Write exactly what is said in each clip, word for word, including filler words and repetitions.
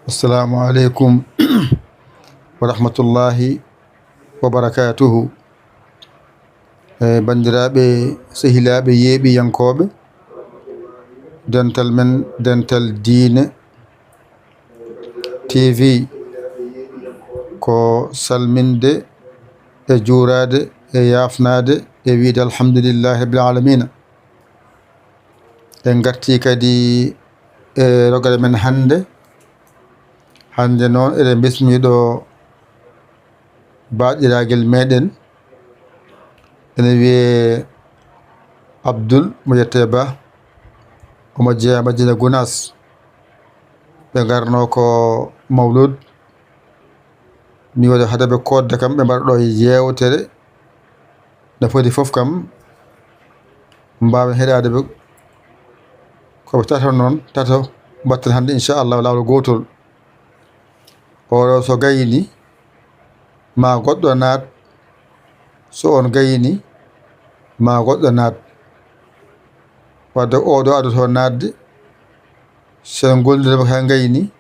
Assalamu aleykum wa rahmatullahi wa barakatuhu. E banndiraaɓe, sehilaaɓe, yeeɓiyankooɓe, dental men, dental diine T V, ko salminde e juuraade e yaafnaade e wiyde alhamdulillahi rabbil alamina. En ngartii kadi e rogere men hannde. Hannde noon eɗen mbismii ɗo baaɗiragel meɗen, ene wiyee Abdul mo yettee Ba, omo jeyaa Madina Gunaas. Ɓe ngarno ko Mawlud, mi waɗa hade ɓe koodde kam, ɓe mbaɗa ɗo yeewtere. No foti fof kam, mbaawen heɗaade ɓe. Ko ɓe tato noon, tato mbatten hannde, inchallah, laawol gootol. Oɗo so gayni, ma goɗɗo naat, so on gayni, ma goɗɗo naat. Wadde oɗo adoto naatde, sen gollirde mo ka gayni,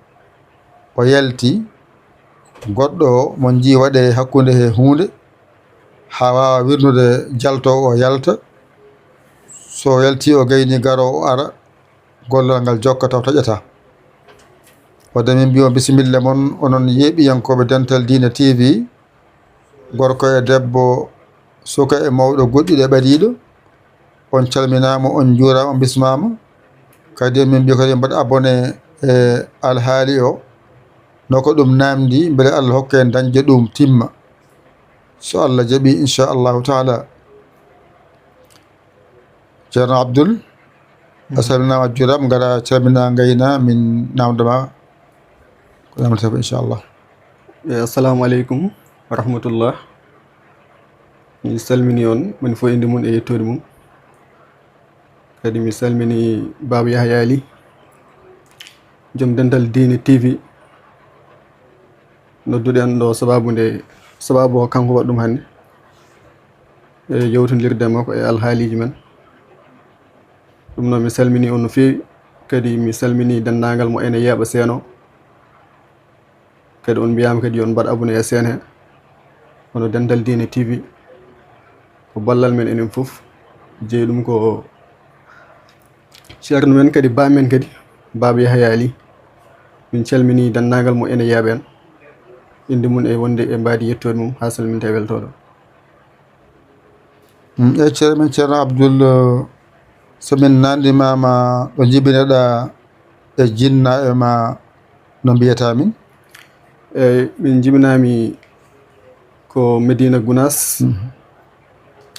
o yalti, goɗɗo o mo njii waɗe hakkunde he huunde, haa waawa wirnude jaltoowo o yalta. So o yalti o gayni garoowo o ara, gollal ngal jokka taw taƴata. Wadde min mbiyo bisimilla mon, onon yeeɓiyankooɓe Dental Diine T V, gorko e debbo, suka e mawɗo, goɗɗiɗo e ɓadiiɗo, on calminaama, on njuuraama, on bismaama. Kadi min mbiyo kadi mbaɗ abonné e alhaali o, no ko ɗum naamndi, mbele Allah hokka en dañde ɗum timma. So Allah jaɓi, inchallahu taala. Ceerno Abdul, a salminaama, a juuraama, ngara calmina ngayna, min naamnda ma ko naamndata fof, inchallah. E, assalamu aleykum wa rahmatullah. Mi salmini on, moni fof innde mum e yettoode mum. Kadi mi salmini Baaba Yahya Ly, joom Dental Diine T V. Nodduɗen ɗo sababu nde, sababu o kanko waɗi ɗum hannde. E yewtondirde makko e alhaaliiji men. Ɗum noon mi salmini on no feewi, kadi mi salmini denndaangal mo ene yeeɓa seen o. Kadi on mbiyaama kadi yo on mbaɗ abonné e seen he, hono Dental Diine T V. Ko ballal men enen fof, jeyi ɗum ko ceerno men kadi, ba men kadi, Baaba Yahya Ly. Min calmini denndaangal mo ene yeeɓa en. Innde mum e wonde e mbaadi yettoode mum haa salminte e weltooɗo. Mm, e ceerno men Ceerno Abdul, eh, so min naandimaama ɗo njibinoɗaa e jinnaaɓe ma, no mbiyata min? Eyi, min njibinaami ko Medina Gunaas. Mhm.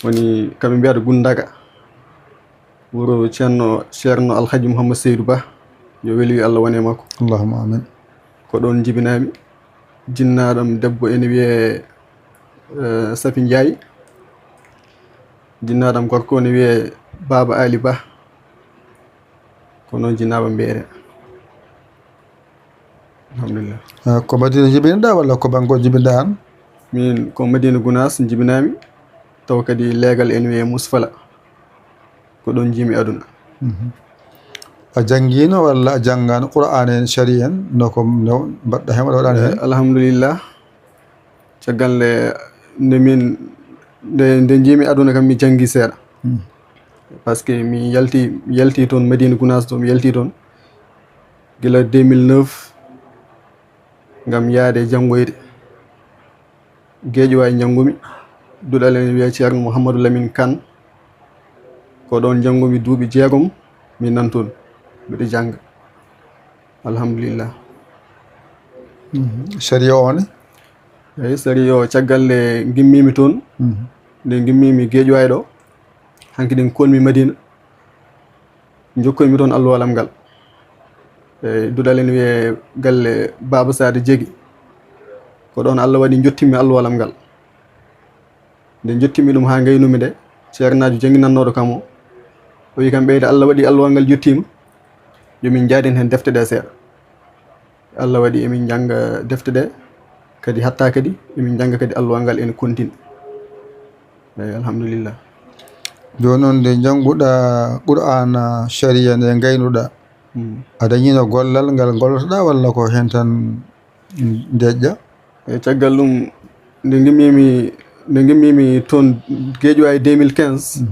Woni, kamɓe mbiyata Gundaga. Wuro Ceerno, Ceerno Alhaji Mouhammad Seydou Ba, yo weli Allah wone makko. Allahumma amin. Ko ɗoon njibinaami. Jinnaaɗo am debbo ene wiyee, eh, Safi Ndiaye. Jinnaaɗo am gorko ene wiyee Baaba Ali Ba. Ko noon jinnaaɓe am mbiyeede. Alhamdulillah. Ah, ko Madina njibinoɗaa walla ko Bangkok njibinoɗaa aan? Min ko Madina Gunaas njibinaami, tawa kadi leegal ene wiyee Musfala. Ko ɗoon njiimi aduna. Mhm. A janngiino walla a janngaano Qur'aan en, Shari'a en, no ko, no mbaɗɗa heen, walla waɗaani heen? Eh, alhamdulillah. Caggal nde, nde min, nde, nde njiimi aduna kam, mi janngi seeɗa. Hmm. Parce que mi yalti mi yalti toon Madina Gunaas, to mi yalti toon gila deux mille neuf, ngam yaade janngoyde. Geeƴuwaay njanngumi. Duɗal ene wiyee Ceerno Mouhamadou Lamine Kane. Ko ɗoon njanngumi duuɓi jeegom, mi nan toon, mbiɗo jannga. Alhamdulillah. Sariya o ne? Eyi, sariya o, caggal nde ngimmiimi toon, nde ngimmiimi Geeƴuwaay ɗo, hanki ɗen koonmi Madina. Njokkoymi toon alluwalam ngal. E duɗal ene wiyee galle Baaba Saade Jegi. Ko ɗoon Allah waɗi njottimmi alluwalam ngal. Nde njottimmi ɗum haa ngaynumi nde, ceernaajo jannginannooɗo kam o, o wii kam ɓeyda Allah waɗi alluwal ngal yottiima, yo min njaaden heen defte ɗe seeɗa. Allah waɗi emin njannga defte ɗe kadi, hatta kadi emin njannga kadi alluwal ngal ene kontini. Eyi, alhamdulillah. Jooni noon nde njannguɗaa Qur'aana, sariya nde ngaynuɗaa, a dañiino gollal ngal ngollotoɗaa walla ko heen tan ndeƴƴaa? E caggal ɗum, nde ngimmiimi nde ngimmiimi toon Geeƴuwaay deux mille quinze,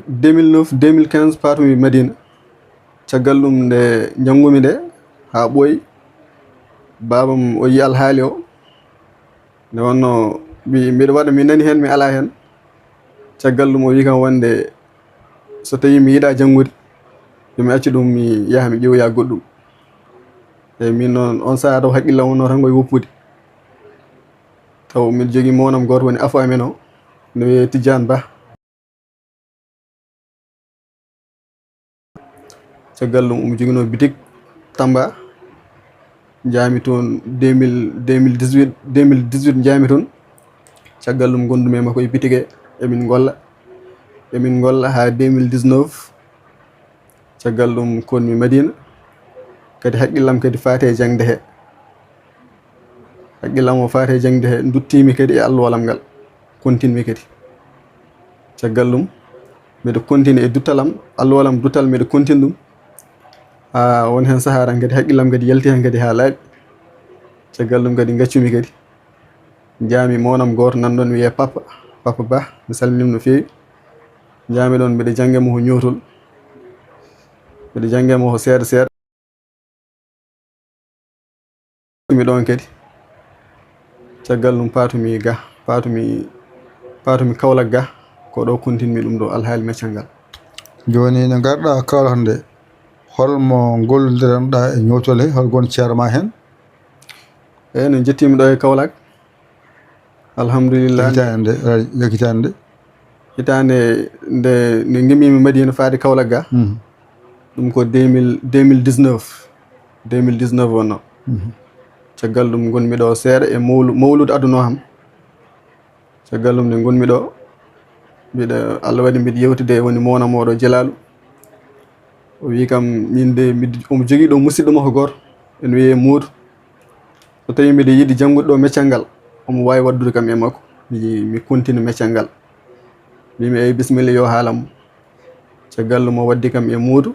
deux mille neuf, deux mille quinze paatumi Madina. Caggal ɗum nde njanngumi nde haa ɓooyi, baabam o yii alhaali o. Nde wonnoo mi mbiɗo waɗa, mi nani heen, mi alaa heen. Caggal ɗum o wii kam wonde so tawii mi yiɗaa janngude, yo mi accu ɗum, mi yaha mi ƴeewoya goɗɗum. Eyi, miin noon oon sahaa taw hakkillam wonnoo tan ko e woppude. Taw miɗo jogii mownam gooto woni afo amen o, no wiyee Tijjaan Bah. Caggal ɗum omo joginoo bitik Tamba. Njaami toon deux mille, deux mille dix-huit, deux mille dix-huit njaami toon. Caggal ɗum ngonndumi e makko e bitik he, emin ngolla. Emin ngolla haa deux mille dix-neuf. Caggal ɗum koonmi Madina. Kadi hakkillam kadi faati e jaŋde he. Hakkillam o faati e jaŋde he, nduttiimi kadi e alluwalam ngal. Kontinmi kadi. Caggal ɗum, mbiɗo kontini e duttalam, alluwalam duttal, mbiɗo kontini ɗum. Haa won heen sahaa tan kadi hakkillam kadi yalti heen kadi haa laaɓi. Caggal ɗum kadi ngaccumi kadi. Njaami mownam gooto nan ɗoon wiyee Papa, Papa Bah, mi salminiima no feewi. Njaami ɗoon mbiɗo jannga mo ko ñootol. Mbiɗo jannga mo ko seeɗa seeɗa. Mi ɗoon kadi. Caggal ɗum paatumi ga, paatumi, paatumi Kaolack ga, ko ɗo kontinmi ɗum ɗo alhaali meccal ngal. Jooni nde ngarɗaa Kaolack nde, hol mo ngollondiranɗaa e ñootol he, hol gon ceerma heen? Eyi, no njettiimi ɗo e Kaolack. Alhamdulillah. Hitaande nde, hitaande nde? Hitaande nde, nde ngimmiimi Madina faade Kaolack ga. Ɗum ko deux mille, deux mille dix-neuf. Deux mille dix-neuf wonnoo. Caggal ɗum ngonmi ɗo seeɗa e mawlu-, mawlude aduna o am. Caggal ɗum nde ngonmi ɗo, mbiɗa, Allah waɗi mbiɗa yewtide e woni mownam o ɗo Jelaalu. O wii kam, miin de, mbiɗa, omo jogii ɗo musidɗo makko gooto, ene wiyee Moodu. So tawii mbiɗa yiɗi janngude ɗo meccal ngal, omo waawi waɗdude kam e makko, mi, mi kontina meccal ngal. Mbiimi, eyi, bisimilla, yo haalan mo. Caggal ɗum o waddi kam e Moodu,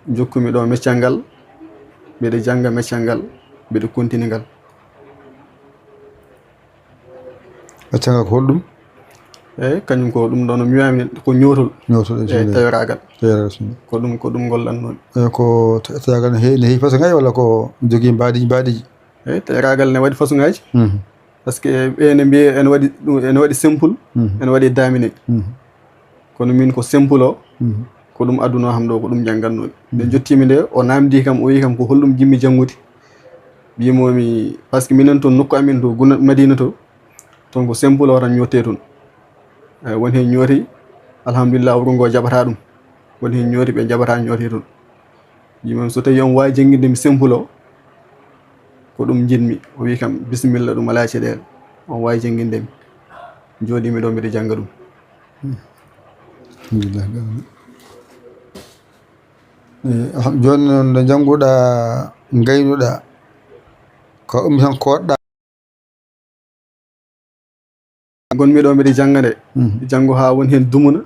njokkumi ɗo meccal ngal, mbiɗa jannga meccal ngal, mbiɗa kontini ngal. Meccal ngal ko holɗum? Eyi, kañum ko ɗum ɗo no mbiyaami ko ñootol. Ñootol, eyi, taweraagal. Taweraagal. Ko ɗum, ko ɗum ngollatnoomi. Eyi, ko taweraagal ne heewi, ne heewi façon ngaji walla ko jogii mbaadiiji, mbaadiiji? Eyi, taweraagal ne waɗi façon ngaji. Parce que ɓe ne mbiya ene waɗi ɗum, ene waɗi simple, ene waɗi daamine. Kono min ko simple o, ko ɗum aduna o kam ɗo, ko ɗum njanngatnoomi. Nde njottiimi nde, o naamndii kam, o wii kam ko holɗum njiɗmi janngude. Mbiimi, parce que minen toon nokku amen to Guna-, Madina to, toon ko simple o tan ñoottee toon. Eyi, won heen ñooti, alhamdulillah, wuro ngo jaɓataa ɗum. Won heen ñooti ɓe njaɓataa ñootee toon. Mbiimi, so tawii omo waawi jannginde mi simple o, ko ɗum njiɗmi. O wii kam, bisimilla, ɗum alaa e caɗeele. Omo waawi jannginde mi. Njooɗiimi ɗo, mbiɗa jannga ɗum. Alhamdulillah. Eyi, alham-, jooni noon nde njannguɗaa, ngaynuɗaa, ko ummi tan koɗɗaa? Ngonmi ɗo mbiɗa jannga nde. Janngo haa woni heen dumuna.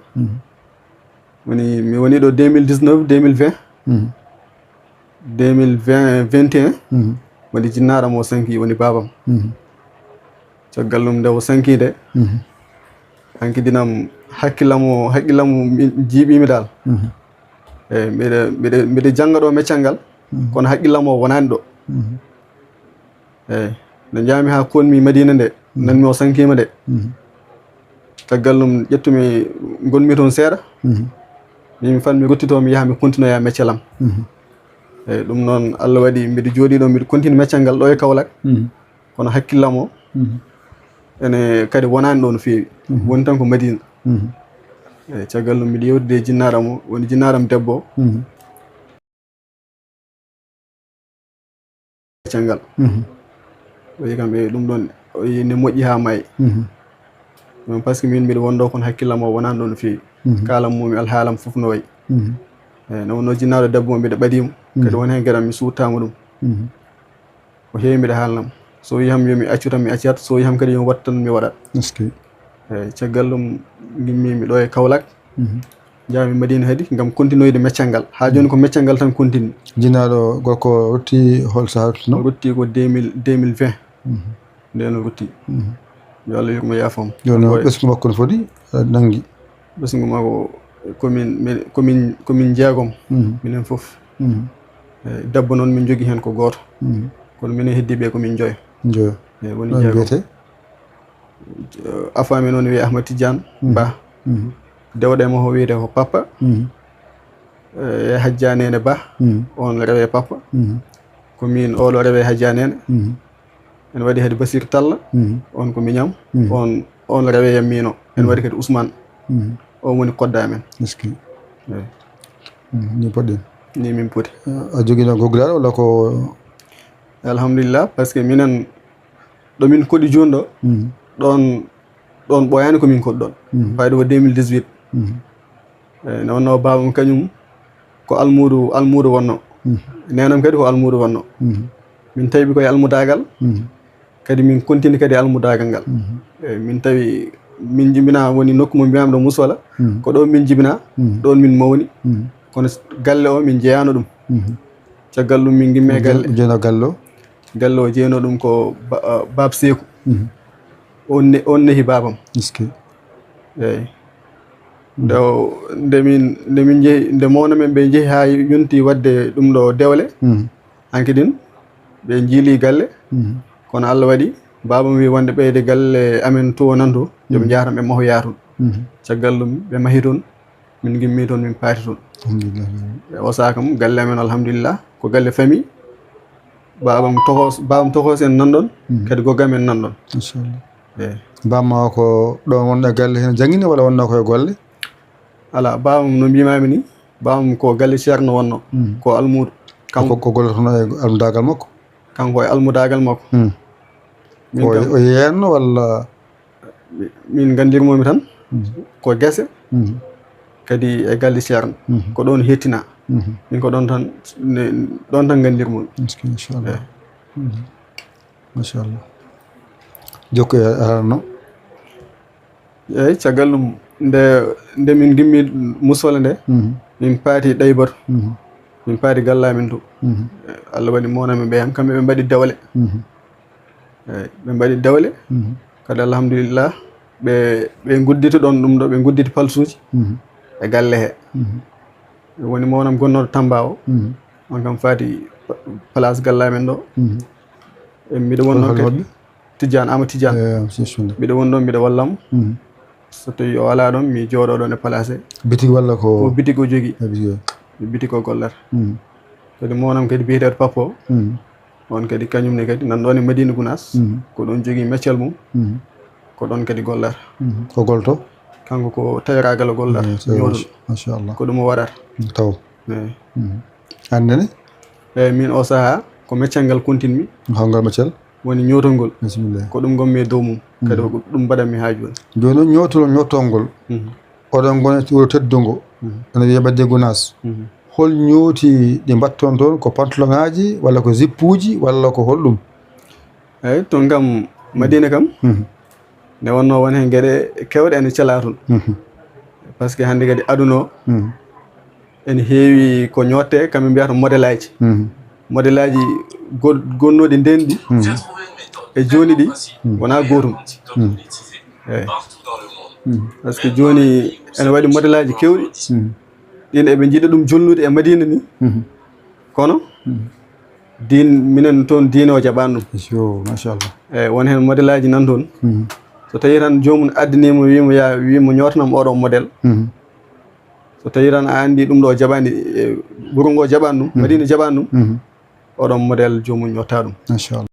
Woni, mi woni ɗo deux mille dix-neuf, deux mille vingt. Deux mille vingt, vingt et un. Woni jinnaaɗo mo sanki, woni baabam. Caggal ɗum nde o sanki nde, Hanki dinam hakkillam o hakkillam o mi- jiiɓimi dal. Mhm. Eyi, mbiɗa mbiɗa mbiɗa jannga ɗo meccal ngal. Mhm. Kono hakkillam o wonani ɗo. Mhm. Eyi, nde njahmi haa koɗmi Madina nde. Mhm. Nanmi o sankima nde. Mhm. Caggal ɗum ƴettumi, ngonmi toon seeɗa. Mhm. Mbimi fan mi ruttito mi yaha mi continue ya meccal am. Mhm. Eyi, ɗum noon Allah waɗi mbiɗo jooɗi ɗo mbiɗo continue meccal ngal ɗo e Kaolack. Mhm. Kono hakkillam o Mhm. ene kadi wonani ɗo no feewi. Mhm. Woni tan ko Madina. Mhm. Eyi, caggal ɗum mbiɗo yewtide e jinnaaɗo am o, woni jinnaaɗo am debbo o. Mhm. Caggal. Mhm. O wi kam e ɗum ɗon o wi ne moƴƴi haa maayi. Mhm. Ɗum par ce que min mbiɗo wonɗo kono hakkillam o wonani ɗo no feewi. Mhm. Kaalam mum e alhaalam fof no wayi. Mhm. Eyi, nde wonno jinnaaɗo debbo o mbiɗo ɓadimo. Mhm. Kadi won heen geɗam mi suuttaama ɗum. Mhm. Ko heewi mbiɗa haalnam. So wi ham yo mi accu tan mi accat, so wi ham kadi yo mi waɗ tan mi waɗat. Est-ce que Eyi, caggal ɗum ngimmimi ɗo e Kaolack. Mhm. Njahmi Madina kadi ngam continuoyde meccal ngal. Haa jooni ko meccal ngal tan continue. Jinnaaɗo gorko o rutti hol sahaa ruttuno? O rutti ko deux mille, deux mille vingt. Mhm. Nden o rutti. Mhm. Yo Allah yurmo yaafam. Jooni o ɓesngu makko no foti, eh, nanngi? Ɓesngu makko komin, min, komin, komin jeegom. Mhm. Minen fof. Mhm. Eyi, debbo noon min njogii heen ko gooto. Mhm. Kono minen heddiiɓe ko min njoyo. Njoyo. Eyi, woni jeegom. Mbiyetee? Afami noon wiyee Ahmad Tidiane Mhm. Ba. Mhm. Dewɗe mo o wiyetee ko Papa. Mhm. E Hajja Nene Ba. Mhm. On rewe Papa. Mhm. Ko min oɗo rewe Hajja Nene. Mhm. Ene waɗi kadi Basir Talla. Mhm. On ko miñam. Mhm. On, on rewe yam mino. Ene Mhm. waɗi kadi Ousmane. Mhm. O woni kodda men. Est-ce que Eyi. Mhm. Ni poɗɗen. Ni min poti. A jogino goggal walla ko? Alhamdulillah, par ce que minen ɗo min koɗi jooni ɗo, Mhm. ɗon, ɗon ɓooyaani ko min koɗi ɗon. Mhm. Fayde ko deux mille dix-huit. Mhm. Eyi, nde wonnoo baabam kañum ko almuudo, almuudo wonnoo. Mhm. Neenam kadi ko almuudo wonnoo. Mhm. Min tawi ɓe koye almudaagal. Mhm. Kadi min continue kadi almudaagal ngal. Mhm. Eyi, min tawi min jibinaa woni nokku mo mbiyaami ɗo Musola. Mhm. Ko ɗo min jibinaa, Mhm. ɗon min mawni. Mhm. Kono s- galle o min jeyaano ɗum. Mhm. Caggal ɗum min ngimmi e galle. Jeyno galle o? Galle o jeyno ɗum ko ba- ah, Baab Seeku. Mhm. On ne- on nehi baabam. Est-ce que Eyi. Nde o- nde min, nde min njehi, nde mawna men ɓe njehi haa yonti waɗde ɗum ɗo dewle. Mhm. Hanki din, ɓe njiili galle. Mhm. Kono Allah waɗi, baabam wi wonde ɓeyde galle amen to nan to, yo ɓe Mhm. njaha toon ɓe mahoya toon. Mhm. Caggal ɗum, ɓe mahi toon, min ngimmi toon, min paati toon. Alhamdulillah. E o saha kam, galle amen, alhamdulillah, ko galle famille. Baabam toxo, baabam toxo en nan ɗon, Mhm. kadi goggam en nan ɗon. Machallah. Eyi. Bamma ko ɗon wonno e galle heen janngini walla wonno ko e golle? Alaa, baabam no mbimami ni, baabam ko galle Ceerno wonno, Mhm. ko almuudo. Kanko Ko, ko gollotoono e almudaagal makko? Kanko e almudaagal makko. Mhm. Min O, kam, o yeenno walla? Mi- min nganndirmomi tan, Mhm. ko gese, Mhm. kadi e galle Ceerno. Mhm. Ko ɗon hettina. Mhm. Min ko ɗon tan, ne- ɗon tan nganndirmomi. Est-ce que, inchallah. Eyi. Mhm. Machallah. Jokko e arano. Eyi, caggal ɗum, nde, nde min ngimmi Musola nde, Mhm. min paati Ɗaybatu. Mhm. Min paati galle amen to. Mhm. Allah waɗi mawna men ɓe yam, kamɓe ɓe mbaɗi dewle. Mhm. Eyi, ɓe mbaɗi dewle. Mhm. Kadi alhamdulillah, ɓe, ɓe ngudditi ɗon ɗum ɗo, ɓe ngudditi palsuuji Mhm. e galle he. Mhm. Woni mawnam gonnooɗo Tamba o. Mhm. On kam faati place galle amen ɗo. Mhm. E mbiɗo won Hol- ɗon hol kadi. Maɓɓe? Tidiane, Ama Tidiane. Eh, si, si, si. Mbiɗo won ɗon, mbiɗo wallamo. Mhm. So tawi o alaa ɗon, mi jooɗo ɗon e place. Bitig walla ko? Ko bitig o jogi. Eh, bitig o. Bitig o gollata. Mhm. Kadi mawnam kadi biyeteeɗo Pappo. Mhm. On kadi kañum ne kadi nan ɗon e Madina Gounass. Mhm. Ko ɗon jogi meccal mum. Mhm. Ko ɗon kadi gollata. Mhm. Ko golto? Kanko ko tayragal o gollata. Eh, tayragal. Ñootol. Machallah. Ko ɗum o waɗata. Taw. Eyi. Mhm. Hannde ne? Eyi, min o saha ko meccal ngal kontinmi. Hol ngal meccal? Woni ñootol ngol. Bisimilla. Ko ɗum ngonmi e dow mum. Mhm. Kadi ko ɗum mbaɗanmi haa jooni. Jooni noon ñootol, ñootol ngol. Mhm. Oɗon ngoni e wuro teddungo. Mhm. Ene wiyee Madina Gounass. Mhm. Hol ñooti ɗi mbatton toon? Ko pantoloŋaaji walla ko zippuuji walla ko holɗum? Eyi, toon kam, Madina kam, Mhm. nde wonnoo won heen geɗe keewɗe ene cela toon. Mhm. Par ce que hannde kadi aduna o, Mhm. ene heewi ko ñootte, kamɓe mbiyata modèle aji. Mhm. Modèle aji go- gonnooɗi ndeen ɗi Mhm. e jooni ɗi Mhm. wonaa gootum. Mhm. Eyi. Mhm. Par ce que jooni ene waɗi modèle aji keewɗi. Mhm. Ɗin eɓe njiɗa ɗum jolnude e Madina ni. Mhm. Kono, mhm, din, minen toon diine o jaɓaani ɗum. Yo, machallah. Eyi, won heen modèle aji nan toon. Mhm. So tawii tan joomum addanii mo, wii mo, "Yaa, wii mo ñootanam oɗo modèle." Mhm. So tawii tan a anndi ɗum ɗo jaɓaani, e, wuro ngo jaɓaani ɗum, mhm, Madina jaɓaani ɗum, mhm, oɗon modèle joomum ñotta ɗum. Machallah.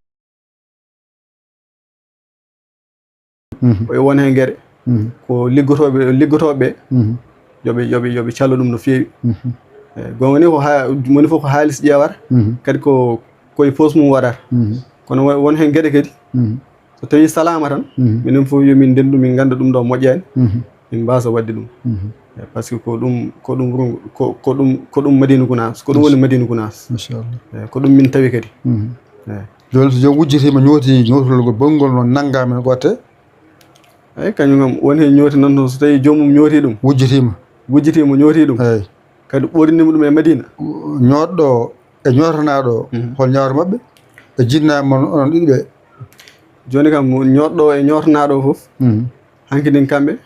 Mhm. Ko e won heen geɗe. Mhm. Ko liggotooɓe, liggotooɓe ɓe, mhm, yo ɓe, yo ɓe, yo ɓe callu ɗum no feewi. Mhm. Eyi, goonga ni ko haa, moni fof ko haalis ƴeewata, mhm, kadi ko, ko e poos mum waɗata. Mhm. Kono wo-, won heen geɗe kadi, mhm, so tawii salaama tan, mhm, minen fof yo min ndendu, min ngannda ɗum ɗo moƴƴaani, mhm, min mbaasa waɗde ɗum. Mhm. Eyi, par ce que ko ɗum, ko ɗum wuro, ko, ko ɗum, ko ɗum Madina Gunaas, ko ɗum woni Madina Gunaas. Machallah. Eyi, ko ɗum min tawi kadi. Mhm. Eyi. Jooni so joom wujjitiima ñooti ñootol ngol bonngol noon nanngaama no watte? Eyi, kañum kam won heen ñooti noon toon so tawii joomum ñooti ɗum. Wujjitiima. Wujjitiima ñooti ɗum. Eyi. Kadi ɓoornima ɗum e Madina. Ñootɗo o e ñootanaaɗo o, mhm, hol ñaawre maɓɓe? E jinnaaɓe mon onon ɗiɗi ɓe? Jooni kam, ñootɗo o e ñootanaaɗo o fof, mhm, hanki ɗin kamɓe,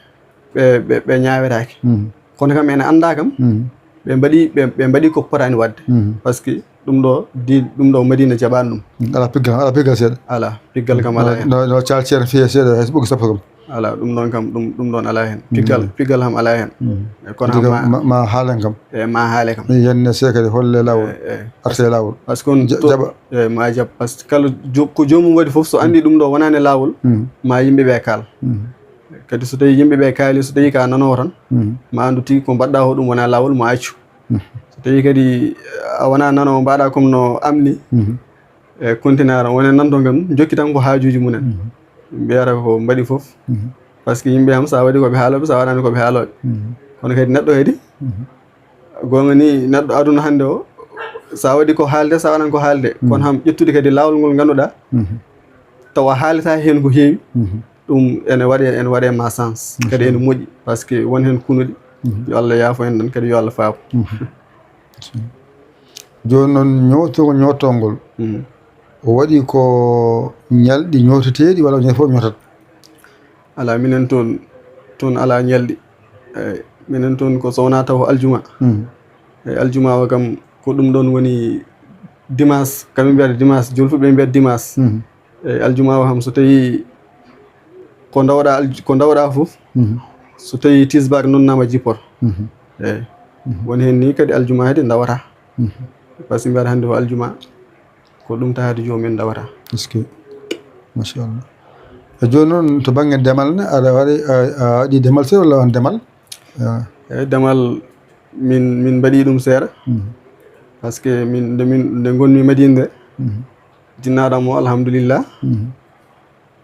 ɓe, ɓe, ɓe ñaawetaake. Mhm. Kono kam ene anndaa kam, mhm, ɓe mbaɗi, ɓe, ɓe mbaɗi ko potaani waɗde. Mhm. Par ce que ɗum ɗo, di, ɗum ɗo Madina jaɓaani ɗum. Alaa piggal, alaa piggal seeɗa. Alaa, piggal kam alaa heen. No, no, no caal ceerno fiye seeɗa, hay so ɓoggii sappo kam. Alaa, ɗum ɗoon kam, ɗum, ɗum ɗoon alaa heen. Mhm. Piggal, piggal kam alaa heen. Mhm. E kono piggal ma, ma, ma haalen kam. E ma haale kam. Yenne see kadi holle laawol. E, e. Arte laawol. Par ce que on ja-, to-, jaɓa. E, ma jaɓ. Par ce que kala jo-, ko joomum waɗi fof, so anndi ɗum ɗo wonaani e laawol, mhm, ma yimɓe ɓe kaal. Mhm. Kadi so tawii yimɓe ɓe kaali, so tawii ka nanoowo tan, mhm, ma anndu tigi ko mbaɗɗa ko ɗum wonaa laawol, mo accu. Mhm. So tawii kadi a wonaa nanoowo, mbaɗa comme no am ni, mhm, e continue ara, wona nan toon kam, jokki tan ko haajuuji mumen. Mhm. Mbiyata ko mbaɗi fof. Mhm. Par ce que yimɓe kam, so a waɗi ko ɓe haalooɓe, so a waɗaani ko ɓe haalooɓe. Mhm. Kono kadi neɗɗo kadi, mhm, goonga ni, neɗɗo aduna hannde o, so a waɗi ko haalde, so a waɗaani ko haalde, mhm, kono kam ƴettude kadi laawol ngol ngannduɗaa, mhm, tawa haalata heen ko heewi, mhm, ɗum ene waɗe, ene waɗe ma sens. Kadi ene moƴƴi, par ce que won heen kunuɗi. Mhm. Yo Allah yaafo en ɗon, kadi yo Allah faabo. Mhm. Jooni noon, ñootol, ñootol ngol, mhm, o waɗi ko ñalɗi ñooteteeɗi walla ñande fof ñootat? Alaa, minen toon, toon alaa ñalɗi. Eyi, minen toon ko so wonaa taw ko aljuma. Mhm. Eyi, aljuma o kam, ko ɗum ɗoon woni dimanche, kam ɓe mbiyata dimanche, jooni fof ɓe mbiyata dimanche. Mhm. Eyi, aljuma o kam, so tawii ko ndawɗaa alj-, ko ndawɗaa fof, mhm, so tawii tisbaar nonnaama jippoto. Mhm. Eyi. Mhm. Woni heen ni kadi aljuma kadi ndawataa. Mhm. Par ce que mbiyata hannde ko aljuma, ko ɗum tawata joomum en ndawata. Est-ce que? Machallah. E jooni noon, to bannge demal ne, aɗa waɗi, a, a waɗi demal seeɗa walla won demal? Ah. Eyi, demal min, min mbaɗi ɗum seeɗa. Mhm. Par ce que min, nde min, nde ngonmi Madina nde, mhm, jinnaaɗo am o, alhamdulillah, mhm,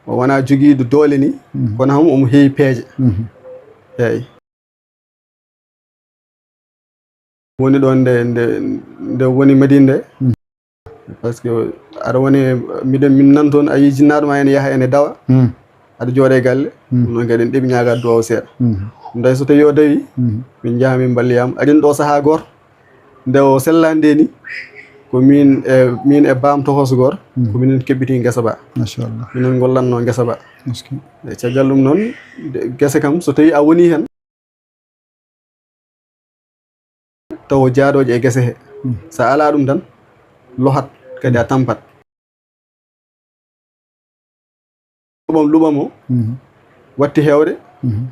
o wonaa jogiiɗo doole ni, mhm, kono kam omo heewi peeje. Mhm. Eyi. Woni ɗoon nde, nde, nde woni Madina nde. Mm. Par ce que aɗa woni, miɗen, min nan toon, a yii jinnaaɗo ma ene yaha, ene dawa. Mm. Aɗa jooɗa e galle, mm, ɗum noon kadi en ɗeɓi ñaagaade duwaaw seeɗa. Mm. Nday so tawii o dawi, mm, min njaha min mballiyam. Arin ɗo sahaa gooto, nde o sellaani nde ni, ko min e, min e baam tokoso gooto, mm, ko minen keɓɓiti ngesa ba. Machallah. Minen ngollatno ngesa ba. Est-ce que? E caggal ɗum noon, de, gese kam, so tawii a woni heen, taw jaadooje e gese he. Mm. So a alaa ɗum tan, lohat, kadi a tampat. Luɓam, luɓam o, mhm, watti heewde. Mhm.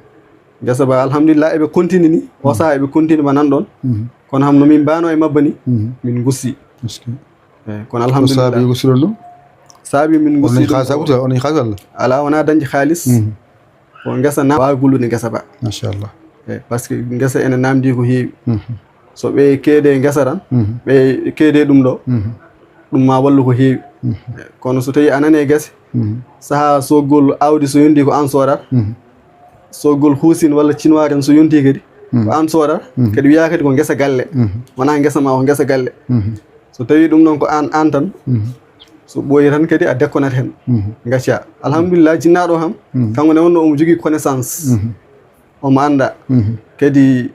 Ngesa ba, alhamdulillah, eɓe continue ni. O, mhm, sahaa eɓe continue ba nan ɗoon. Mhm. Kono ham no min mbaano e mabba ni, mhm, min ngusti. Est-ce que? Eyi, kono ko alhamdulillah. Saabi ngustiron ɗum? Saabi min ngusti ɗum ko, onon haalis walla? Alaa, wonaa dañde haalis. Mhm. Ko ngesa na-, waawi gollude ngesa ba. Machallah. Eyi, par ce que ngesa ene naamndii ko heewi. Mhm. So ɓe keede ngesa tan, mhm, ɓe keede ɗum ɗo, mhm, ɗum ma wallu ko heewi. Mhm. Kono so tawii a nani e gese, mhm, sahaa soodgol aawdi so yontii ko aan soodata, mhm, soodgol huusin walla cinwaa tan so yontii kadi, mhm, ko aan soodata, mhm, kadi wiyaa kadi ko ngesa galle. Mhm. Wonaa ngesa ma, ko ngesa galle. Mhm. So tawii ɗum ɗoon ko aan, aan tan, mhm, so ɓooyi tan kadi a dekkonat heen. Mhm. Ngacca. Alhamdulillah, jinnaaɗo o kam, mhm, kanko ne wonno omo jogii connaissance. Mhm. Omo annda. Mhm. Kadi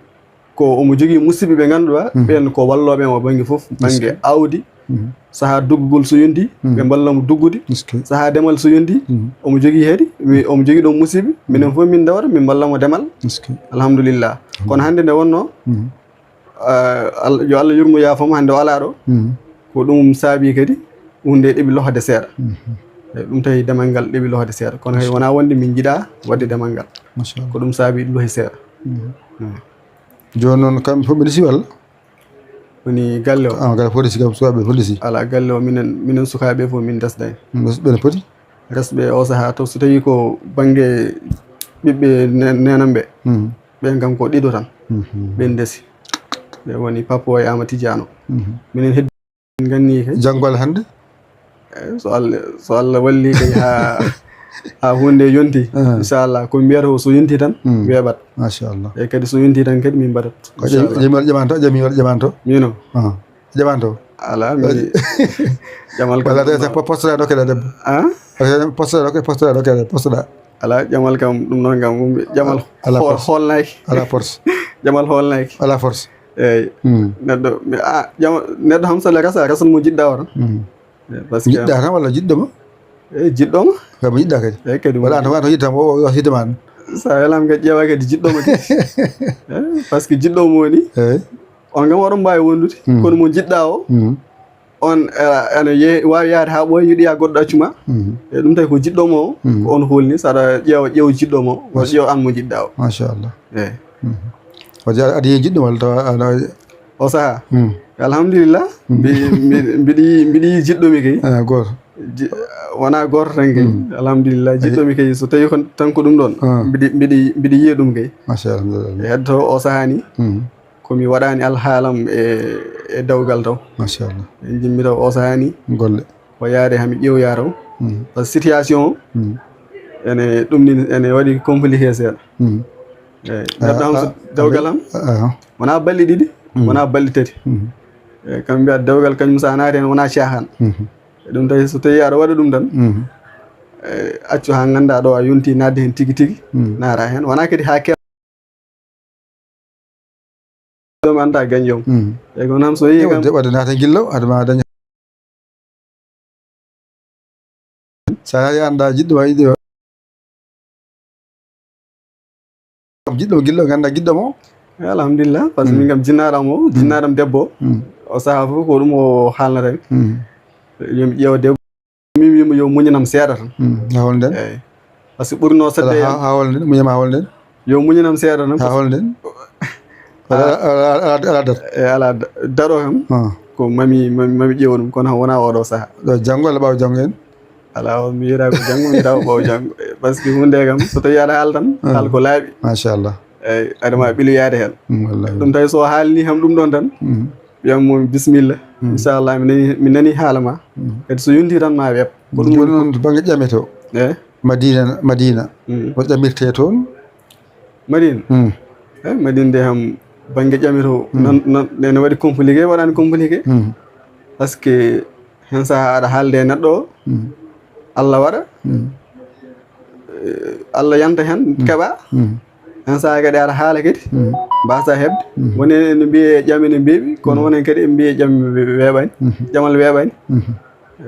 ko omo jogii musidɓe ɓe ngannduɗaa, mhm, ɓeen ko wallooɓe mo bannge fof, bannge aawdi, Mhm. Sahaa duggugol so yonti, mhm, ɓe mballa mo duggude. Est-ce que? Sahaa demal so yonti, mhm, omo jogii heedi, mi, omo jogii ɗoon musiiɓe. Minen fof min ndewata, min mballa mo demal. Est-ce que? Alhamdulillah. Kono hannde nde wonnoo, mhm, ah, Al-, yo Allah yurmo yaafo mo, hannde o alaa ɗo. Mhm. Ko ɗum saabii kadi huunde ɗeɓi lohde seeɗa. Mhm. Eyi, ɗum tawi demal ngal ɗeɓi lohde seeɗa. Kono hay wonaa wonde min njiɗaa waɗde demal ngal. Machallah. Ko ɗum saabii ɗum lohi seeɗa. Mhm. Eyi. Jooni noon, kamɓe fof ɓe ndesi walla? Woni galle o. Ah, galle fof ndesi, kam sukaaɓe fof ndesi? Alaa, galle o minen, minen sukaaɓe fof min ndesdaani. Mm, ɓe no poti? Resɓe o sahaa to, so tawii ko bannge ɓiɓɓe ne-, neenam ɓe, mhm, ɓeen kam ko ɗiɗo tan. Mhm. Ɓeen ndesi. Ɓe woni Papo e Ama Tidiano. Mhm. Minen heddi Min nganni kay. Janngo Allah hannde? Eh, so Allah, so Allah walli kay haa, haa huunde yonti, ah, inchallah, ko mbiyata o so yonti tan, mm, weeɓat. Machallah. Eyi, kadi so yonti tan kadi min mbaɗat. Ko ƴami, inchallah. Ƴami waɗa ƴamanto, ƴami waɗa ƴamanto? Mino. Ah. Ƴamanto? Alaa, mi ƴamal kam walla ɗum ɗo. Postoɗa ɗo keɗa debbo? Ah? Postoɗa ɗo ke-, postoɗa ɗo keɗa, postoɗa. Alaa, ƴamal kam ɗum noon kam, ƴamal ala hool-, force. Hoolnaaki. Ala force. Ƴamal hoolnaaki. Ala force. Eyi. Hmm. Neɗɗo, mi, a, ƴama, neɗɗo kam so le rasa, rasan mo jiɗɗa o tan. Hmm. Eyi, parce que jiɗɗa tan walla jiɗɗo ma? Eyi, jiɗɗo ma. Kay mo jiɗɗa kadi. Eyi, kadi mo walla an tan wata yiɗta mo, o, o yiɗta ma an. Sa welam kadi ƴeewa kadi jiɗɗo ma kadi. Eyi, parce que jiɗɗo mo woni. Eyi. On kam oɗon mbaawi wondude. Hmm. Kono mo jiɗɗa o. Hmm. On, eh, ene ye-, waawi yahde haa ɓooya, yiɗoya goɗɗo accu ma. Mhm. E ɗum tawi ko jiɗɗo mo o, mhm, ko on hoolni, so aɗa ƴeewa, ƴeew jiɗɗo mo o, wata ƴeew aan mo jiɗɗa o. Machallah. Eyi. Mhm. Wadde aɗa, aɗa yiya jiɗɗo walla tawa aɗa... O sahaa? Mhm. Alhamdulillah, mhm, mbi-, mbi-, mbiɗa yiyi, mbiɗa yiyi jiɗɗo mi kay. Ah, gooto. Ji-, wonaa gooto tan kay. Mhm. Alhamdulillah, eyi, jiɗɗo mi kay, so tawii ko tan ko ɗum ɗoon, ah, mbiɗa, mbiɗa, mbiɗa yiya ɗum kay. Machallah. E heddo o sahaa ni. Mhm. Ko mi waɗaani alhaalam e, e dewgal taw. Machallah. En njimmi taw o sahaa ni. Golle. Ko yaade haa mi ƴeewoya taw. Mm. Par ce que situation o, mm, ene ɗum ni ene waɗi compliqué seeɗa. Mm. Eyi. Ah, neɗɗo am so ah, dewgal am, ah, ah, wonaa balɗe ɗiɗi, mm, wonaa balɗe tati. Mm. Eyi, kam mbiya dewgal kañum so a naati heen wonaa caahaan. Mm. E ɗum tawi so tawii aɗa waɗa ɗum tan, mm, eyi, accu haa nganndaa ɗo a yonti naatde heen tigi tigi, mm, naata heen. Wonaa kadi haa keew- Ɗum annda gañjoom. Mm. E ko noon so yii kam. Wadde, wadde naata gillo, adama daña. Sa yaari annda jiɗɗo ma yiɗi o. Jiɗɗo mo gillo, ganda jiɗɗo mo. Alhamdulillah, par ce que, mm, min kam jinnaɗo am o, mm, jinnaɗo am debbo. Mm. O saha fof ko ɗum o haalnata mi. Mm. Yo mi ƴeewa debbo. Min wiimo yo muñanam seeɗa tan. Hmm, haa hol nden? Eyi. Par ce que ɓurno saɗde haa, haa hol nden? Muñanam haa hol nden? Yo muñanam seeɗa tan. Haa hol nden? Ala, ala, ala, ala, ala date? Eyi, ala da-, date o kam. Ah. Ko mami, mami, mami ƴeewa ɗum, kono wonaa oɗo saha. Ɗo janngo walla ɓaawo janngo en? Ala, o mi yiɗa ko janngo, mi tawa ɓaawo janngo. Par ce que huunde kam, so tawii aɗa haala tan, ah, haal ko laaɓi. Machallah. Eyi, aɗa ma ɓilu yaade heen. Hmm, wallahi. Ɗum tawi so haalni kam ɗum ɗon tan, hmm, wiyam mo bisimilla. Hmm. Inchallah, mi nani, mi nani haala ma. Hmm. Kadi so yonti tan ma weeɓ. Ko ɗum woni noon to bannge ƴame to. Eh? Madina, Madina. Mm. No ƴamirte toon? Madina? Mm. Eh, Madina de kam bannge ƴame to, mm, nan, nan, ne, ne waɗi compliqué, waɗaani compliqué. Mm. Par ce que heen sahaa aɗa haalde e neɗɗo o, mm, Allah waɗa, mm, eh, Allah yanta heen, mm, keɓa. Mm. Heen sahaa kadi aɗa haala kadi, mm, mbasa heɓde. Mm. Woni ene mbiyee ƴame ne mbeeɓi, kono, mm, wonen kadi ɓe mbiyee ƴame we-, weeɓani, mm, ƴamal weeɓani. Mm.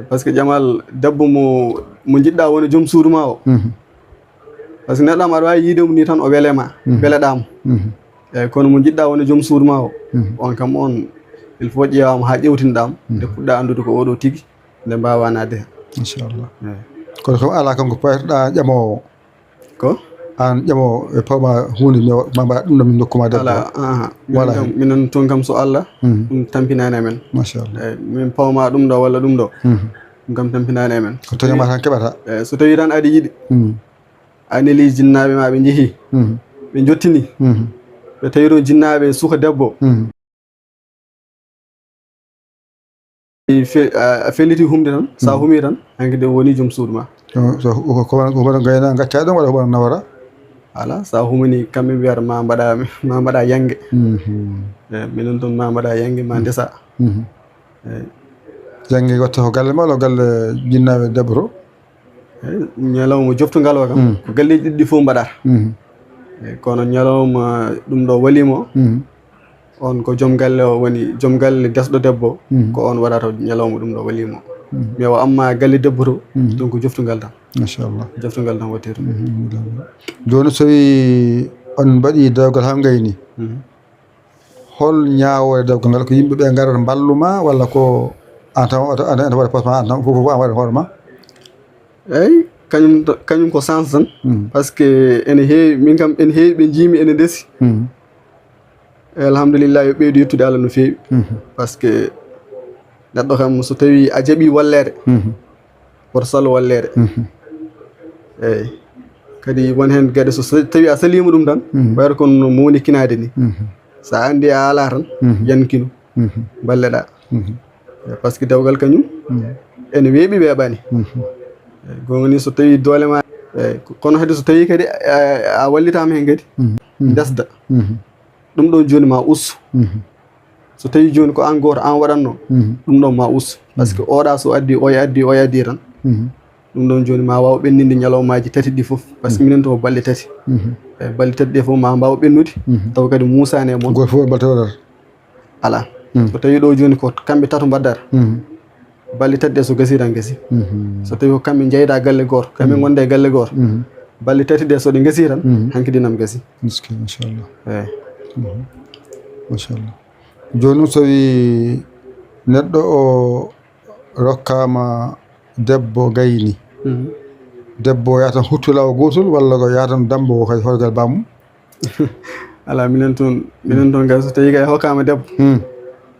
Par ce que ƴamal debbo mo, mo njiɗɗa wona joom suudu ma o. Mhm. Par ce que neɗɗo am aɗa waawi yiide mo ni tan o wele ma, mhm, weleɗa mo. Mhm. Eyi, kono mo njiɗɗa wona joom suudu ma o, mhm, on kam on, il faut ƴeewama haa ƴewtinɗa mo, mhm, nde puɗɗa anndude ko oɗo tigi, nde mbaawa naatde heen. Inchallah. Eyi. Kono kam alaa kam ko paytoɗa ƴamoowo. Ko? Aan ƴamoowo e pawma huunde mi wa-, ma mbaɗa ɗum ɗo min ndokkuma debbo. Alaa, aha. Minen kam, minen toon kam so Allah, mhm, ɗum tampinaani e men. Machallah. Eyi, min pawma ɗum ɗo walla ɗum ɗo. Mhm. Ɗum kam tampinaani e men. Ko toñama tan keɓata. Eyi, so tawii tan aɗa yiɗi. Mhm. A neli jinnaaɓe ma ɓe njehi. Mhm. Ɓe njottini. Mhm. Ɓe tawi toon jinnaaɓe suka debbo. Mhm. I fe-, a, a felliti humde tan, sa, mm, humi tan, hanki de woni joom suudu ma. So, so, ko, ko, ko mbaɗa gayna, gacca ɗum, walla ko mbaɗa nawara? Ala, sa humani, kamɓe mbiyata ma mbaɗa, ma mbaɗa yange. Mhm. Eyi, minen toon ma mbaɗa yange, ma, mhm, ndesa. Mhm. Eyi. Yange watta ko galle ma, walla galle jinnaaɓe debbo to? Eyi, ñalawma joftungal o kam, mm, ko galleeji ɗiɗi ɗi fof mbaɗata. Mhm. Eyi, kono ñalawma ɗum ɗo waliima o, mhm, On ko joom galle o woni, joom galle desɗo debbo, Mhm. ko on waɗata ñalawma ɗum ɗo waliima o. Mhm. Mais o amma galle debbo to, Mhm. donc joftungal tan. Machallah. Joftungal tan waɗtirta. Mhm. Jooni so tawi on mbaɗi dewgal haa ngayni, Mhm. hol ñaawoore dewgal ngal? Ko yimɓe ɓe ngarata mballu ma, walla ko an tan, an tan, an tan waɗa poste ma, an tan, fof, fof an waɗa hoore ma? Eyi, kañum to-, kañum ko chance tan. Mhm. Parce que ene heewi, min kam, ene heewi ɓe njiimi ene ndesi. Mhm. E alhamdulillah, yo ɓeydu yettude Allah no feewi. Mhm. Parce que neɗɗo kam, so tawi a jaɓi walleede, Mhm. woto sal walleede. Mhm. Eyi. Kadi won heen geɗe, so sa-, tawi a saliima ɗum tan, Mhm. wayata kono no mownikinaade ni. Mhm. So a anndi a alaa tan, Mhm. yankino, Mhm. balleɗaa. Mhm. Eyi, parce que dewgal kañum, Mhm. ene weeɓi, weeɓaani. Mhm. Eyi, goonga ni, so tawi doole ma, eyi, ko-, kono kadi so tawi kadi a, a wallitaama heen kadi, Mhm. Mhm. ndesda. Mhm. Ɗum ɗoon jooni ma ustu. Mhm. So tawi jooni ko aan gooto aan waɗatno, Mhm. ɗum ɗoon ma ustu. Parce que Mhm. oɗa so addi, oya addi, oya addi tan. Mhm. Ɗum ɗoon jooni ma waaw ɓenninde ñalawmaaji tati ɗi fof. Parce que Mhm. minen to ko balɗe tati. Mhm. E balɗe tati ɗe fof ma mbaaw ɓennude. Mhm. Taw kadi muusaani e mon. Gooto fof balɗe tati waɗata. Alaa. Mhm. So tawi ɗo jooni ko kamɓe tato mbaddata. Mhm. Balɗe tati ɗe so gasi tan gasi. Mhm. So tawi ko kamɓe njeyda galle gooto, kamɓe Mhm. ngonda e galle gooto. Mhm. Balɗe tati ɗe so ɗe gasi tan, Mhm. hankadi nam gasi. Miski, machallah. Eyi. Mhm. Machallah. Jooni noon so tawi neɗɗo o rokkaama debbo gayni, Mhm. debbo o yaha tan huttu laawol gootol, walla ko yaha tan dammbo ko kadi hoore galle bammum? Alaa, minen toon, minen toon kay so tawi kay hokkaama debbo, Hmm.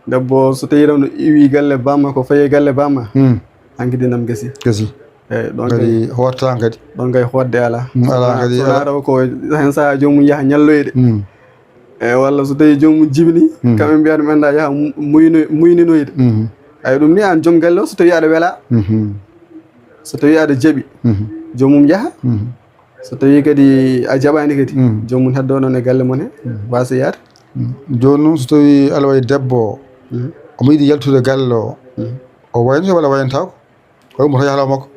debbo o so tawi tan no iwi galle bamma, ko fayi galle bamma, Hmm. hankadi nam gasi. Gasi. Eyi, ɗon kadi kay, hoottaa kadi. Ɗon kay hootde alaa. Mm, alaa kadi, so alaa. Taw ko heen sahaa joomum yaha ñalloyde. Mm. Eyi, walla so tawi joomum jibini, Mm. kamɓe mbiyata men da yaha mu-, muyno-, muyninoyde. Mm. Eyi, ɗum ni aan joom galle o, so tawi aɗa wela, Mhm. so tawi aɗa jaɓi, Mhm. joomum yaha. Mhm. So tawi kadi a jaɓaani kadi, Mm. joomum heddo noon e galle mon he, Mm. waasa yaade. Mm. Jooni noon so tawi aɗa waɗi debbo o, Mm. omo yiɗi yaltude galle o, Mm. o wayno walla wayantaako? Walla ummata yaha law makko?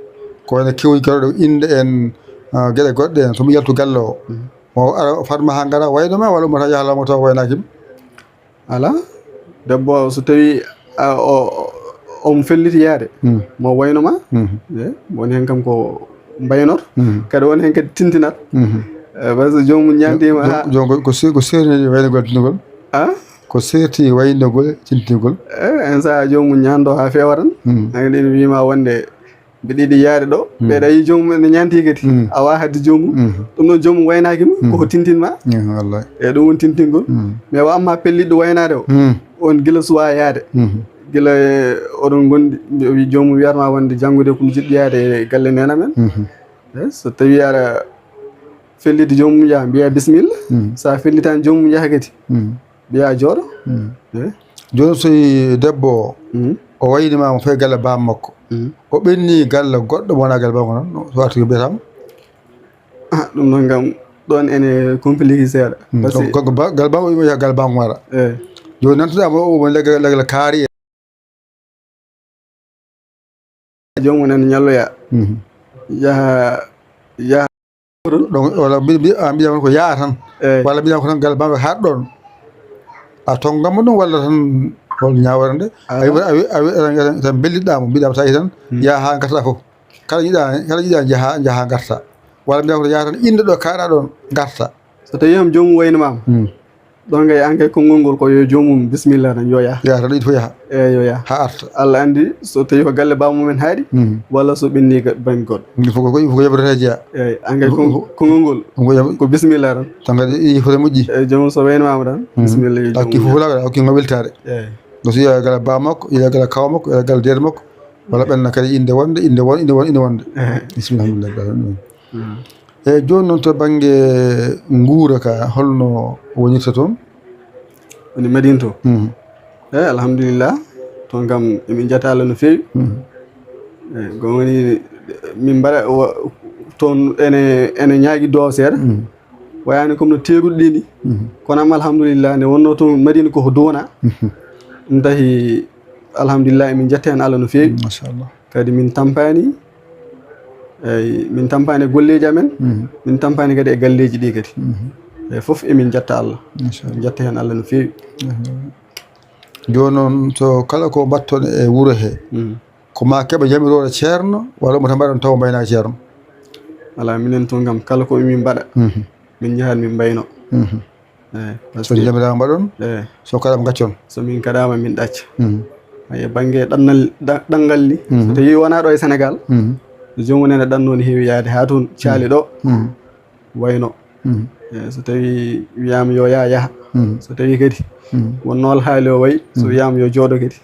Ko wayno kewji garooɗe innde en, ah, geɗe goɗɗe en, so mo yaltu galle o. Mhm. Mo ara o fadma haa ngara wayno ma, walla ummata yaha law makko taw waynaaki ma? Alaa. Debbo o, so tawi, ah, o, o, omo felliti yaade, Mhm. mo wayno ma. Mhm. Eyi, won heen kam ko mbaynoto. Mhm. Kadi won heen kadi tintinat. Mhm. Eh, parce que joomum ñaantiima Joom-, haa joom ko, ko se-, ko seerni waynogol tintinagol? Ah? Ko seerti waynogol, tintinagol. Eh, en sahaa joomum ñaando haa feewa tan. Hmm. An kadi ene wiima wonde mbiɗa yiɗi yaade ɗo. Hmm. Ɓeeɗa yi joomum ene ñaanti kadi. Hmm. A wawa hadde joomum. Hmm. Ɗum ɗon joomum waynaaki ma, Hmm. koko tintin ma. Hmm, wallahi. E ɗum woni tintingol. Hmm. Mais wa amma pelliɗɗo waynaade o, Hmm. on gila suwa yaade. Hmm. Gila, eh, oɗon ngondi, mbi-, wi joomum wiyata ma wonde janngo de ko mi jiɗɗo yaade e galle nena men. Hmm. Eh, so tawi aɗa felliti joomum yaha, mbiya bisimilla. Hmm. So a fellitaani joomum yaha kadi. Hmm. Mbiya jooɗo. Mm. Eh? Jooni so tawi debbo o, Mm. o wayni ma mo fayi galle baaba makko. Mm. O ɓenni galle goɗɗo mo wonaa galle baaba makko noon, so arti ko mbiyata mo? Ah, ɗum noon kam, ɗoon ene compliqué seeɗa. Mm. Parce que Donc, kanko ba-, galle baaba o, o yaha galle baaba makko mara. Eh. Jooni nantuɗaa mo, o woni leggal, leggal kaari e Joomum en ñalloya. Mhm. Yaha, yaha. Ɗon, walla mbi-, mbi-, a mbiya ko yaa tan. Eyi. Walla mbiya ko tan galle baaba haa ɗon. A tonngam mo ɗum walla tan hol ñaawere nde? Ah. A wi, a wi, a wi, tan, tan, tan mbelliɗaa mo, mbiɗa tawi tan, Hmm. yaha haa ngarta fof. Kala jiɗa, kala jiɗa jaha, jaha ngarta. Walla mbiya ko yaa tan innde ɗo kaaɗa ɗon, ngarta. So tawi kam joomum wayno ma. Hmm. Ɗon kay, an kay, konngol ngol ko yo joomum bisimilla tan, yo yah. Yah tan, ɗiɗi fof yaha. Eyi, yo yah. Haa arta. Allah anndi so tawi ko galle baaba mumen haaɗi, Mhm. walla so ɓenni ga-, bannge goɗɗo. Il faut ko, il faut ko yoɓrete jeya. Eyi, an kay, kon-, Ko, ko, konngol ngol ko yoɓ- ko bisimilla tan. Tan kadi, il faut moƴƴi. Eyi, joomum so wayno ma tan, Mhm. bisimilla, yo Hakki joomum fof yah. Laga, hakki ngo weltaare. Eyi. No so yiya galle baaba makko, yiya galle kaaw makko, yiya galle deer makko, walla ɓenna kadi innde wonde, innde won-, innde won-, innde wonde. Eyi. Bisimilla, alhamdulillah. Mhm. Eyi, jooni noon to bannge nguura ka, holno wonirta toon? Woni Madina to? Mhm. Eyi, alhamdulillah, toon kam emin njetta Allah no feewi. Mhm. Eyi, ko woni min mbaɗa, wa-, toon ene, ene ñaagi duwaaw seeɗa. Mhm. Wayaani comme no teeruɗe ɗe ni. Mhm. Kono am, alhamdulillah, nde wonnoo toon Madina koko duwonaa. Mhm. Ɗum tahi, alhamdulillah, emin njetta heen Allah no feewi. Machallah. Kadi min tampaani, eyi, min tampaani e golleeji amen, Mhm. min tampaani kadi e galleeji ɗi kadi. Mhm. E fof emin njetta Allah. Min njetta heen Allah no feewi. Jooni noon, so kala ko mbaɗton e wuro he, ko ma keɓa yamirore ceerno, walla omo tan mbaɗon taw mbayna ceerno? Alaa, minen toon kam, kala ko min mbaɗa, min njahat min mbayno. Eyi, so jamiraama mbaɗon, eyi, so kaɗaama ngaccon. So min kaɗaama min ɗacca. Eyi, bannge ɗannal, ɗa-, ɗanngal ni, so tawii wonaa ɗo e Senegaal, joomum ene ɗannoo no heewi yahde haa toon, caali ɗo, wayno. Eyi, so tawii wiyaama yo yah, yaha. So tawii kadi wonnoo alhaali o wayi, so wiyaama yo jooɗo kadi.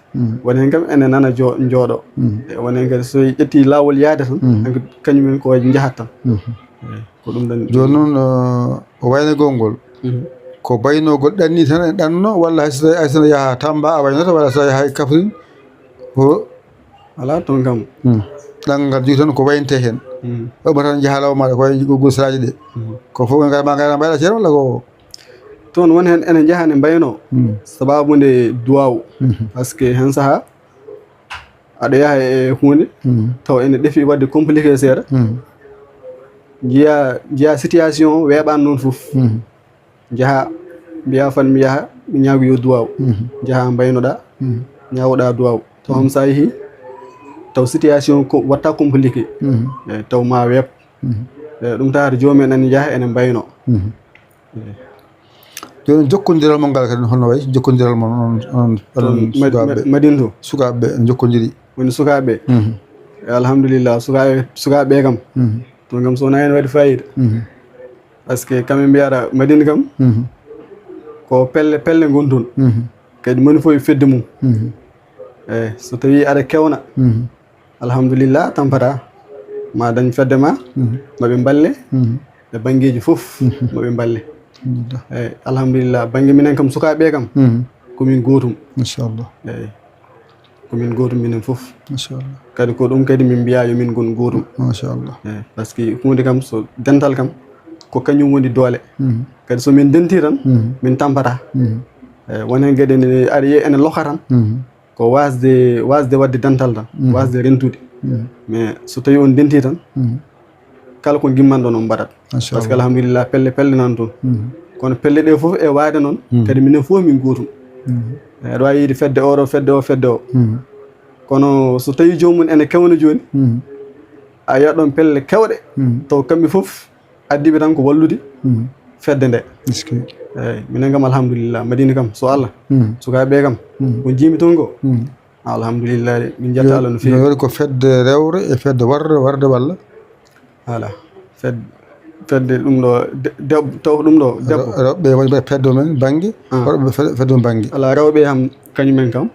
Won heen kam ene nana jo-, jooɗo. Eyi, won heen kadi so ƴettii laawol yahde tan, kañum en ko njahat tan. Eyi, ko ɗum ɗon. Jooni noon, o waynagol ngol, ko baynogol ɗanni tan e ɗanno, walla hay so, hay so yaha Tamba a waynata, walla so yaha Kaffrine, ko alaa toon kam. Ɗanngal ngal jogii toon ko wayntee heen. Ɗo mo tan njaha law maaɗa ko wayi ko gusaaji ɗe. Ko fof ngar ma ngar mbayɗa ceerno walla ko? Toon won heen ene njaha ne mbayno. Sababu nde duwaaw. Parce que heen sahaa aɗa yaha e huunde, taw ene ɗefi waɗde compliqué seeɗa. Njiya, njiya situation o weeɓaani noon fof. Njaha, mbiya fan mi yaha, mi ñaago yo duwaaw. Njaha mbaynoɗa, ñaawoɗa duwaaw. Taw hom sa yehi, taw situation ko watta compliqué. Eyi, taw ma weeɓ. Eyi, ɗum tawata joomum en ene njaha ene mbayno. Eyi. Jooni jokkondiral mon ngal kadi holno wayi? Jokkondiral mon on, on, on sukaaɓe. Madina to? Sukaaɓe ɓe, on jokkondiri? Woni sukaaɓe ɓe? Alhamdulillah, sukaaɓe, sukaaɓe ɓe kam. Toon kam so wonaa ene waɗi fayida. Parce que kamɓe mbiyata Madina kam, ko pelle, pelle ngoni toon. Kadi moni fof e fedde mum. Eyi, so tawii aɗa kewna, alhamdulillah, tampata. Ma dañ fedde ma, ma ɓe mballe, e banngeeji fof, ma ɓe mballe. Alhamdulillah. Eyi, alhamdulillah, bannge minen kam, sukaaɓe ɓe kam, ko min gootum. Machallah. Eyi. Ko min gootum minen fof. Machallah. Kadi ko ɗum kadi min mbiya yo min ngon gootum. Machallah. Eyi, parce que huunde kam so dental kam ko kañum woni doole. Kadi so min dentii tan, min tampata. Eyi, won heen geɗe ne aɗa yiya ene loka tan. Ko waasde, waasde waɗde dental tan, waasde rentude. Mais so tawii on dentii tan, kala ko ngimmanɗon on mbaɗat. Parce que alhamdulillah, pelle, pelle nan toon. Kono pelle ɗe fof e waade noon, kadi minen fof min gootum. Eyi, aɗa waawi yiide fedde o ɗo, fedde o, fedde o. Kono so tawii joomum ene kewna jooni, a yiyat ɗoon pelle keewɗe, taw kamɓe fof addiiɓe tan ko wallude fedde nde. Eyi, minen kam alhamdulillah, Madina kam, so Allah, sukaaɓe ɓe kam, ko njiimi toon ko, alhamdulillah, min njetta Allah no feewi. Waɗi ko fedde rewre e fedde warde, warde walla? Voilà. Fed-, fedde ɗum ɗo de-, deb-, taw ko ɗum ɗo debbo. Rewɓe woni ɓe fedde men bannge, worɓe fe-, fedde men bannge. Alaa, rewɓe kam, kañum en kam,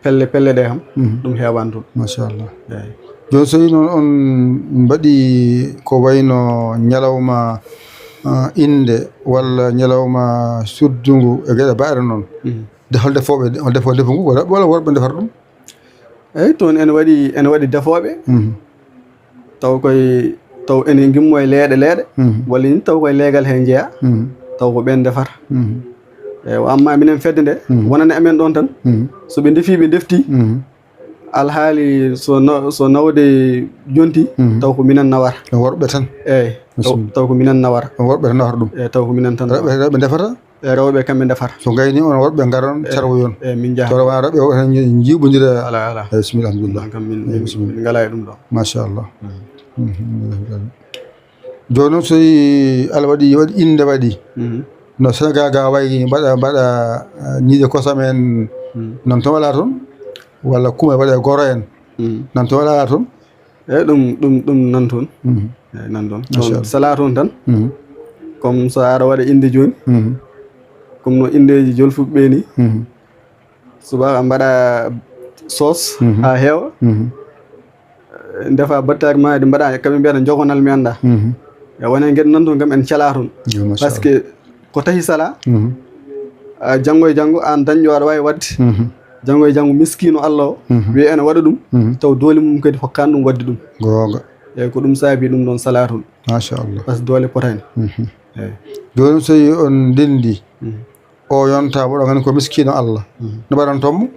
pelle, pelle ɗe kam, ɗum heewaani toon. Machallah. Eyi. Jooni so tawii noon on mbaɗi ko wayno ñalawma, ah, innde walla ñalawma suddungu e geɗe baɗɗe noon, de hol defooɓe, hol defooɓe ndefu ngu, walla, walla worɓe ndefata ɗum? Eyi, toon ene waɗi, ene waɗi defooɓe. Taw koye, taw ene ngimmo e leeɗe, leeɗe. Walla ni taw koye leegal he njeya. Taw ko ɓeen ndefata. Eyi, wa amma minen fedde nde, wonani amen ɗoon tan. So ɓe ndefii, ɓe ndeftii. Alhaali so na-, so nawde jonti, taw ko minen nawata. Ko worɓe tan? Eyi, taw, taw ko minen nawata. Ko worɓe tan nawata ɗum? Eyi, taw ko minen tan nawata. Rewɓe, rewɓe ndefata? E rewɓe kamɓe ndefata. So ngayni on worɓe ngaron carwoyon. E min njaha. Tawa wona rewɓe o tan jiiɓondira. Ala, ala. Eyi, bismillah, alhamdulillah. Kam min, min, min ngalaa e ɗum ɗo. Machallah. Jooni noon so yi Allah waɗi, waɗi innde waɗi. No Senegal ga wayi mbaɗa, mbaɗa, eh, ñiiƴe kosam en. Nan toon wala toon? Walla kuma waɗa e goro en. Nan toon wala toon? Eyi, ɗum, ɗum, ɗum nan toon. Eyi, nan toon. Machallah. Toon salaa toon tan. Comme so aɗa waɗa innde jooni. Comme no inndeeji jolfuɓe ɓe ni. Subaka mbaɗa soos haa heewa. Ndefa battaari maaɗi mbaɗa, kamɓe mbiyata jogonal mi annda. E wona geɗe nan toon kam en calaa toon. Machallah. Parce que ko tahi salaa, a, janngo e janngo aan dañɗo aɗa waawi waɗde. Janngo e janngo miskiino Allah o, wiya ene waɗa ɗum, taw doole mum kadi hokkaani ɗum waɗde ɗum. Goonga. Eyi, ko ɗum saabi ɗum ɗoon salaa toon. Machallah. Parce que doole potaani. Eyi. Jooni so on ndenndi, o yonta, mboɗo anndi ko miskiino Allah. No mbaɗanton mo?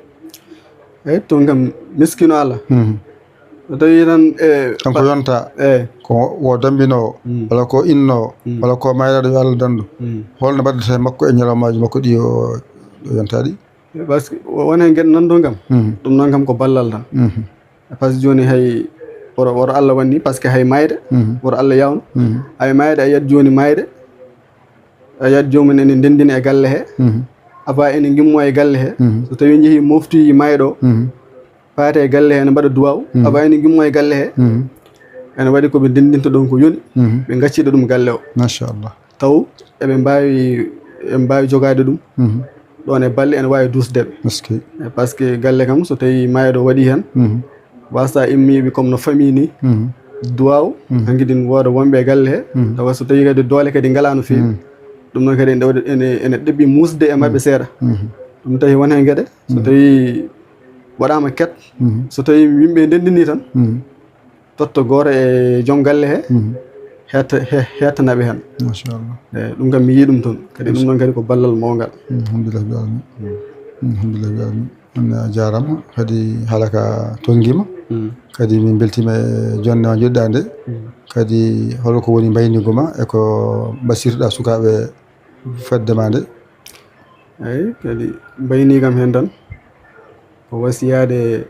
Eyi, toon kam miskiino Allah. So tawii tan e kanko yonta eyi ko wo dambinoowo Mm. walla ko innoowo Mm. walla ko mayraɗo yo Allah dandu Mm. holno mbaɗata e makko e ñalawmaaji makko ɗi o o yontaɗi Parce que won heen geɗe nan ɗon kam Mhm. ɗum noon kam ko ballal tan. Mhm. Parce que jooni hay woro woro Allah wanni parce que hay mayde Mhm. woro Allah yawno Mhm. hay mayde a yiyat jooni mayde a yiyat joomum ene ndenndina e galle he Mhm. avant ene ngimmo e galle he Mhm. So tawii njehii moftoyi mayɗo o Mhm. paate e galle he ene mbaɗa duwaw Mhm. avant ene ngimmo e galle he Mhm. ene waɗi ko ɓe ndenndinta ɗon ko yoni Mhm. ɓe ngaccida ɗum galle o Machallah. Taw eɓe mbaawi eɓe mbaawi jogaade ɗum Mhm. ɗon e balle ene waawi duusde ɓe Est-ce que par ce que galle kam so tawii mayɗo waɗi heen Mhm. wasta immiiɓe comme no famille ni Mhm. duwaw Mhm. hanki ɗin wooda wonɓe e galle he Mhm. tawa so tawii kadi doole kadi ngalaa no feewi Mhm. ɗum noon kadi ene ɗawde- ene ene ɗeɓɓi muusde e maɓɓe seeɗa Mhm. ɗum tawi won heen geɗe so tawii waɗaama ket Mhm. so tawii yimɓe ndenndinii tan Mhm. totta gooto e joom galle he Mhm. heetta- he- heettanaɓe heen Machallah. eyi ɗum kam mi yii ɗum toon kadi ɗum noon kadi ko ballal mawngal Alhamdulillah rabbil alamin. Alhamdulillah rabbil alamin. On a jaarama kadi haala ka tonngima. Kadi min mbeltima e jonde ma joɗɗande. Kadi holko woni mbaynigu ma e ko mbasirtoɗa sukaɓe fedde ma nde? Eyi kadi mbayni kam heen tan ko wasiyaade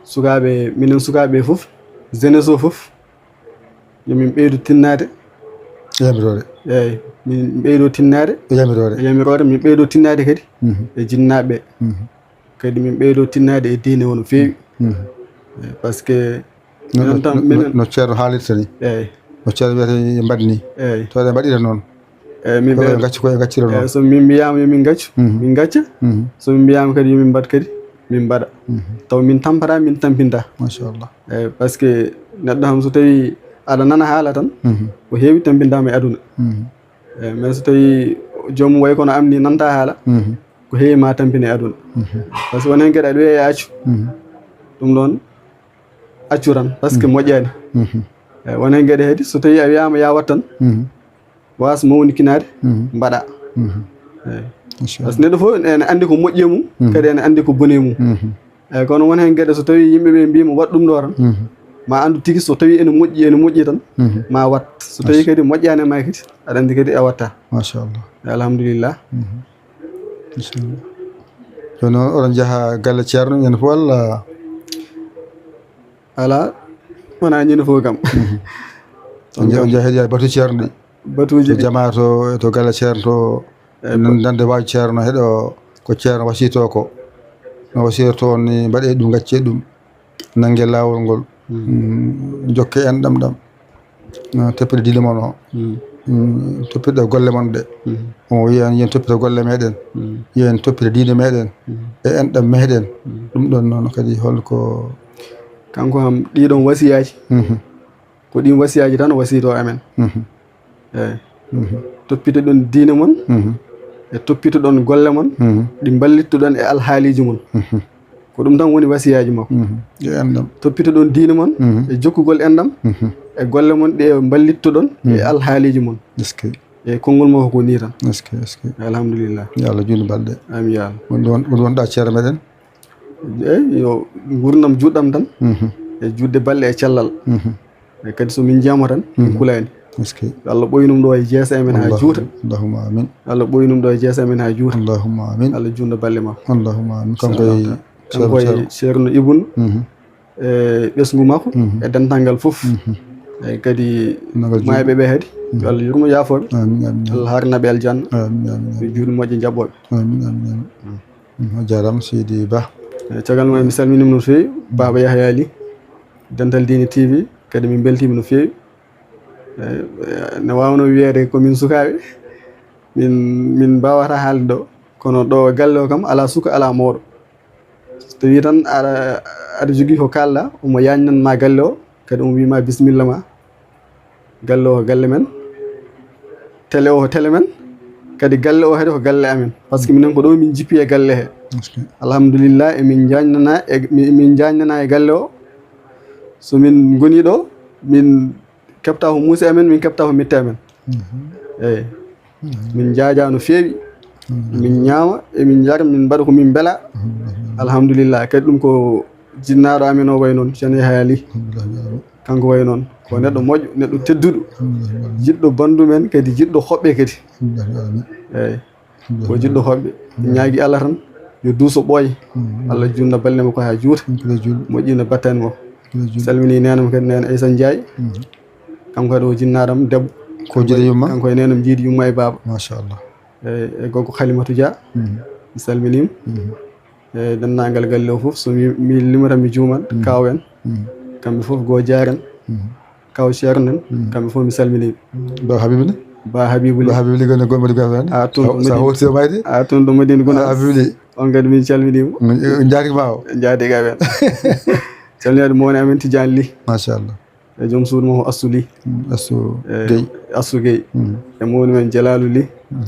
sukaaɓe minen sukaaɓe fof jeunesse o fof yo min ɓeydu tinnaade Yamiroore. eyi min ɓeydo tinnaade Yamiroore. Yamiroore min ɓeydo tinnaade kadi e jinnaaɓe ɓe kadi min ɓeydo tinnaade e diine o no feewi par ce que No- minen no- tan no- minen no ceerno haalirta ni. eyi No ceerno wiyata e mbaɗ ni. Eyi To eɗen mbaɗira noon. eyi min Ko ɓe ɓe gacci ko ɓe gaccira noon. eyi so min mbiyama yo min gaccu Mhm. min gacca Mhm. So min mbiyaama kadi yo min mbaɗ kadi min mbaɗa taw min tampata min tampinta Machallah. eyi par ce que neɗɗo kam so tawi aɗa nana haala tan Mhm. ko heewi tampintaama e aduna Mhm. eyi mais so tawi joomum wayi kono am ni nanta haala Mhm. ko heewi ma tampine e aduna par ce que won heen geɗe aɗa wiya e accu Mhm. ɗum ɗoon accu tan par ce que moƴƴaani Mhm. eyi won heen geɗe kadi so tawi a wiyaama ya wat tan Mhm. waas mawnikinaade Mhm. mbaɗa Mhm. eyi Machallah. par ce que neɗɗo fof ene anndi ko moƴƴi e mum Mhm. kadi ene anndi ko boni e mum Mhm. eyi kono won heen geɗe so tawi yimɓe ɓe mbiima waɗ ɗum ɗo tan Mhm. ma anndu tigi so tawi ene moƴƴi ene moƴƴi tan Mhm. ma wat so tawi kadi moƴƴaani ma kadi aɗa anndi kadi a watta Machallah. alhamdulillah Mhm. Machallah. Jooni noon oɗon njaha galle ceerno ñande fof walla ala wona ñande fof kam on nja- on njaha heɗoya batu ceerno ɗi? Batuuji To ɗi jamaa to to galle ceerno to nan dande waaji ceerno heɗo ko ceerno wasito ko no wasirto on ni mbaɗe ɗum gacce ɗum nannge laawol ngol Mm, jokke en ɗam ɗam Ah, toppite diine mon o Mm, toppite golle mon ɗe omo wiya en yen toppito golle meɗen yen toppito diine meɗen e en ɗam meɗen ɗum ɗon noon kadi holko kanko kam ɗiɗon wasiyaaji Mhm, ko ɗin wasiyaaji tan wasiyto amen mhm, eyi mhm, toppitoɗon diine mon mhm, e toppitoɗon golle mon mhm, ɗi mballittoɗon e alhaaliiji mon mhm, ko ɗum tan woni wasiyaaji makko mhm. E en ɗam toppitoɗon diine mon Mhm. e jokkugol enɗam Mhm. e golle mon ɗe mballittoɗon e alhaaliiji mon Est-ce que e konngol makko ko ni tan est-ce que est-ce que alhamdulillah yo Allah juutnu balɗe amin ya Allah won ɗon won wonɗa ceere meɗen eyi yo gurdam juɗɗam tan Mhm, e juutde balɗe e cellal mhm. e kadi so min njiyama tan min kulaani Est-ce que yo Allah ɓoynum ɗo e jeese amen ha juuta Allahumma amin yo Allah ɓoynum ɗo e jeese amen ha juuta Allahumma amin Allah juutna balɗe makko Allahumma amin kanko e kanko e ceerno ibnu Mhm, e ɓesngu makko e dental ngal fof e kadi Ngal mayɓe ɓe kadi yo Allah yurmo yaafoɓe amin amin amin Allah harnaɓe aljanna amin amin e juuɗe moƴƴe jaɓɓoɓe amin amin amin Mhm, a jarama seydi ba e caggal mum mi salminima no feewi baba yahya ali dental diine tv kadi min beltima no feewi e ne wawno wiyede komin sukaɓe min min mbawata haalde ɗo kono ɗo galle o kam ala suka ala mawɗo so tawi tan aɗa aɗa jogui ko kalɗa omo yajnanma galle o kadi omo wima bisimilla ma galle o ko galle men télé o ko télé men kadi galle o kadi ko galle amen par ce que minen ko ɗo min jippi e galle he Est-ce que alhamdulillah emin jaajnana e mi- min jaajnana e galle o so min goni ɗo min keɓta ko muusi amen min keɓta ko mette amen eyyi min jaaja no feewi min ñaama emin jara min mbaɗa ko min mbela alhamdulillah kadi ɗum ko Jinnaaɗo amen o wayi noon, Ceerno Yahaya Ly. Alhamdulillah, ya Rabbi. Kanko wayi noon, ko neɗɗo moƴƴo, neɗɗo tedduɗo, alhamdulillah, jiɗɗo banndum en, kadi jiɗɗo hoɓɓe kadi. Alhamdulillah, ya Rabbi. Eeyi. Ko jiɗɗo hoɓɓe. Ñaagi Allah tan, yo duuso ɓooya. Mm. Allah juutna balɗe makko haa juuta. Mm, kadi juul. Moƴƴina battane makko. Kadi juul. Salmini neene am kadi, neene Aysata Njaay. Mm. Kanko kadi o jinnaaɗo am debbo. Ko jiiɗo yumma? Kanko e neene am jiiɗo yumma e baaba. Machallah. E, e gorko Halimatu Dia. Mm. Mi salminiima. Mm. E denndaangal galle o fof, so mi, mi limata mi juuman, mm, kaaw en. Mm. Kamɓe fof goo jaaren. Mm. Kaw Ceerno en, mm, kamɓe fof mi salminii ɓe. Ba Habibu ne? Ba Habibu Ly. Ba Habibu Ly gone gomɓe gasa ne? A, toon ɗo Madina. Sa hoti o mayde? A, toon ɗo Madina Gunaas. Ba Habibu Ly. On kadi min calminii mo. Mm, eh, jaarima o. Jaarama ɓeen. Calminaade mawni amen Tidiane Ly. Machallah. E joom suudu mo Assu Ly. Mm, Assu Gueye. Assu Gueye. Mm. E mawni men Jalaalu Ly. Mm.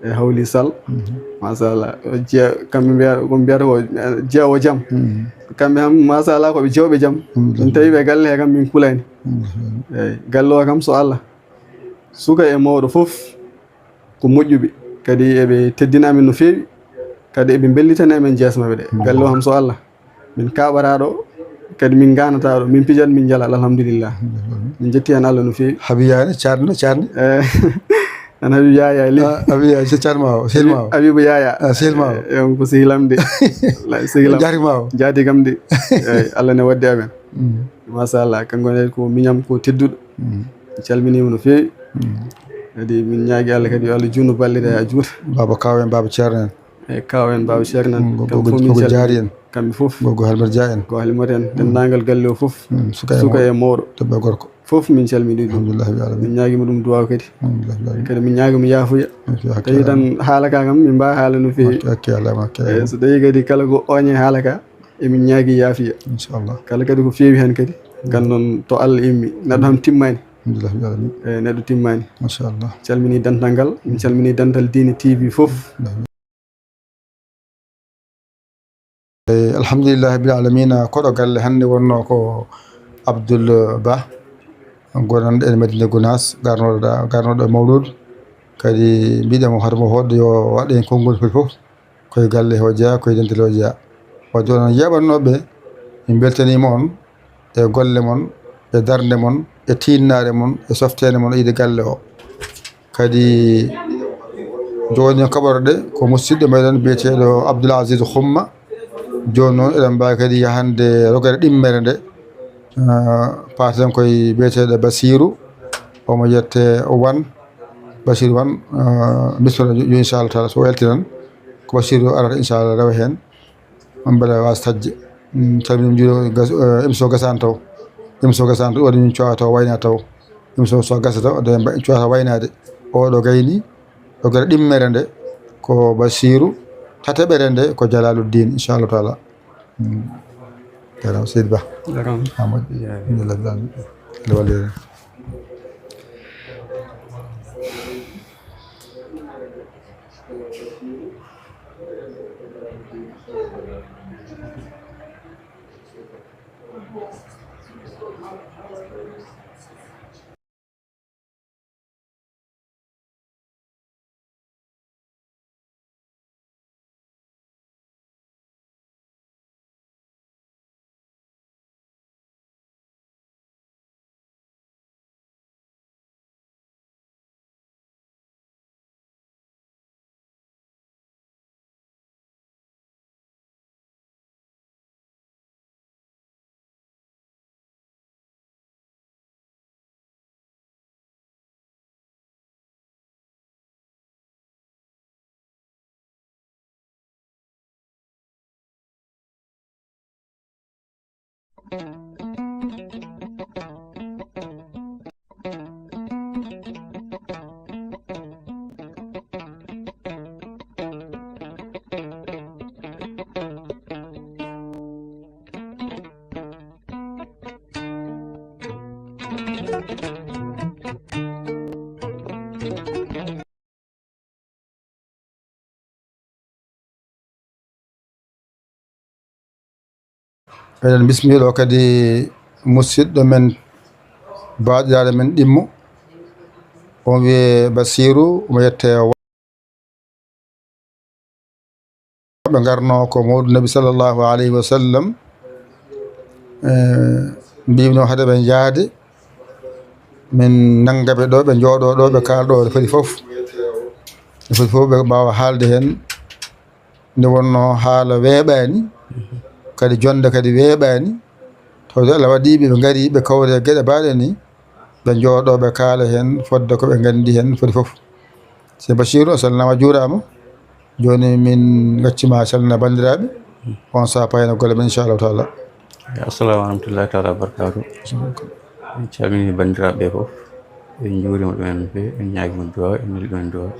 E Hawli Sall. Mm. Machallah. O jeya, kamɓe mbiya, ko mbiyata ko, eh, jeya o jam. Mm. Kamɓe kam, machallah, ko ɓe jewɓe jam. Mm. Min tawi ɓe galle he kam, min kulani. Mm. Eeyi, galle o kam, so Allah, suka e mawɗo fof ko moƴƴuɓe, kadi eɓe teddina amen no feewi, kadi eɓe mbellitani amen jeese maɓɓe ɗe. Mm. Galle o kam, so Allah, min kaaɓataa ɗo, kadi min ngaanataa ɗo, min pijat, min njalal, alhamdulillah. Mm. Min njetti heen Allah no feewi. Habibu Yaya ne, caatno, caatno? Eh, an Habibu Yaya Ly. Ah, Habibu Yaya, so caatma o, sehil ma o. Habibu Yaya. Ah, sehil ma o. Eh, on ko sehil am de. Wallaahi, sehil am. Jaati ma o. Jaati kam de. Eeyi, Allah ne waddi amen. Mm. Machallah, kanko ne ko miñam, ko tedduɗo. Mm. Mi calminiima no feewi. Mm. Kadi min ñaagi Allah kadi yo Allah juutnu balɗe ɗe haa juuta. Baaba Kaaw en, Baaba Ceerno en. E kaaw en, Baaba Ceerno en. Mm, kamɓe fof min calminii. Jaari en. Kamɓe fof. Gogo Halmar Dia en. Gogo Halmar en. Mm. Denndaangal galle o fof. Mm, suka e mawɗo. Suka e mawɗo. Debbo e gorko. Fof min calminii ɗum. Alhamdulillah, ya Rabbi. Min ñaagiima ɗum duwaaw kadi. Alhamdulillah, ya Rabbi. Kadi min ñaagiima yaafuya. Alhamdulillah, ya Rabbi. Tawi tan haala ka kam min mbaawa haalande no feewi. Okey, okey, alama, okey. Eeyi, so tawii kadi kala ko ooñe haala ka, emin ñaagi yaafiya. Inchallah. Kala kadi ko feewi heen kadi, mm, nganndon to Allah immi. Neɗɗo kam timmaani. Alhamdulillah, ya Rabbi. Eeyi, neɗɗo timmaani. Machallah. Calminii dental ngal, min calminii dental Diine T V fof. Alhamdulillah. Eyi, alhamdulillahi rabbil alamina. Koɗo galle hannde wonnoo ko Abdoul Ba, gonanɗo e Madina Gounass, garnoɗo ɗa, garnoɗo e mawluudu. Kadi mbiɗen mo hoto mo hoɗ yo waɗ heen konngol foti fof, koye galle o jeyaa, koye dental o jeyaa. Wadde onon yeeɓannooɓe, min mbeltaniima on e golle mon, e darnde mon, e tiinnaare mon, e softeende mon e yiɗde galle o. Kadi jooni kaɓorɗe ko musidɗo meɗen biyeteeɗo Abdoul Aziz Xumma. Jooni noon eɗen mbaawi kadi yahande rogere ɗimmere nde, ah, paaten koye biyeteeɗo Basiru, omo yette Wan, Basiru Wan, ah, bismillah, jo-, jo-, inchallah taala, so o yalti tan, ko Basiru arata inchallah rewa heen. On mbaɗa waas tajje. Mm, tawi min njuɗo gas-, eh, émission gasani taw. Émission gasani taw, waɗi min cowa taw, wayna taw. Émission so gasa taw, de mba-, cowa taw waynaade. O ɗo gayni, o gara ɗimmere nde, ko Basiru, tataɓere nde, ko Jalaluddin, inchallahu taala. Mm. Jaaraama, Seydi Ba. Jaaraama. Amadou. Jaaraama. Alhamdulillah, Alhamdulillah. Eɗen bismii ɗo kadi musidɗo men, baaɗiraaɗo men ɗimmo, on wiyee Basiru, omo yettee Ɓe ngarno ko Mawlud Nabi sallallahu alayhi wa sallam, Eh, mbimi noon, hade ɓe njaade, min nannga ɓe ɗo, ɓe njooɗo ɗo, ɓe kaala ɗo, no foti fof. No foti fof ɓe mbaawa haalde heen. Nde wonnoo haala weeɓaani, kadi jonnde kadi weeɓaani. Tawde Allah waɗi ɓe, ɓe ngari, ɓe kawri e geɗe baaɗe ni, ɓe njooɗo, ɓe kaala heen, fodde ko ɓe nganndi heen foti fof. Sey Basiiru, a salminaama, a juuraama. Jooni min ngaccima salmina banndiraaɓe. On sa payna golle men, inchallahu taala. Assalamu warahmatullahi taala wabarakatuh. En calmini banndiraaɓe ɓe fof. En njuurima ɗumen no feewi, en ñaagima duwaaw, en neli ɗumen duwaaw.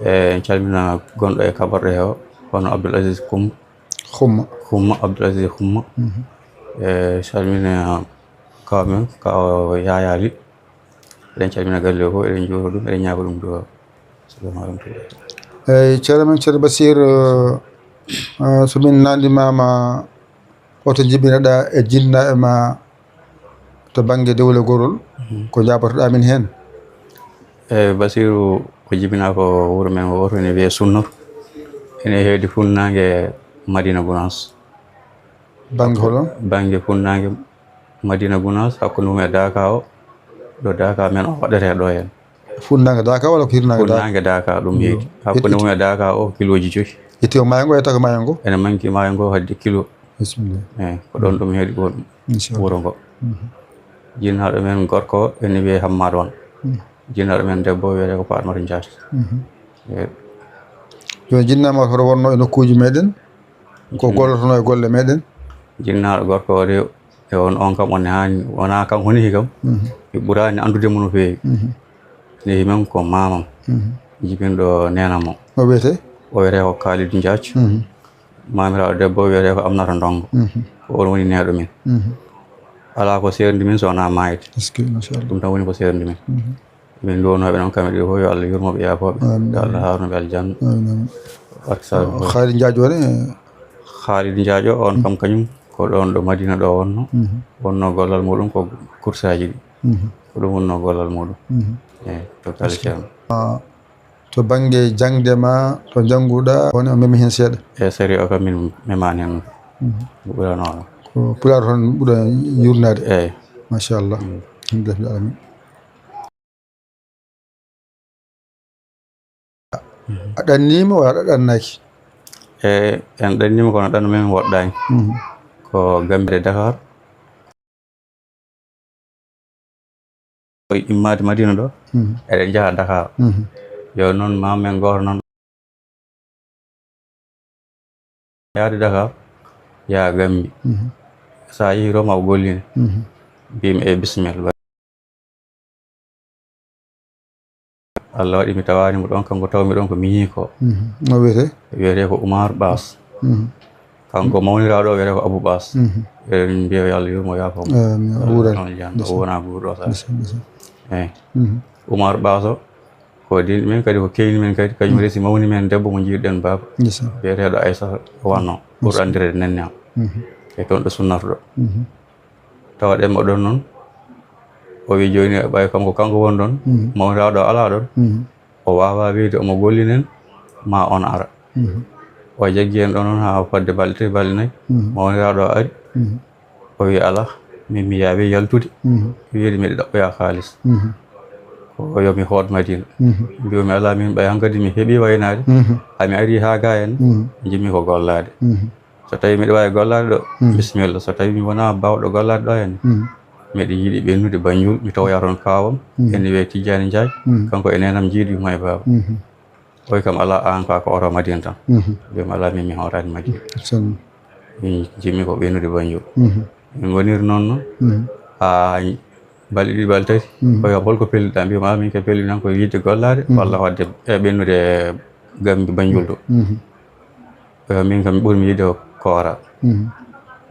E, en calmina gonɗo e kaɓorɗe he o, hono Abdoul Aziz Koum-, Xumma. Xumma, Abdoul Aziz Xumma. Mhm. E, calmina kaw men, kaw Yaya Ly. Eɗen calmina galle o fof, eɗen njuura ɗum, eɗen ñaaga ɗum duwaaw. Assalamu aleykum. Eyyi, ceerno men, ceerno Basiir, eh, eh, so min nanndimama, hoto jibinoɗaa e jinnaaɓe ma to bannge dewle gorol, mhm, ko njaabotoɗaa min heen? Eyyi, Basiiru, ko jibinaa ko wuro men o, woto ene wiyee Sunnor. Ene heedi funnaange Madina Gunaas. Bannge holo? Bannge funnaange Madina Gunaas, hakkunde mum e Daaka o, ɗo Daaka men o waɗetee ɗo heen. Funnaange Daaka walla ko hirnaange Daaka? Funnaange Daaka ɗum heedi. Yo. Hakkunde mum e Daaka o, kilooji joyi. Itti o maayo ngo, e tako maayo ngo? Ene manki maayo ngo hadde kilo. Bisimilla. Eyi, ko ɗoon ɗum heedi ko ɗum. Inchallah. Wuro ngo. Mhm. Jinnaaɗo men gorko o ene wiyee Hammaad Wan. Mhm. Jinnaaɗo men debbo wiyetee ko Fatmata Njaay. Mhm. Eyi. Jooni jinnaaɗo hoto wonno e nokkuuji meɗen? Ko gollotono e golle meɗen? Jinnaaɗo gorko o de, e on, on kam, on haani, wonaa kam honihi kam. Mhm. Mi ɓuraani anndude mo no feewi. Mhm. Nehi men ko maamam, mhm, jibinɗo neenam o. O wiyetee? O wiyetee ko Khalid Njaaj. Mhm. Maamiraaɗo debbo wiyetee ko Amnata Ndongo. Mhm. Ko oon woni neeɗo min. Mhm. Alaa ko seerndi min so wonaa maayde. Eskey, machallah. Ɗum tan woni ko seerndi min. Mhm. Min nduwanooɓe noon kamɓe ɗiɗo fof, yo Allah yurmo ɓe, yaafoo ɓe. Amiin. Yo Allah haarno ɓe aljanna. Amiin, amiin. Barke saabu. Khalid Njaaj o ne? Khalid Njaaj o, on kam kañum ko ɗoon ɗo Madina ɗo wonno. Mhm. Wonno gollal muɗum ko kursaaji ɗi. Mhm. Ko ɗum wonno gollal muɗum. Mhm. Eyi, to Khalid Ceerno. Ah, to bannge jaŋde ma, to njannguɗaa, woni o memi heen seeɗa? E sari o kam min memaani heen. Mhm. Ko ɓuranooma. Ko Pulaar tan ɓura yurnaade. Eyi. Machallah. Mhm. Alhamdulillah alamin. Mhm. A ɗanniima walla a ɗannaaki? E, en ɗanniima kono ɗannu men woɗɗaani. Mhm. Ko Gambia e Dakar. Ko immaade Madina ɗo, mhm, eɗen njaha Dakar. Mhm. Yo noon maam men gooto noon. Yaade Dakar, yaa Gambi. Mhm. So a yehii to ma o golline. Mhm. Mbiymi, "Eyi, bisimilla." Allah waɗi mi tawaani mo ɗoon, kanko tawmi ɗoon ko miñii ko. Mhm. No wiyetee? Wiyetee ko Umar Baas. Mhm. Kanko mawniraaɗo o wiyetee ko Abu Baas. Mhm. Eɗen mbiya yo Allah yurmo, yaafo mo. Amiin. O wuuran. Aljanna. O wona guurɗo o saaha. Ndeysaan, ndeysaan. Eyi. Mhm. Umar Baas o, ko diin men kadi, ko keyni men kadi, kañum, mhm, resi mawni men debbo mo njiiɗen baaba. Ndeysaan. Biyeteeɗo Aysata Wanno, ɓurɗo, ndeysaan, anndireede Nenne am. Mhm. E toon ɗo sunnata ɗo. Mhm. Tawaɗen mo ɗoon noon. O wi jooni ɓay kanko, kanko woni ɗoon, mhm, mawniraaɗo o alaa ɗoon. Mhm. O waawaa wiyde omo gollinen, ma on ara. Mhm. O jaggi en ɗoon noon haa fodde balɗe tati, balɗe nayi. Mhm. Mawniraaɗo o ari. Mhm. O wi, "Alaa, min mi yaawii yaltude." Mhm. Wiide miɗo ɗaɓɓoyaa kaalis. Mhm. Ko yo mi hoot Madina. Mhm. Mbiyumi, "Alaa, min ɓay hankadi mi heɓii waynaade." Mhm. Haa mi arii haa gaa en, mhm, njiɗmi ko gollaade. Mhm. So tawii miɗo waawi gollaade ɗo, mhm, bisimilla. So tawii mi wonaa baawɗo gollaade ɗo henne, mhm, miɗo yiɗi ɓennude Banjul, mi tawoya toon kaawam, mhm, ene wiyee Tijjaani Njaay, mhm, kanko e neenam njiidu yumma e baaba. Mhm. O wi kam, "Alaa, aan kaa ko oto Madina tan." Mhm. Mbiyumi, "Alaa, min mi hootaani Madina." Min njiɗmi ko ɓennude Banjul. Mhm. Min ngoniri noon noon, mhm, haa balɗe ɗiɗi, balɗe tati, mhm, o wi kam, "Hol ko pelliɗaa?" Mbiyumi, "Alaa, min kay pelliɗam ko yiɗde gollaade, mhm, walla waɗde e ɓennude Gambi Banjul ɗo." Mhm. Eh, min kam, mi ɓurmi yiɗde ko koora. Mhm.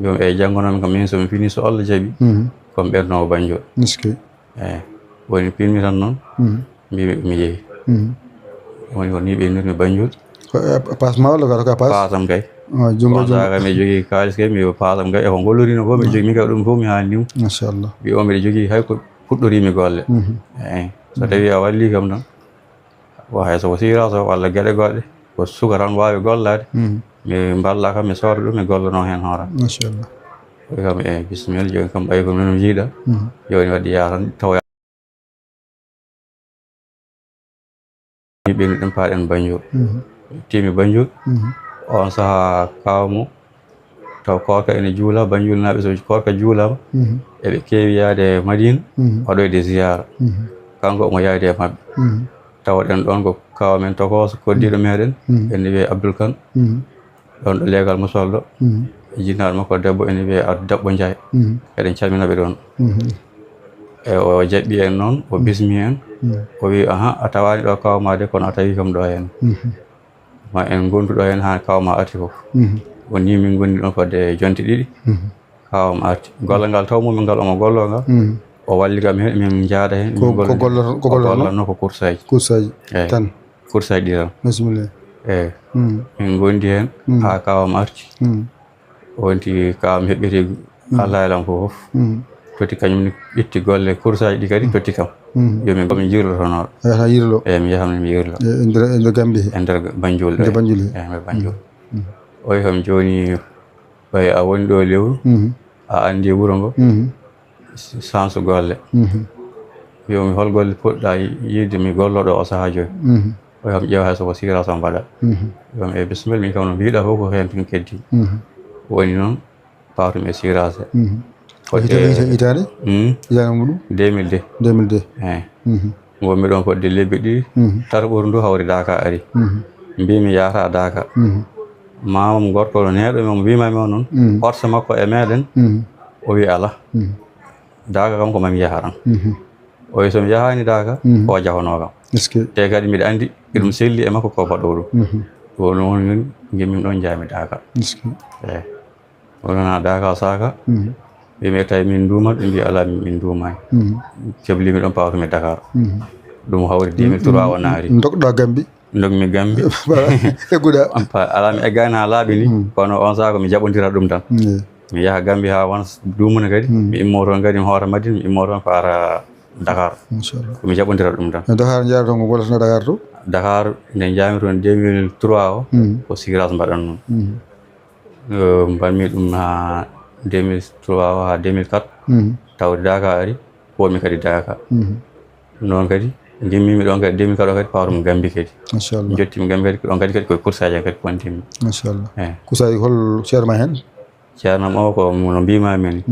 Jooni, eyi, janngo noon kam, min so mi finii, so Allah jaɓi, mhm, ko mi ɓernoowo Banjul. Eskey. Eyi, woni pinmi tan noon, mhm, mbimi mi yehi. Mhm. Woni ko nii ɓe innirmi Banjul. Ko, eh, paas ma walla ko a paas? Paasam kay. Ah, junngo, junngo. Paasa kay, mi jogii kaalis kay, mi paasam kay, e ko ngolloriino ko, mi, ah, jogii, min kay ɗum fof mi haalni mo. Machallah. Mbi o mbiɗa jogii hay ko puɗɗoriimi golle. Mhm. Eyi, so, mhm, tawii a wallii kam tan, Wa hay so ko siiraso walla geɗe goɗɗe, ko suka tan waawi gollaade. Mhm. Mi mballa kam, mi sooda ɗum, mi gollanoo heen hooram. Machallah. Kam e bisimilla, jooni kam ɓay ko noon njiiɗa. Jooni waɗi yaha tan tawa ɓe ɗum paaɗen Banjul. Timi Banjul. On saha kawmo taw koorka ene juula, Banjulnaaɓe so koorka juulaama, eɓe keewi yaade Madina waɗoyde ziyaara. Kanko omo yaadi e maɓɓe. Tawaɗen ɗoon ko kaawa men tokooso, koddiiɗo meeɗen, ene wiyee Abdul Kan. Ɗoon ɗo leegal musolɗo, e jinnaaɗo makko debbo ene wiyee Abdu Debbo Njaay. Eɗen calmina ɓe ɗoon. E o jaɓɓi en noon, o bismi en. O wi, "Aha, a tawaani ɗo kaawa ma de, kono a tawi kam ɗo heen." Ma en ngondu ɗo heen haa kaawa ma arti fof. O ni min ngondi ɗoon fodde jonte ɗiɗi. Kaawa ma arti. Golle ngal taw mumen ngal omo gollo ngal. O walli kam heen, min njaada heen. Ko, min ko gollo-, golloto, ko o golloto? Gollanno ko course aji. Course aji. Eey. Tan? Course aji ɗi tan. Bisimilla. Eey. Min ngondi heen haa kaawa ma arti. O wonti kaawa ma heɓɓiti Allah e lam fof. Totti kañum ne ƴetti golle course aji ɗi kadi totti kam. Yo min, ko min jirlotonooɗo. Yahata yirlo. Eey, mi yahan mi yirlo. E, e nder, e nder Gambi he? E nder Banjul ɗo. Nder Banjul he? Eey, nder Banjul. O wi kam jooni ɓay a woni ɗo lewru, a anndi wuro ngo, chance golle. Mbiyoomi hol golle poɗɗa yiide mi gollo ɗo o sahaa jooni. O wi kam ƴeewa hay so ko sirasa mbaɗa. Wi kam e bisimilla, min kam no mbiɗa fof ko heen tun keddi. Woni noon pawtumi e sirasa. Ko hitaande, hitaande? Hitaande muɗum? Deux mille deux. Deux mille deux. Eey. Ngonmi ɗoon fodde lebbi ɗiɗi, tata ɓuru ndu hawri Daaka ari. Mbimi yahata Daaka. Maamam gorko no neeɗo mi, omo mbima mi o noon, orsa makko e meeɗen, o wi alaa. Daaka kam ko mami yaha tan. O wi so mi yahaani Daaka, ko o jahono kam. Est-ce que? Te kadi mbiɗa anndi, eɗum selli e makko ko baɗɗo ɗum. Ɗum noon ngimmi ɗoon njaami Daaka. Est-ce que? Eey. O nana Daaka saaka. Ɓe mbi tawi min nduumat, ɓe mbi alaa, min, min nduumaani. Keblimi ɗoon pawtumi Dakar. Ɗum hawri deux mille trois o naari. Ndokɗa Gambi? Ndokmi Gambi. Voilà, egguɗa. Pa-, alaa, mi eggaani haa laaɓi ni, kono on saha ko mi jaɓondira ɗum tan. Mi yaha Gambi haa wona duumuna kadi, mi immo toon kadi, mi hoota Madina, mi immo toon faara Dakar. Machallah. Ko mi jaɓondira ɗum tan. E Dakar njaarata toon ko gollata Dakar to? Dakar nde njaami toon deux mille trois o, ko Siras mbaɗan noon. Eh, mbaɗmi ɗum haa deux mille trois o haa deux mille quatre. Tawde Daaka ari, komi kadi Daaka. Noon kadi, ngimmimi ɗoon kadi deux mille quatre o kadi, pawtumi Gambi kadi. Machallah. Njottimi Gambi kadi, ko ɗoon kadi, kadi koye course aji kadi pontimmi. Machallah. Eh. Course aji hol ceerno ma heen? Ceerno am o ko no mbima min.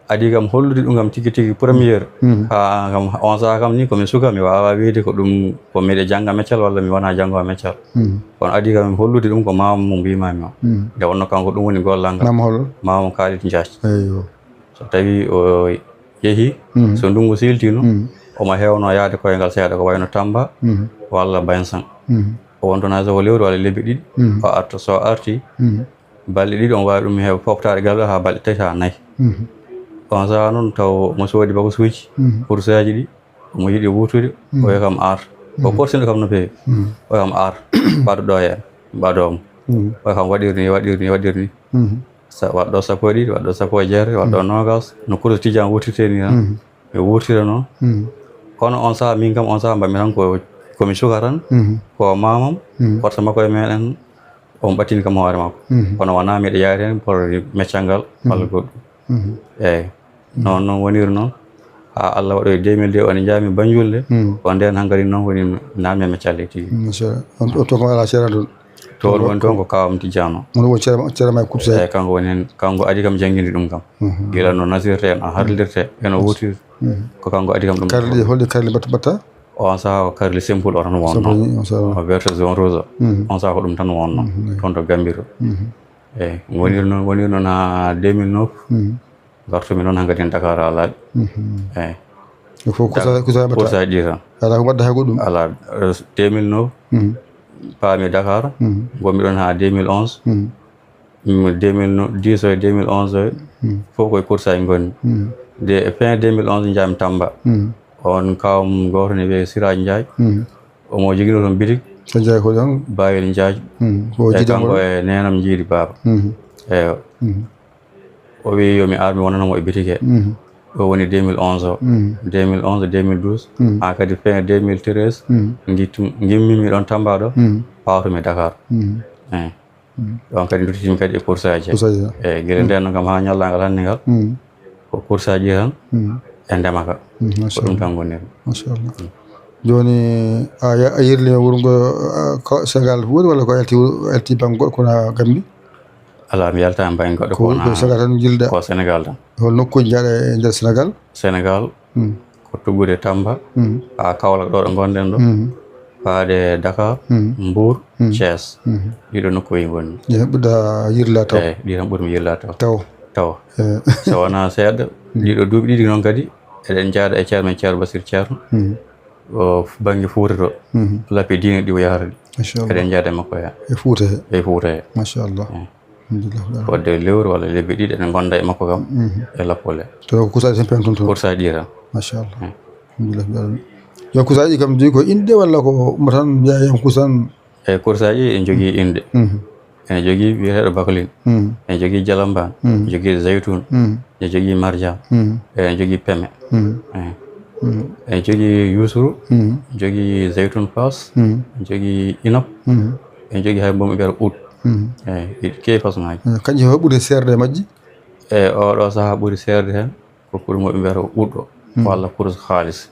Adii kam hollude ɗum kam tigi tigi première. Haa kam on saha kam ni ko mi suka, mi waawa wiide ko ɗum ko miɗo jannga meccal walla mi wona janngo meccal. Kono adii kam hollude ɗum ko maama mo mbima mi o. Nde wonno kanko ɗum woni gollal ngal. Maama hol? Maama Khalid Diath. Eyyo. So tawi o yehi, so ndunngu siltino, omo heewno yahde koyngal seeɗa ko wayno Tamba walla Bansan. O wonto hay so ko lewru walla lebbi ɗiɗi, o arta. So o arti, balɗe ɗiɗi, omo waawi ɗum heɓa fooftaade galle haa balɗe tati haa nayi. On saha noon, taw omo soodi bakasuuji, course aji ɗi, omo yiɗi wuurtude, o wiya kam ar. O korsinɗo kam no feewi. O wiya kam ar, mbaɗo ɗo heen, mbaɗo mo. O wiya kam waɗir ni, waɗir ni, waɗir ni. Sa-, waɗɗo sappo e ɗiɗi, waɗɗo sappo e jeetati, waɗɗo noogas, no course tijaan wuurtirtee ni tan. Mi wuurtira noon. Kono on saha, min kam on saha mbaɗmi tan ko, ko mi suka tan, ko maamam, wata makko e meɗen, on ɓattini kam hoore makko. Kono wonaa miɗo yaari heen pour meccal ngal walla goɗɗum. Eeyi. Noon, noon woniri noon. Haa Allah waɗoyi deux mille deux, o njaami Banjul de. Ko ndeen hankadi noon woni naamne meccal e tigi. Machallah. On, on toon ko alaa ceerno toon? Toon woni toon ko kaawam Tijjaan o. Mo woni ceerno, ceerno ma e Kuusa? Eeyi, kanko woni heen, kanko adii kam jannginde ɗum kam. Gila no nasirtee, no harlirtee, e no wuurtirtee. Ko kanko adii kam ɗum. Karli, holɗi karli mbaɗta, mbaɗta? On saha ko karli simple o tan wonno. Simple, on saha. O vert jaune rouge o. On saha ko ɗum tan wonno. Toon to Gambie to. Eeyi, woniri noon, woniri noon haa deux mille neuf. Ngartumi noon hankadi heen Dakar haa laaɓi. Eeyi. Ko fof course, course mbaɗta? Course aji ɗi tan. Alaa ko mbaɗɗa hay goɗɗum? Alaa, eh, deux mille neuf, paami Dakar, ngonmi ɗoon haa deux mille onze. Mm, deux mille dix o e deux mille onze o, fof koye course aji ngonmi. De, fin deux mille onze njaami Tamba. On kaawam gooto ne wiyee Siraj Ndiaye. Omo joginoo toon bitik. Siraj Ndiaye ko ɗon? Baawel Ndiaye. Ko e jidde kanko ngol? E neenam Njiidi Baaba. Eeyo. O wi yo mi ar mi wonano mo e bitik he. Ɗo woni deux mille onze o. Deux mille onze, deux mille douze, haa kadi fin deux mille treize, ngittu-, ngimmimi ɗoon Tamba ɗo, pawtumi Dakar. Eeyi. Ɗon kadi nduttitiimi kadi e kursaaji. Kursaaji, ha. Eyi, gila ndeen noon kam haa ñallaagal hannde ngal. Ko kursaaji tan e ndema ka. Ko ɗum tan ngonir. Machallah. Jooni a ya-, a yirli wuro ngo, a, ko Sénégal woni walla ko elti wuro, elti bannge goɗɗo kono Gambi? Alaa, mi yalta e bannge goɗɗo ko wona ko Sénégal tan jilda. Ko Sénégal tan. Hol nokkuuji njaaɗa e nder Sénégal? Sénégal, ko tuggude Tamba, haa Kaolack ɗo ɗo ngonɗen ɗo, faade Dakar, Mbour, Thiès. Ɗiɗo nokkuuji ngonmi. Ɗi tan ɓurɗa yirla taw. Eyi, ɗi tan ɓurmi yirla taw. Taw. Taw. Eh. So wonaa seeɗa, ɗiɗo duuɓi ɗiɗi noon kadi, eɗen njaada e ceerno men Ceerno Basir Ceerno. O bannge Fuuta to. Lappi diine ɗi o yahata ɗi. Machallah. Eɗen njaada e makko he. E Fuuta he. E Fuuta he. Machallah. Eh. Alhamdulillah. Fodde lewru walla lebbi ɗiɗi eɗen ngonda e makko kam e lappol he. To ko kursaaji tan pewnton toon? Kursaaji ɗi tan. Machallah. Eh. Alhamdulillah. Yo kursaaji kam jogi ko inɗe walla ko mo tan mbiya hen kursan? E kursaaji en jogii inɗe. Ene jogii wiyeteeɗo Baklin. Ene jogii Jalambaan. Ene jogii Zaytun. Ene jogii Marjaan. Ene jogii Peme. Eh. Ene jogii Yusru. Ene jogii Zaytun Pass. Ene jogii Inop. Ene jogii hay mboɗo mbiyata Ut. Eh, ɗi keewi façon ngaji. Eh, kanji ko ɓuri seerde e majji? E oɗo saha ɓuri seerde heen. Ko kurus mo ɓe mbiyata ko ɓurɗo, walla kurus kaalis.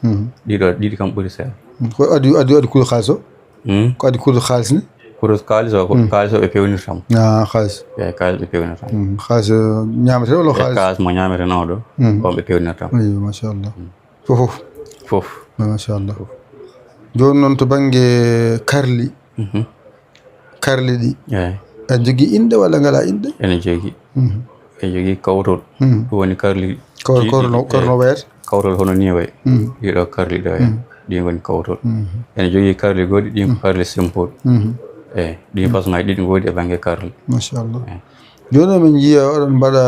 Ɗiɗo, ɗiɗi kam ɓuri seeɗa. Ko addi, addi, addi kurus kaalis o? Hmm? Ko addi kurus kaalis ni? Kurus kaalis o, ko kaalis o ɓe pewnirta mo. Ah, kaalis. Eyi, kaalis ɓe pewnirta mo. Hmm, kaalis, eh, ñaametee walla kaalis? Kaalis mo ñaametee nawɗo, on ɓe pewnirta mo. Eyi, machallah. Fof, fof. Fof. Machallah. Jooni noon to bannge karli, karli ɗi. Eyi. Aɗa jogii inɗe walla ngalaa inɗe? Ene jogii. Mhm. Ene jogii kawtol. Mhm. Ɗum woni karli. Kaw-, jiiɗi, kawtol no, eh, kawtol no wayata? Kawtol hono nii wayi. Mhm. Ɗii ɗoo karli ɗoo, eh. Mhm. Ɗii ngoni kawtol. Mhm. Ene jogii karli goɗɗi, ɗii ko karli simple. Mhm. Eh, ɗii façon ngaji ɗiɗi ngoodi e bannge karli. Machallah. Eh. Jooni min njiya oɗon mbaɗa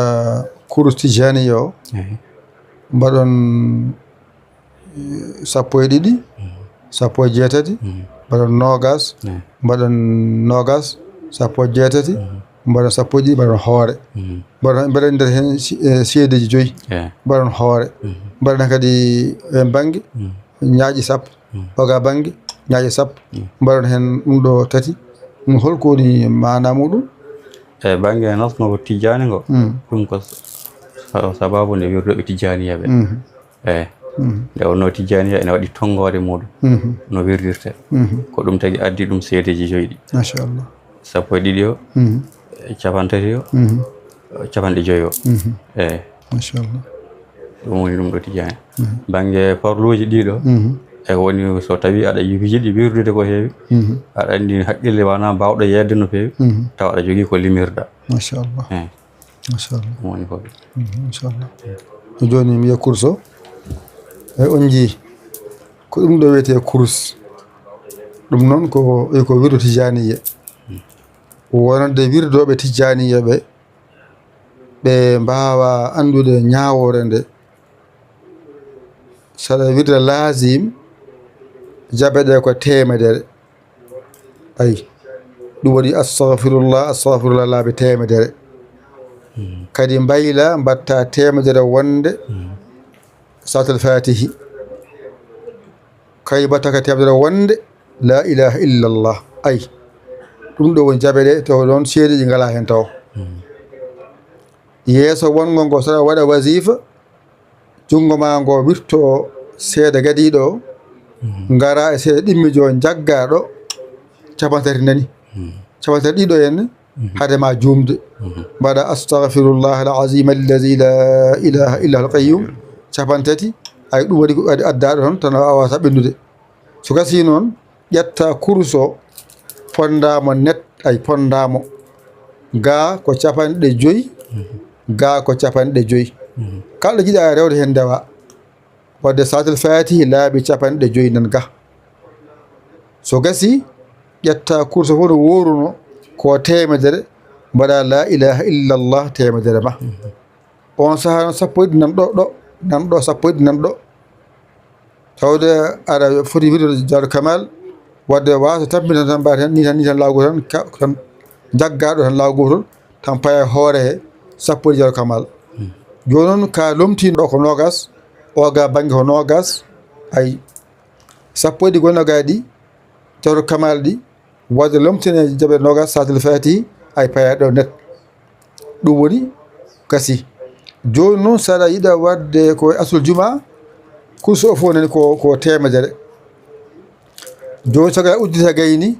kurus tijani o. Eh. Mbaɗon sappo e ɗiɗi, sappo e jeetati, mbaɗon noogas, mbaɗon noogas, sappo e jeetati, mbaɗon sappo e ɗiɗi, mbaɗon hoore. Mbaɗon, mbaɗon nder heen si-, eh, seedeeji joyi. Mbaɗon hoore. Mbaɗon kadi, eh, bannge ñaaƴi sappo. Oga bannge ñaaƴi sappo. Mbaɗon heen ɗum ɗo tati. Ɗum holko woni maana muɗum? E bannge nasngo tijjaani ngo, ɗum ko sa-, sababu nde wirduɓe tijjaaniyaɓe. Mhm. Eyi. Mhm. Nde wonnoo tijjaaniya ene waɗi tonngoode muɗum, no wirdirte. Mhm. Ko ɗum tagi addi ɗum seedeeji joyi ɗi. Machallah. Sappo e ɗiɗi o, e capanɗe tati o, e capanɗe joyi o. Mhm. Eyi. Machallah. Ɗum woni ɗum ɗo tijjaani. Mhm. Bannge farluuji ɗii ɗoo, e woni so tawii aɗa yiɗi wirdude ko heewi, aɗa anndi haqqille wonaa baawɗo yeeyde no feewi, tawa aɗa jogii ko limirɗa. Machallah. Eyi. Machallah. Ɗum woni ko. Mhm, machallah. Jooni mi wiya kurus o. E on njii ko ɗum ɗo wiyetee kurus. Ɗum noon ko, e ko wirdu tijjaaniya. Wonande wirdooɓe tijjaaniya ɓe, ɓe mbaawa anndude ñaawoore nde. Saɗa wirda laazim, jaɓe ɗe ko teemedere. Ayi, ɗum waɗi astagfirullah, astagfirullah laabi teemedere. Kadi mbayla mbaɗta teemedere wonde Salaatul Faatihi. Kadi mbaɗta ka teemedere wonde laa ilaaha illallah. Ayi, ɗum ɗo woni jaɓe ɗe, tawa ɗoon seedeeji ngalaa heen taw. Yeeso wonngo ngo saɗa waɗa wasifa, junngo ma ngo wirto seeɗa gadiiɗo o, ngara e seeɗa ɗimmiijo o, njagga ɗo capanɗe tati nani. Capanɗe tati ɗiɗo en, hade ma juumde. Mbaɗa astagfirullah al azim allazi la ilaha illa huwal qayyum, capanɗe tati, ay ɗum waɗi ko adda ɗo tan, tan a wawa saɓɓindude. So gasii noon, ƴetta kurus o, ponndaa mo net, ay ponndaa mo. Gaa ko capanɗe joyi, gaa ko capanɗe joyi. Kala ɗo jiɗa rewde heen ndewa. Wadde Salaatul Faatihi laabi capanɗe joyi nan gaa. So gasii, ƴetta kurus o fof no wooruno ko teemedere, mbaɗa laa ilaaha illallah teemedere ma. On sahaa noon sappo e ɗiɗi nan ɗo, ɗo, nan ɗo, sappo e ɗiɗi nan ɗo. Tawde aɗa foti wirde Jawharatul Kamal, wadde waasa tampinta tan mbaɗa heen, ni tan, ni tan laaw gooto tan, ka, tan jagga ɗo tan laaw gootol, tan paya hoore he, sappo e ɗiɗi Jawharatul Kamal. Jooni noon ka lomtiino ɗo ko noogas, o ga bannge ko noogas, ay, sappo e ɗiɗi gonnoo ga ɗi, Jawharatul Kamal ɗi, wadde lomtine jaɓe noogas Salaatul Faatihi, Ay paya ɗo net. Ɗum woni kasi. Jooni noon, so aɗa yiɗa waɗde ko e asul juma, kursu o fof nani ko, ko teemedere. Jooni, so a uddita gayni,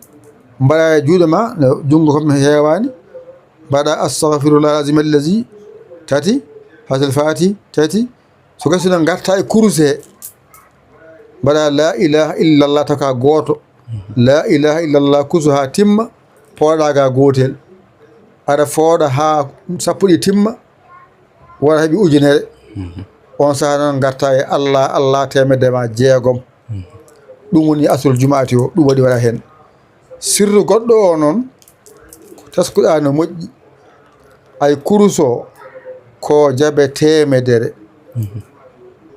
mbaɗa e juuɗe ma, no junngo kam heewaani, mbaɗa astahfirullah azim allazi tati, fatil fati tati, so gasi noon, ngarta e kurus he, mbaɗa la ilaha illallah, taka gooto, la ilaha illallah, kursu haa timma, pooɗa ga gootel, aɗa fooɗa haa sappo ɗi timma, wona heɓi ujunere. On saha noon, ngarta e Allah, Allah teemedde ma jeegom. Ɗum woni asul jumaati o, ɗum waɗi waɗa heen. Sirru goɗɗo o noon, ko taskuɗa no moƴƴi. Ay kurus o, ko jabe teemedere.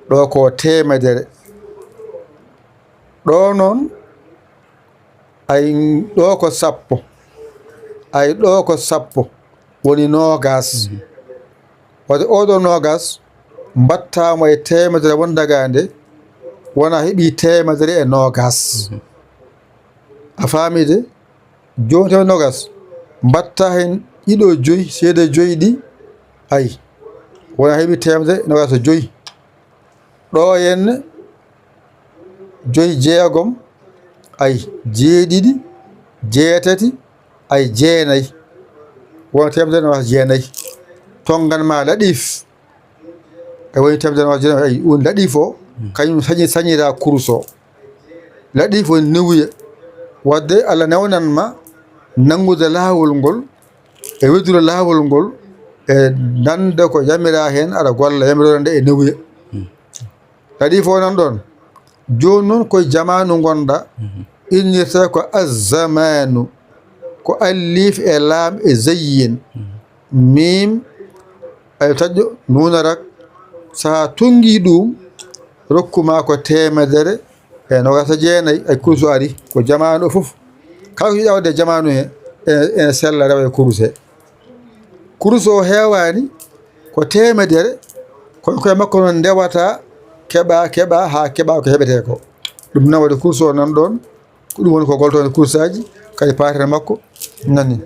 Ɗo ko teemedere. Ɗo noon, ay ɗo ko sappo. Ay ɗo ko sappo. Woni noogas. Waɗde oɗo noogas, mbattaamo e teemedere won dagaande, wona heɓi teemedere e noogas. A faami de? Jooni teemedere noogas, mbatta heen ɗiɗo joyi, seede joyi ɗi, ay, wona heɓi teemedere noogas e joyi. Ɗo henne, joyi, jeegom, ay, jeeɗiɗi, jeetati, ay, jeenay. Wona teemedere noogas e jeenay. Tonngan ma laɗif. E woni teemedere noogas e jeenay, ay, woni laɗif o, kañum sañi-, sañira kurus o. Laɗif woni newuye. Waɗde Allah newnan ma nanngude laawol ngol, e weddude laawol ngol, e nande ko yamira heen, aɗa golla yamiroore nde e newuye. Kadi fof nan ɗoon. Jooni noon, koye jamaanu ngonɗa, innirtee ko azzamaanu, ko alliif e laam e zayyin, miim, ay taƴƴo, nuuna rak, so a tunngii ɗum, rokku ma ko teemedere e noogaas e jeenay, ay kurus o ari, ko jamaanu o fof. Kala ko yiɗaa waɗde e jamaanu he, ene, ene sella rewa e kurus he. Kurus o heewaani ko teemedere, kono koye makko noon ndewata, keɓa, keɓa, haa keɓa ko heɓetee ko. Ɗum noon waɗi kurus o nan ɗoon, ko ɗum woni ko goltoonde kurusaaji, kadi paatere makko nani.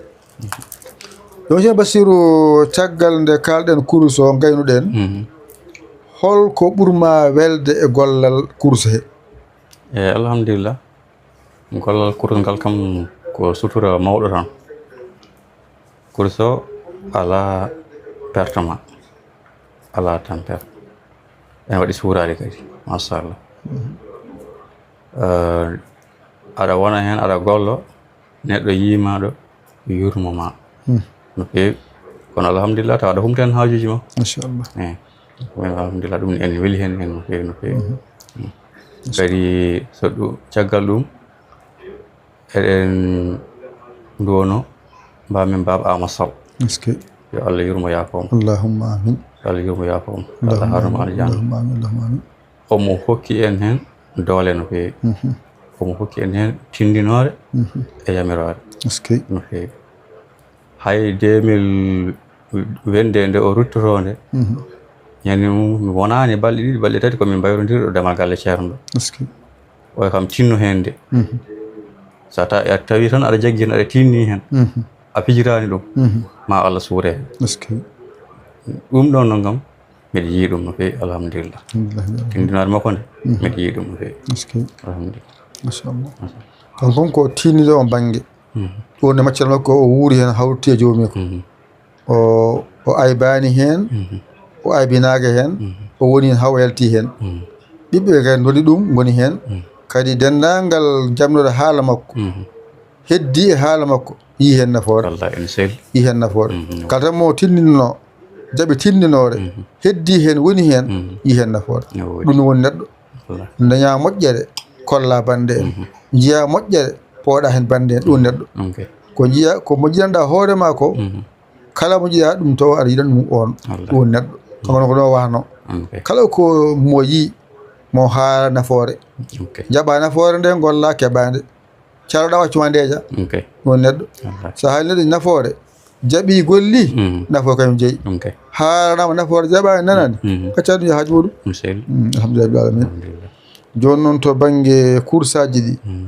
Ɗum Ceerno Basiru, caggal nde kaalɗen kurus o, ngaynuɗen, Mhm. hol ko ɓurma welde e gollal kurus he? Eey, alhamdulillah. Gollal kurus ngal kam ko sutura mawɗo tan. Kurus o alaa pertement, alaa tampere. Ene waɗi suuraade kadi, machallah. Eh, aɗa wona heen, aɗa gollo, neɗɗo yii ma ɗo, yurmo ma. Hmm. No feewi. Kono alhamdulillah, tawa aɗa humta heen haajuuji ma. Machallah. Eey. Ɗum alhamdulillah, ɗum ene weli heen, heen no feewi, no feewi. Mhm. Hmm. Kadi so ɗum, caggal ɗum, eɗen nduwono Baamen Baaba Aama Sow. Est-ce que? Yo Allah yurmo yaafo mo. Allahumma amin. Yo Allah yurmo yaafo mo. Yo Allah Allahumma haarno mo amin. Aljanna. Allahumma amin. Allahumma amin. Omo hokki en heen doole no feewi. Mhm. Omo hokki en heen tinndinoore Mhm. e yamiroore. Est-ce que? No feewi. Hay deux mille vingt-deux nde o ruttotoo nde, Mhm. ñande mum mi wonaani balɗe ɗiɗi, balɗe tati ko min mbayrondirɗo demal galle Ceerno ɗo. Est-ce que? Oya kam tinno heen de. Mhm. So a ta-, a tawi tan aɗa jaggi heen, aɗa tinni heen, Mhm. a fijiraani ɗum, Mhm. ma Allah suure heen. Est-ce que? Ɗum ɗoon noon kam, mbiɗa yiyi ɗum no feewi, alhamdulillah. Alhamdulillah. Tinndinaare makko nde, Mhm. mbiɗa yiyi ɗum no feewi. Est-ce que? Alhamdulillah. Machallah. Kanko kon ko tinniiɗo on bannge. Mhm. Ɗum woni maccal makko, o wuuri heen, hawti e joomi ko. Mhm. O, o aybaani heen, Mhm. o aybinaaka heen, Mhm. o woni heen haa o yalti heen. Mhm. Ɓiɓɓe ɓe kadi ndoni ɗum, ngoni heen. Mhm. Kadi denndaangal jamnooɗo haala makko, Mhm. heddii e haala makko, yii heen nafoore. Wallaahi, ene selli. Yii heen nafoore. Mhm. Kala tan mo tinndinno, jaɓi tinndinoore, Mhm. heddii heen, woni heen, Mhm. yii heen nafoore. No woodi. Ɗum woni neɗɗo. Wallaahi. Dañaa moƴƴere, kollaa bannde en. Mhm. Njiyaa moƴƴere, pooɗaa heen bannde en. Ɗum neɗɗo. Ok. Ko njiyaa, ko mo njiyanɗaa hoore maa ko, Mhm. kala mo njiɗaa ɗum tawa aɗa yiɗan ɗum oon. Wallaahi. Ɗum woni neɗɗo. Kanko noon ko ɗum o wahnoo. Ok. Kala ko mo yii, mo haala nafoore. Ok. Jaɓaa nafoore nde, ngollaa, keɓaa nde. Caloɗaa waccu maa ndeeja. Ok. Ɗum woni neɗɗo. Wallaahi. So a haalii neɗɗo nafoore, jaɓii golli, Mhm. nafoore kañum jeyi. Ok. Haalanaama nafoore, jaɓaani, nanaani, Mhm. acca ɗum yaha haaju muɗum. Ɗum selli. Mm, alhamdulillah rabbil alamin. Alhamdulillah. Jooni noon to bannge kursaaji ɗi, Mhm.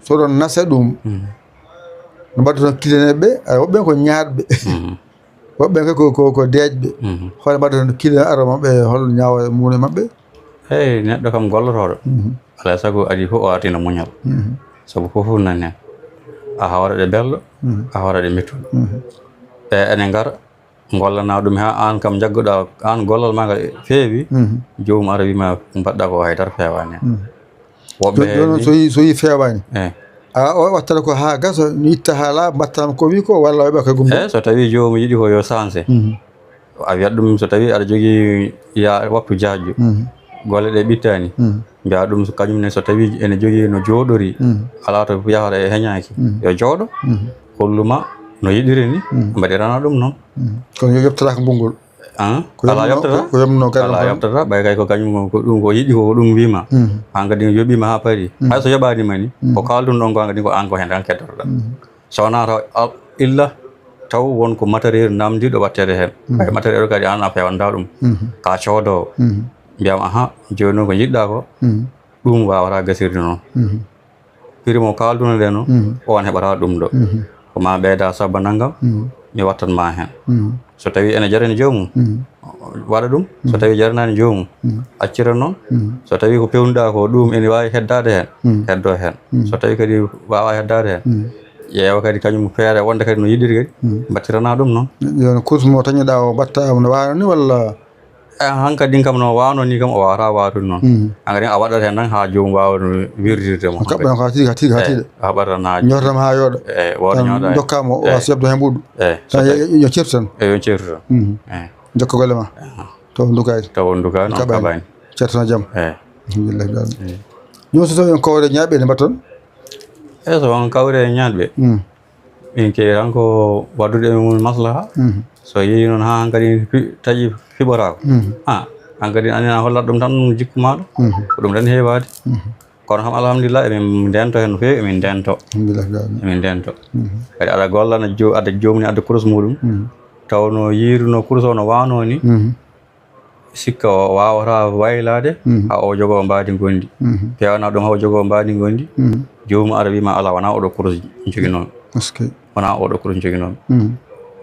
so ɗon nasa ɗum, Mhm. No mbaɗata toon kileneeɓe ɓe, aɗa woɓɓe ko ñaatɓe. Mhm. Woɓɓe ko, ko, ko, ko deeƴɓe. Mhm. Hoore mbaɗata toon kilen ara maɓɓe, hol ñaawo mum e maɓɓe? Eyi, neɗɗo kam gollotooɗo. Mhm. Alaa e sago adi fof o artina muñal. Mhm. Sabu fof fof nani heen. A hawra ɗe belɗo, mhm, a hawra ɗe mettuɗo. Mhm. Ɓe ene ngara, ngollana ɗum ha aan kam jagguɗa, aan gollal ma ngal feewi, mhm, joomum ara wiima ko mbaɗɗa ko haydara feewaani heen. Mhm. Woɓɓe jo-, jooni heen so yi-, so yi feewaani. Eh. A o wattata ko haa gasa, itta haa laaɓa, mbatta ko wi ko, walla o yoɓa ko gumbo? Eh, so tawi joomum yiɗi ko yo sanse. Mhm. A wiyat ɗum so tawi aɗa jogii ya waktu jaajɗo. Mhm. Golle ɗe ɓittaani. Mhm. Mbiya ɗum so kañum ne so tawi ene jogii no jooɗori. Mhm. Alaa to yahata e heñaaki. Mhm. Yo jooɗo. Mhm. Holluma no yiɗiri ni. Mhm. Mbaɗirana ɗum noon. Mhm. Kono yo yoɓtata ko mbunngol. An? Ko alaa yomno, yoɓtata? Ko, ko yomno kadi alaa on yomtata, ɓay kay ko kañum ko, ko ɗum ko yiɗi ko, ko ɗum wiima. Mhm. An kadi yoɓiima haa paari. Mhm. Hay so yoɓaani ma ni, mhm, ko kaaldun ɗon ko an kadi ko an ko heen tan keddotoɗaa. Mhm. So wonaa taw al-, illa taw won ko matériel namdiiɗo waɗteede heen. Mhm. Ɓay matériel o kadi an a feewantaa ɗum. Mhm. Ka coodoowo. Mhm. Mbiyam, aha, jooni noon ko njiɗɗaa ko, mhm, ɗum waawataa gasirde noon. Mhm. Prix mo kaalduno nde noon, mhm, o on heɓataa ɗum ɗo. Mhm. Ko ma ɓeyda sabba nanngam, mhm, mi wattan ma heen. Mhm. So tawi ene jarani joomum, mhm, waɗa ɗum. So, mhm, tawi jaranaani joomum, mhm, accira noon. Mhm. So tawi ko peewnuɗaa ko ɗum ene waawi heddaade heen, mhm, heddo heen. Mhm. So tawi kadi waawaa heddaade heen, mhm, ƴeewa kadi kañum feere wonde kadi no yiɗiri kadi, mhm, mbattirana ɗum noon. Yo no course mo tañoɗaa o mbatta no waawno ni walla? Eh, hankadin kam no waawno ni kam o waawataa waawtude noon. Mhm. Hankadin a waɗat heen tan haa joomum waawa no wirdirde mo. Kaɓɓa hankadi. Haa tigi, haa tigi, haa tigi. Eh, a waɗat tan haa ñootama haa yooɗa. Eh, wooda tan ñooɗa. Ndokkaa mo o, eh, wasa yoɓde heen mbuuɗu. Eh, so tan tawi yo, yo ceertu tan. Eh, yo ceertu tan. Mhm. Eh. Jokka golle ma. Eh. Taw ndukaani. Taw ndukaani, on kaɓaani. Kaɓaani. Ceertu tan jam. Eh. Alhamdulillah. Eh. Jooni so tawi on kawre ñaaɓe ne mbaɗton? Eh, so on kawre ñaaɓe. Mhm. Min keewi tan ko waɗdude e mum maslaha. Mhm. So yehi noon haa hankadi fi-, taƴi fiɓoraako. Mhm. Ah, hankadi anina hollat ɗum tan jikku maaɗa. Mhm. Ko ɗum tan heewaade. Mhm. Kono kam alhamdulillah emin ndento heen no feewi, emin ndento. Alhamdulillah. Emin ndento. Mhm. Kadi aɗa golla, aɗa jo-, aɗa joomni adda kurus muɗum. Mhm. Taw no yiiruno kurus o no waawno ni. Mhm. Sikka o waawata waylaade, mhm, haa o jogoo mbaadi ngonndi. Mhm. Peewna ɗum haa o jogoo mbaadi ngonndi. Mhm. Joomum ara wiima, "Alaa, wonaa oɗo kurus njoginoo." Est-ce que? "Wonaa oɗo kurus njoginoo." Mhm.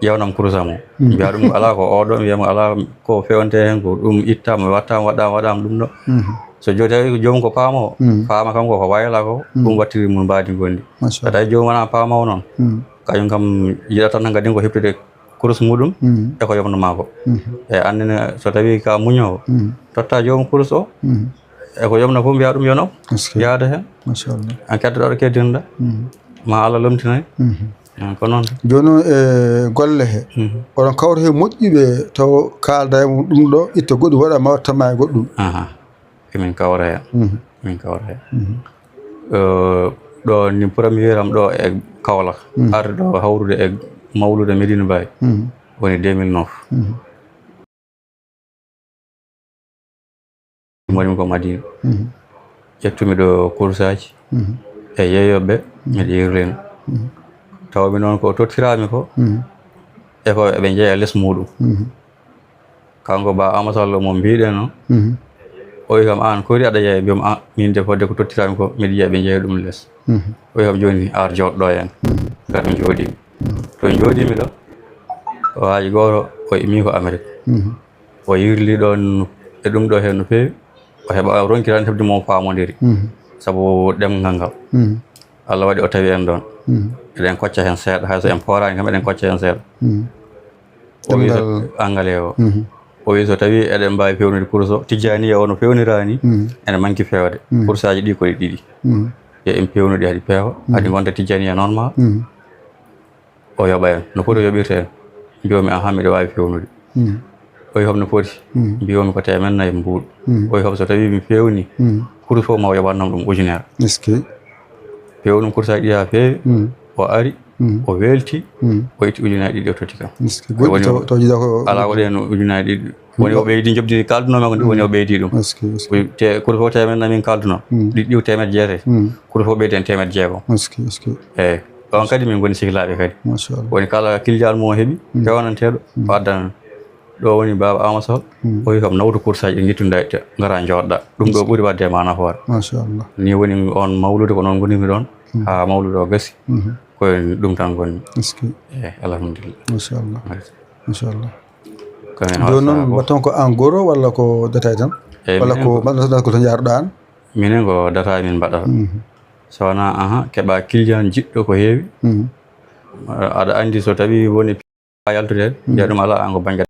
"Ƴeewnam kurus am o." Mhm. Mbiya ɗum, "Alaa, ko oɗo." Mbiya mo, "Alaa, ko feewnte heen ko ɗum ittaama, wattaama, waɗaama, waɗaama ɗum ɗo." Mhm. So jo-, tawi ko joomum ko paamoowo, mhm, faama kam ko, ko wayla ko, mhm, ɗum wattiri mum mbaadi ngonndi. Machallah. So tawi joomum wonaa paamoowo noon, mhm, kañum kam yiɗata tan kadi ko heɓtude kurus muɗum, mhm, e ko yomno maa ko. Mhm. E annene so tawi ka muñoowo, mhm, totta joomum kurus o, mhm, e ko yomno fof mbiya ɗum yo nop, est-ce que? Yaada heen. Machallah. An keddoɗaa ɗo keddinoɗaa. Mhm. Ma Allah lomtinay. Mhm. Eh, ko noon. Jooni noon e golle he, mhm, oɗon kawra he moƴƴuɓe taw kaalda e mum ɗum ɗo, itta goɗɗum waɗa ma watta ma e goɗɗum. Aha. Emin kawra heen. Mhm. Emin kawra heen. Mhm. Eh, ɗo ni première am ɗo e Kaolack. Mhm. Arde ɗo hawrude e mawlude Medina Baye. Mhm. Woni deux mille neuf. Mhm. Woni ko Madina. Mhm. Ƴettumi ɗo kursaaji, mhm, e yeeyooɓe, mhm, miɗo yirlino. Mhm. Tawmi noon ko tottiraami ko, mhm, e ko eɓe njeya les muɗum. Mhm. Kanko Ba Amadou Sall mo mbiɗen o, mhm, o wi kam, "Aan kori aɗa yeeya?" Mbiyam, "Ah, min de fodde ko tottiraami ko, miɗo yiya ɓe njeeya ɗum les." Mhm. O wi kam, "Jooni ar jooɗo ɗo en." Mhm. Ngar mi jooɗi. Mhm. To jooɗimi ɗo, o haaji gooto, o immi ko Amérique. Mhm. O yirli ɗoon e ɗum ɗo heen no feewi. O heɓa, o ronki tan heɓde mo faamondiri. Mhm. Sabu ɗemngal ngal. Mhm. Allah waɗi o tawi en ɗoon. Mhm. Eɗen kocca heen seeɗa, hay so en pooraani kam eɗen kocca heen seeɗa. Mhm. O wi so, ɗemngal angale o. Mhm. O wi so tawi eɗen mbaawi feewnude kurus o, tijjaniya o no feewniraani, mhm, ene manki feewde. Mhm. Kursaaji ɗi ko ɗi ɗiɗi. Mhm. Yo en peewnu ɗi hadi peewa, mhm, hadi ngonta tijjaniya normal. Mhm. O yoɓa en. No foti o yoɓirta en? Mbiyoomi, "Ahan, miɗo waawi feewnude." Mhm. O wi, "Hol no foti?" Mhm. Mbiyoomi, "Ko teemeɗɗe nayi mbuuɗu." Mhm. O wi, "Hol so tawi mi feewni, mhm, kurus fof ma o yoɓan ɗum ujunere." Est-ce que? Peewnum kursaaji ɗi haa feewi, mhm, o ari, mhm, o welti, mhm, o itti ujunaaji ɗiɗi o totti kam. Est-ce que? Woni taw, taw jiɗa ko alaa, waɗi heen ujunaaji ɗiɗi. Woni o ɓeydi njoɓdi ndi kaaldunoo ma ko ndi, woni o ɓeydi ɗum. Est-ce que, est-ce que? Te, kono fof temen amin kaaldunoo. Mm. Ɗi, ɗiw teemedde jeetati. Mm. Kono fof ɓeyden teemedde jeegom. Est-ce que, est-ce que? Eeyi. Ɗoon kadi min ngoni sehilaaɓe kadi. Machallah. Woni kala kiljal mo o heɓi, mm, peewnanteeɗo, mm, o addan. Ɗo woni Baaba Aama Soh, mm, o wi kam nawtu kursaaji ɗi ngittunda e te, ngara njooɗoɗaa. Ɗum ɗo ɓuri waɗde e ma nafoore. Machallah. Ni woni on mawlude ko noon ngonirmi ɗoon, mm, haa mawlude o gasi. Mhm. Ko ɗum tan woni. Est-ce que? Eh, alhamdulillah. Machallah. Machallah. Ko men jooni noon, mbaɗton ko en gros walla ko détail tan? Walla ko mbaɗɗon ko to njaruɗaa an? Minen ko détail min mbaɗata. So wonaa aha keɓa client jiɗɗo ko heewi. Aɗa anndi so tawi woni a yaltude mbiya ɗum alaa an ko bannge.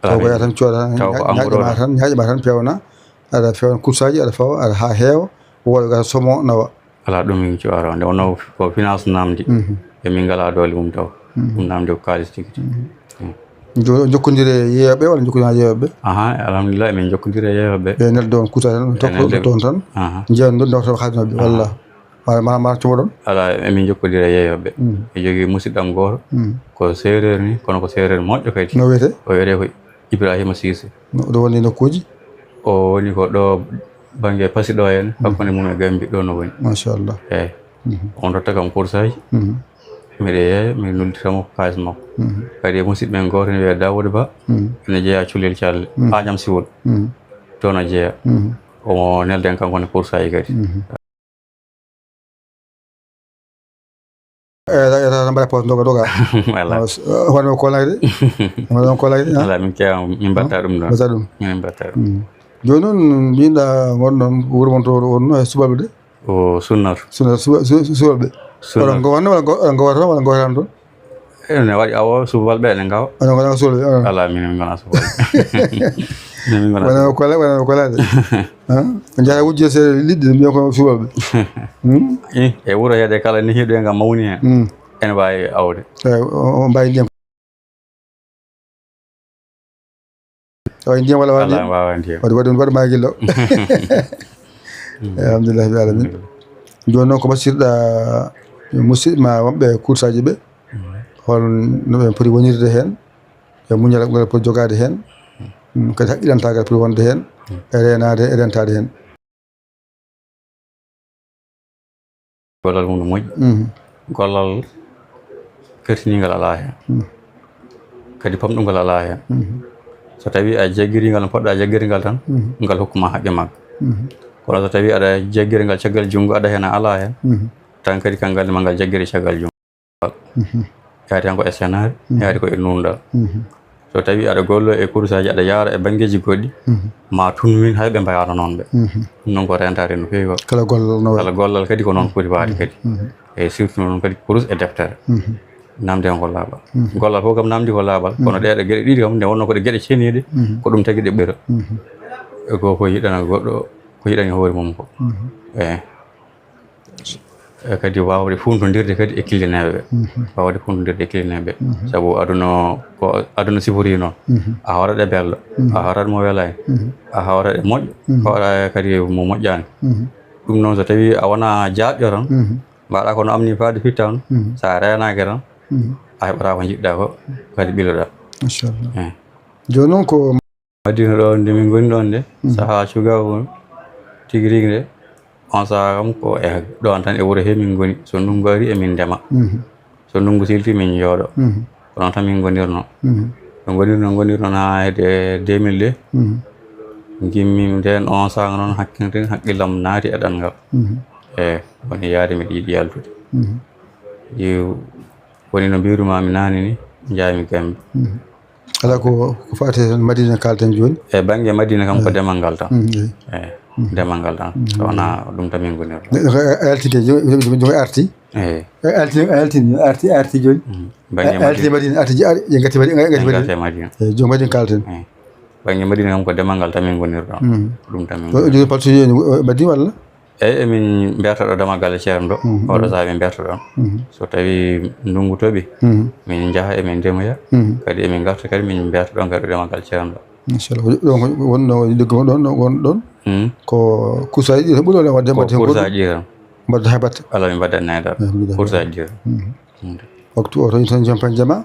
Taw ko yaa tan cooda ñaaƴama tan ñaaƴama tan pewna, aɗa fewna kursaaji, aɗa fawa aɗa haa heewa, wooɗo gasa somo nawa. Alaa ɗum min cuwaro nde wonno ko finance namdi. E min ngala doole mum taw. Ɗum namdi ko kaalis tigi tigi. Jokkondire yeeyoɓe walla jokkondire yeeyoɓe? Aha, alhamdulillah, emin jokkondire yeeyoɓe. Ɓe neldo on kuta tan on tokko toon tan. Jeyan ɗum dewtaɓe haadinoɓe walla? Wala mara mara cumoɗon? Ala, emin jokkodira yeeyoɓe. E jogii musidɗam gooto. Ko seereer ni, kono ko seereer moƴƴo kadi. No wiyetee? O wiyetee ko Ibrahima Siise. Ɗo woni nokkuuji? O woni ko ɗo bannge Pasi ɗo en, hakkunde mum e Gambi ɗo no woni. Machallah. Eyi. On totta kam kursaaji. Miɗo yeeya, miɗo noddita mo ko kaalis makko. Kadi e musidɗo men gooto ne wiyee Daawuda Ba. Ene jeyaa Cullel Calle, Añam Siwol. Toon o jeyaa. Omo nelden kanko ne kursaaji kadi. Eta mbaɗa pos doga doga. Wala. Wano kolay de. Wano kolay de. Wala min kewa min mbatta ɗum ɗon. Mbatta ɗum. Min mbatta ɗum. Joni noon mbinɗa wonɗon wuro mon to wonno e subalɓe de. O sunnar. Sunnar subalɓe. Wala ngo wanno wala ngo wata wala ngo wata ɗon. Ene waɗi awo subalɓe ene ngawa. Wona wona subalɓe. Ala min min gona subalɓe. Min min gona. Wona ko kola wona ko kola de. Ha? Jara wujje se lidde mbiya ko subalɓe. Hmm? Eh, e wuro heede kala ni hiɗo ngam mawni hen. Hmm. Ene wawi awde. Eh, o mbawi ndiyam. Tawa ndiyam wala wala ndiyam. Wala wawa ndiyam. Wadi wadi wadi ma gillo. Alhamdulillah rabbil alamin. Joni noon ko basirɗa musidɓe ma wonɓe kursaji ɓe hol no ɓe poti wonirde heen e muñal ngal poti jogaade heen kadi haqqilantaagal poti wonde heen e reenaade e rentaade heen. Gollal mum no moƴƴi. Gollal kertiningal alaa heen. Kadi pamɗungal alaa heen. So tawii a jaggirii ngal no poɗɗaa jaggiringal tan, ngal hokkuma haqqe maggal. Kono so tawii aɗa jaggiri ngal caggal junngo aɗa heen a alaa heen, tan kadi kangal ne ma ngal jaggiri caggal junngo. Yaadi tan ko e senaare, yaadi ko e nundal. So tawi aɗa gollo e kursaji aɗa yaara e banngeji goɗɗi, ma tun min hay ɓe mbayano noon ɓe. Ɗum noon ko rentare no feewi. Kala gollal no kala gollal kadi ko noon foti waade kadi. E surtout noon kadi kurus e deftere. Namde on ko laaɓal. Gollal fof kam namdi ko laaɓal, kono ɗeɗe geɗe ɗiɗi kam nde wonno ko ɗe geɗe ceniɗe, ko ɗum tagi ɗe ɓura. E ko ko yiɗana goɗɗo ko yiɗani hoore mum ko. Eyi. E kadi waawde fuuntondirde kadi e killineeɓe ɓe. Waawde fuuntondirde e killineeɓe ɓe. Sabu aduna o ko aduna sifori noon. A hoorat e belɗo, a hoorat mo welaani, a hoorat e moƴƴo, hoorat kadi mo moƴƴaani. Ɗum noon so tawii a wonaa jaaɓɗo tan, mbaɗa ko no amni faade fittaano, so a reenaaki tan, a heɓataa ko njiɗɗaa ko kadi ɓiloɗaa. Machallah. Jooni noon ko Madina ɗo nde min ngoni ɗon nde, sahaa cugaagu tigi rigi nde, on sahaa kam ko e ɗon tan e wuro he min ngoni, so ndunngu ari emin ndema, so ndunngu silti min njooɗo, ko noon tan min ngonirno. No ngonirno ngonirno haa hedde deux mille deux, ngimmi ndeen on sahaa noon hakkille hakkillam naati e ɗanngal, e woni yaade miɗo yiɗi yaltude. Woni no mbiirumaami naane ni, njaami Gambie. Ala ko ko faati heen Madina kaalten jooni. E bannge Madina kam ko demal ngal tan. Eyi demal ngal tan. So wonaa ɗum tan min ngonirɗo. Neɗɗo ko yaltike jogo arti. Eyi. Alti alti arti arti jooni. Bannge Madina. Alti Madina arti ƴe ngatti Madina ngatti Madina. Eyi jogo Madina kaalten. Eyi. Bannge Madina kam ko demal ngal tan min ngonirɗo. Ko ɗum tan min ngonirɗo. Jooni paltoji jooni Madina walla? Eyi emin mberta ɗo dama galle ceerno ɗo oɗo saha min mberta ɗon so tawi ndungu toɓi min jaaha emin ndemoya kadi emin garta kadi min mberta ɗon kadi ɗo dama galle ceerno ɗo. Machallah ko ɗon wonno liggo ɗon ɗon won ɗon ko kusaji ɗi ɓuri wala wadde mbaɗde ko kusaji ɗi tan mbaɗde ha batte ala min mbaɗde nayda kusaji ɗi tan waktu o tan tan jampan jama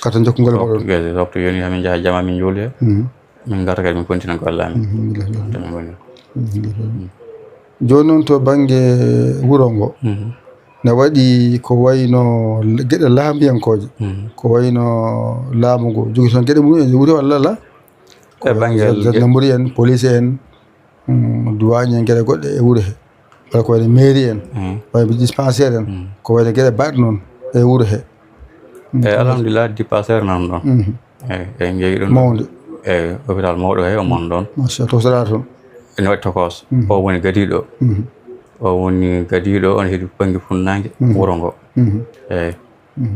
kata jokkugol moɗon waktu yoni hamin jaha jama min juuloya min garta kadi min kontina golle amin to min ngoni joni noon to banggue wuuro ngo ne waɗi ko wayno geɗe laamiyankooje ko wayno laamu ngu jogi toon geɗe mum en wuuro walla ala e banggue gendarmerie en police en duwagne en geɗe goɗɗe e wuuro he Wala ko wayno mairie en, wayno dispensaire en, ko wayno geɗe baɗɗe noon e wuro he. Eyi, alhamdulillah, dispensaire nan ɗon. Eyi, eyi, njeyi ɗum. Mawnde. Eyi, hôpital mawɗo he o mon ɗon. Machallah, to saɗa toon. Ene waɗi tokoos. O woni gadiiɗo. O woni gadiiɗo on heedi bannge funnaange wuro ngo. Eyi.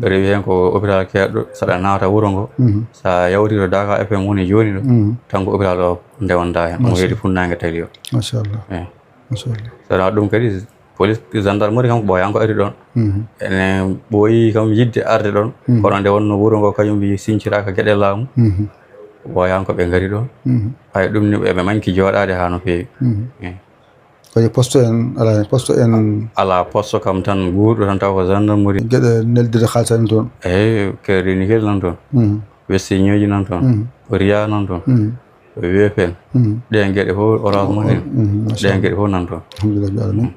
Rewi heen ko hôpital keerɗo, saɗa naata wuro ngo, so a yawtii to Daaka F M woni jooni ɗo, tan ko hôpital o ndewanɗaa heen, omo heedi funnaange tali o. Machallah. Eyi. Machallah. So wonaa ɗum kadi, police, gendarmerie kam ko ɓooyaani ko ari ɗoon. Ene ɓooyi kam yiɗde arde ɗoon, kono nde wonnoo wuro ngo kañum mbi sinciraaka geɗe laamu, ɓooyaani ko ɓe ngari ɗoon. Hay ɗum ni ɓe manki jooɗaade haa no feewi. Eyi. Kadi poste en alaa heen, poste en. Alaa poste kam tan guurɗo tan taw ko gendarmerie. Geɗe neldirde haalis en toon. Eyi, crédit nickel nan toon. Western Union nan toon. Ria nan toon. Wefen. Ɗeen geɗe fof, Orange Money. Ɗeen geɗe fof nan toon. Alhamdulillah rabbil alamin.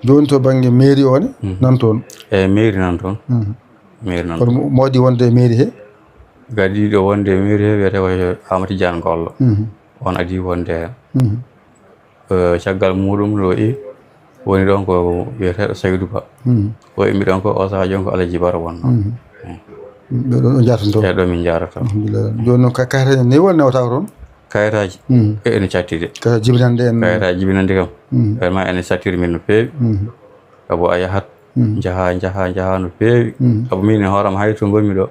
Jooni to bannge mairie o ne nan toon. Eyi, mairie nan toon. Mairie nan toon. Kono mo waɗi wonde e mairie he? Gadiiɗo wonde e mairie he wiyetee ko Amady Diane Gollo. On adii wonde heen. Eh, caggal muuɗum ɗo e woni ɗon ko wiyeteeɗo Saydou Ba. O immi ɗon ko o sahaa jooni ko Alaji Baro wonnoo. Ɓe ɗon o jaarata toon. Eyi, ɗo min njaarata. Alhamdulillah. Jooni noon ka-, kayitaaji ne won newtaaka toon? Kayitaaji e ene catti de. Kayitaaji jibinande en. Kayitaaji jibinande kam. Vraiment ene cattiri min no feewi. Sabu a yahat, njaha, njaha, njaha no feewi. Sabu min e hooram hay to ngonmi ɗo,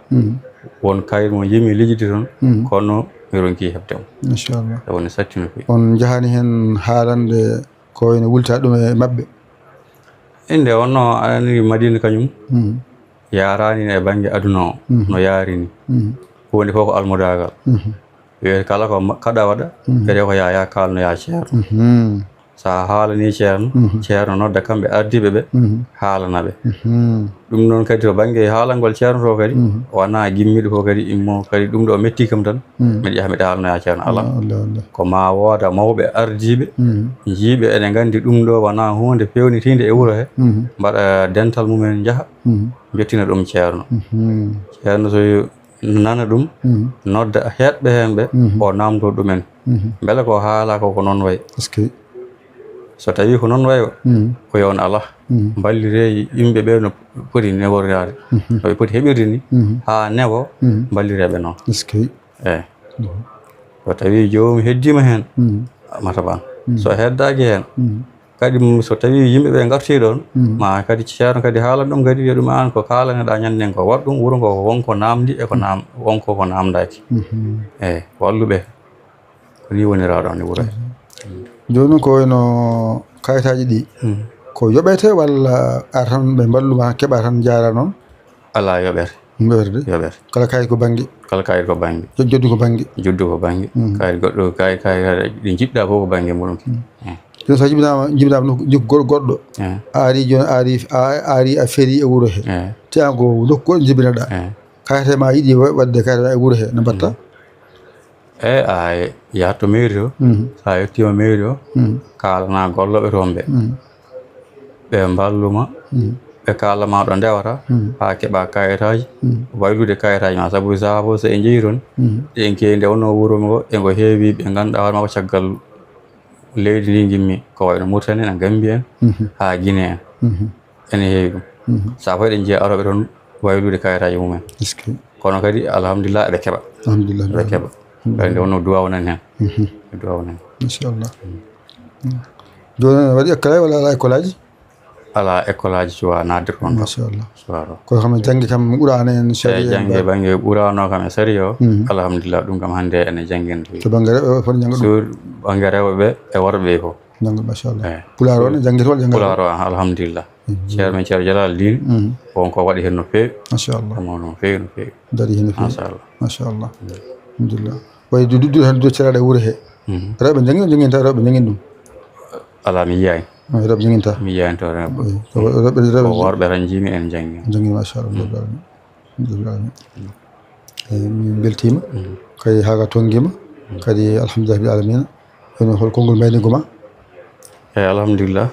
won kayit mo njiimi lijjide toon, kono mi ronki heɓde mo. Inchallah. Sabu ne satti no feewi. On njahani heen haalande ko ene wulta ɗum e maɓɓe? Inde wonno aɗa anndi Madina kañum yaaraani e bannge aduna o, no yaari ni. Huunde fof ko almudaagal. Wiyete kala ko ma-, kaɗa waɗa, wiyete ko yaa, yaa kaalno yaa ceerno. So a haalanii ceerno, ceerno nodda kamɓe ardiiɓe ɓe, haalana ɓe. Ɗum noon kadi to bannge haalangol ceerno to kadi, wonaa gimmiiɗo fof kadi immo kadi ɗum ɗo metti kam tan, mbiɗa yaha mbiɗa haalanoya ceerno, alaa. Ko ma wooda mawɓe ardiiɓe, jiiɓe ene nganndi ɗum ɗo wonaa huunde feewnitiinde e wuro he, mbaɗa dental mumen njaha, njottina ɗum ceerno. Ceerno so nana ɗum, nodda heɗɓe heen ɓe, o naamndoo ɗumen. Mbele ko haalaa ko, ko noon wayi? Est-ce que? So tawii ko noon wayi o, o yo on alaa. Mballiree yimɓe ɓe no poti neworaade. No ɓe poti heɓirde ni, haa newo, mballiree ɓe noon. Est-ce que? Eey. So tawii joomum heddiima heen, mataban. So heddaaki heen, kadi m-, so tawii yimɓe ɓe ngartii ɗoon, ma kadi ceerno kadi haalan ɗum kadi, wiya ɗum aan ko kaalane-ɗaa ñande ko waɗ ɗum, wuro ngo ko won ko naamndi e ko naam-, won ko ko naamndaaki. Eey, wallu ɓe. Ko nii woniraɗo e wuro he. Jooni noon ko wayno kayitaaji ɗi, ko yoɓete walla ar tan ɓe mballu ma keɓa tan njaara noon? Alaa, yoɓete. Yoɓete de? Yoɓete. Kala kayit ko bannge? Kala kayit ko bannge. Jo-, joddu ko bannge? Joddu ko bannge. Kayit goɗɗo, kayit, kayit ɗi njiɗɗa fof ko bannge muɗum. Jooni so jibinaama, jibinaama nokku, nokku goɗ-, goɗɗo. Eey. A ari jooni, a ari, a, a ari a ferii e wuro he. Eey. Te aan ko nokku goɗɗo jibinaɗaa. Eey. Kayit ma yiɗi wa-, waɗde kayit ma e wuro he, no mbaɗta? Eey, a yahat to mairie to. So a yettiima mairie to, kaalanaa gollooɓe toon ɓe. Ɓe mballu ma, ɓe kaala ma ɗo ndewata, haa keɓa kayitaaji, waylude kayitaaji ma. Sabu sahaa fof so en njehii toon, ɗen keewi nde wonnoo wuro ngo, e ngo heewi ɓe ngannduɗaa hoore ma ko caggal leydi ndi ngimmi, ko wayno Mauritanie en, Gambie en, haa Guinée en. Ene heewi ɗum. Sahaa fof eɗen njiya arooɓe toon waylude kayitaaji mumen. Est-ce que? Kono kadi, alhamdulillah, eɓe keɓa. Alhamdulillah. Eɓe keɓa. Kadi nde wonnoo duwaaw nan heen. Duwaaw nan. Machallah. Jooni waɗi école walla alaa école aji? Alaa école aji cuwa naatde toon. Machallah. Cuwa ɗo. Kono kam jannge kam Qur'aana en, eey, sariya en jannge ba- bannge Qur'aana o kam e sariya o. Alhamdulillah, ɗum kam hannde ene janngee no feewi. To bannge rewɓe fof njannga ɗum? Sur bannge rewɓe ɓe e worɓe ɓe fof. Njannga, machallah. Eey. Pulaar o ne janngirta walla janngata? Pulaar o, alhamdulillah. Ceerno men Ceerno Jalal Diin, won ko waɗi heen no feewi. Machallah. Ɗum o no feewi, no feewi. Darii heen no feewi. Machallah. Machallah. Alhamdulillah. Wayi du-, du-, du-, tan du-, ceraɗe wuro he. Rewɓe njanngi, njannginta rewɓe njanngin ɗum? Alaa, mi yiyaani. Eey, rewɓe njannginta? Mi yiyaani to rewɓe. Eey, to rewɓe, rewɓe ko worɓe tan njiimi en njanngi. Njanngi, machallah. Alhamdulillah. Eey, min mbeltiima. Kadi haa ka tonngiima. Kadi alhamdulillah rabbil alamina. Kono hol konngol mbayniigu ma? Eey, alhamdulillah.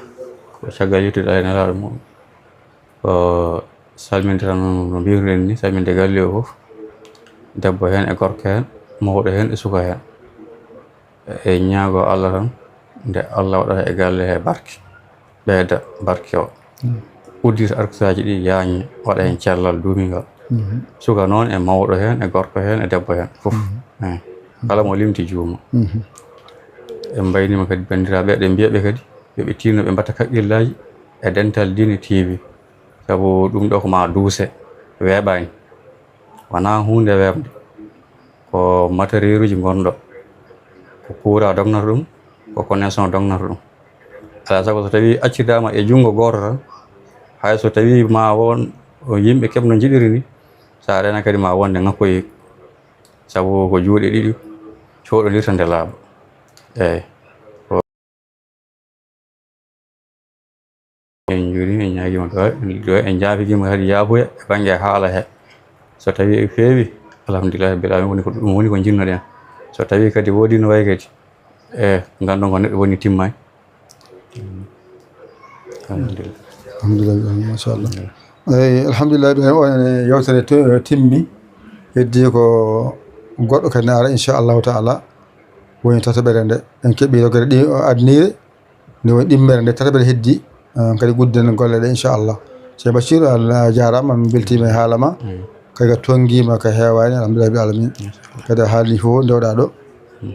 Ko caggal yettude Allah e Nelaaɗo mum. Ko salminde tan no mbiruɗen ni, salminde galle o fof. Debbo heen e gorko heen, mawɗo heen e suka heen. E ñaago Allah tan, nde Allah waɗata e galle he barke. ɓeyda barke o, uddita arkusaaji ɗi, yaaña, waɗa heen cellal duumingal. Suka noon e mawɗo heen, e gorko heen, e debbo heen fof. Eh, kala mo limti juuma. En mbayniima kadi banndiraaɓe, eɗen mbiya ɓe kadi yo ɓe tiinno, ɓe mbaɗta kaɓirlaaji e Dental Diine T V, sabu ɗum ɗo ko maa duuse, weeɓaani. Wonaa huunde weeɓde, ko matériel uji ngonɗo, ko courant dognata ɗum, ko connexion dognata ɗum. Alaa sago so tawii accirdaama e junngo gooto tan, hay so tawii ma won yimɓe keɓno njiɗiri ni, so a rena kadi ma wonde ŋakkoyi, sabu ko juuɗe ɗiɗi coɗondirta nde laaɓa. Eeyi. En njuuriima, en ñaagiima duwaaw, en duwaaw, en njaafigiima kadi yaafuya e bannge haala he. So tawii e feewi, alhamdulillahi rabbil aalamiin, woni ko, ɗum woni ko njiɗno-ɗen. So tawii kadi woodii no wayi kadi, e nganndon ko neɗɗo woni timmaani. Alhamdulillah. Alhamdulillah, machallah. Eyi, alhamdulillah, ɗum en, on yewtere to-, timmi. Heddii ko goɗɗo kadi ne ara, inchallahu taala. Woni tataɓere nde. En keɓii rogere ɗi, o, adniire. Nde woni ɗimmere nde, tataɓere heddii. Eh, kadi gudden golle ɗe, inchallah. Cheikh Bachir, a jaaraama, min mbeltiima e haala ma. Kadi a tonngiima ka heewaani, alhamdulillahi rabbil aalamiin. Kadi a haalni fof ndewɗaa ɗo.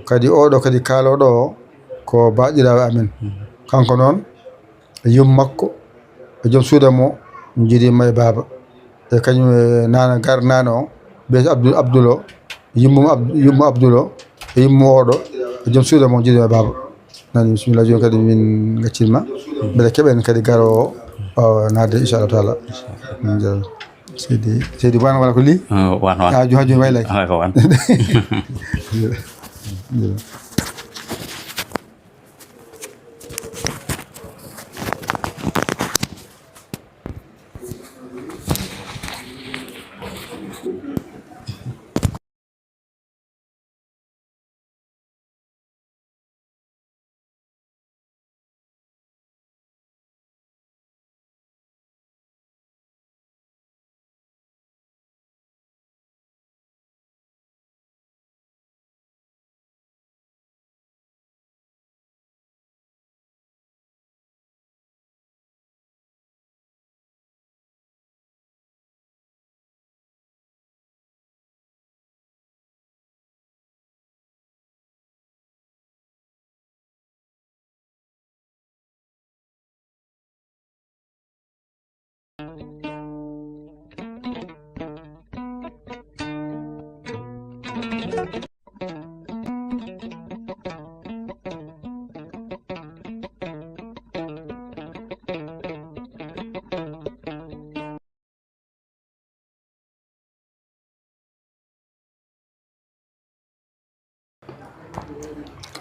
Kadi oɗo kadi kaalooɗo o ko baaɗiraawo amen. Kanko noon, e yum makko, e joom suuda mo, njiɗiima e baaba. E kañum e nana gar nana o, biyete Abdul, Abdul o, yummum Ab-, yummo Abdul o, e yummo oɗo, e joom suuda mo, njiɗiima e baaba. Nani, bisimilla, jooni kadi min ngaccinma. Mbele keɓen kadi garoowo o, o naatde, inchallahu taala. Min njaram. Seydi, Seydi, wan wala ko li? Ah, wan, wan. Ah, jo-, ha jooni waylaki. Ah, ko wan.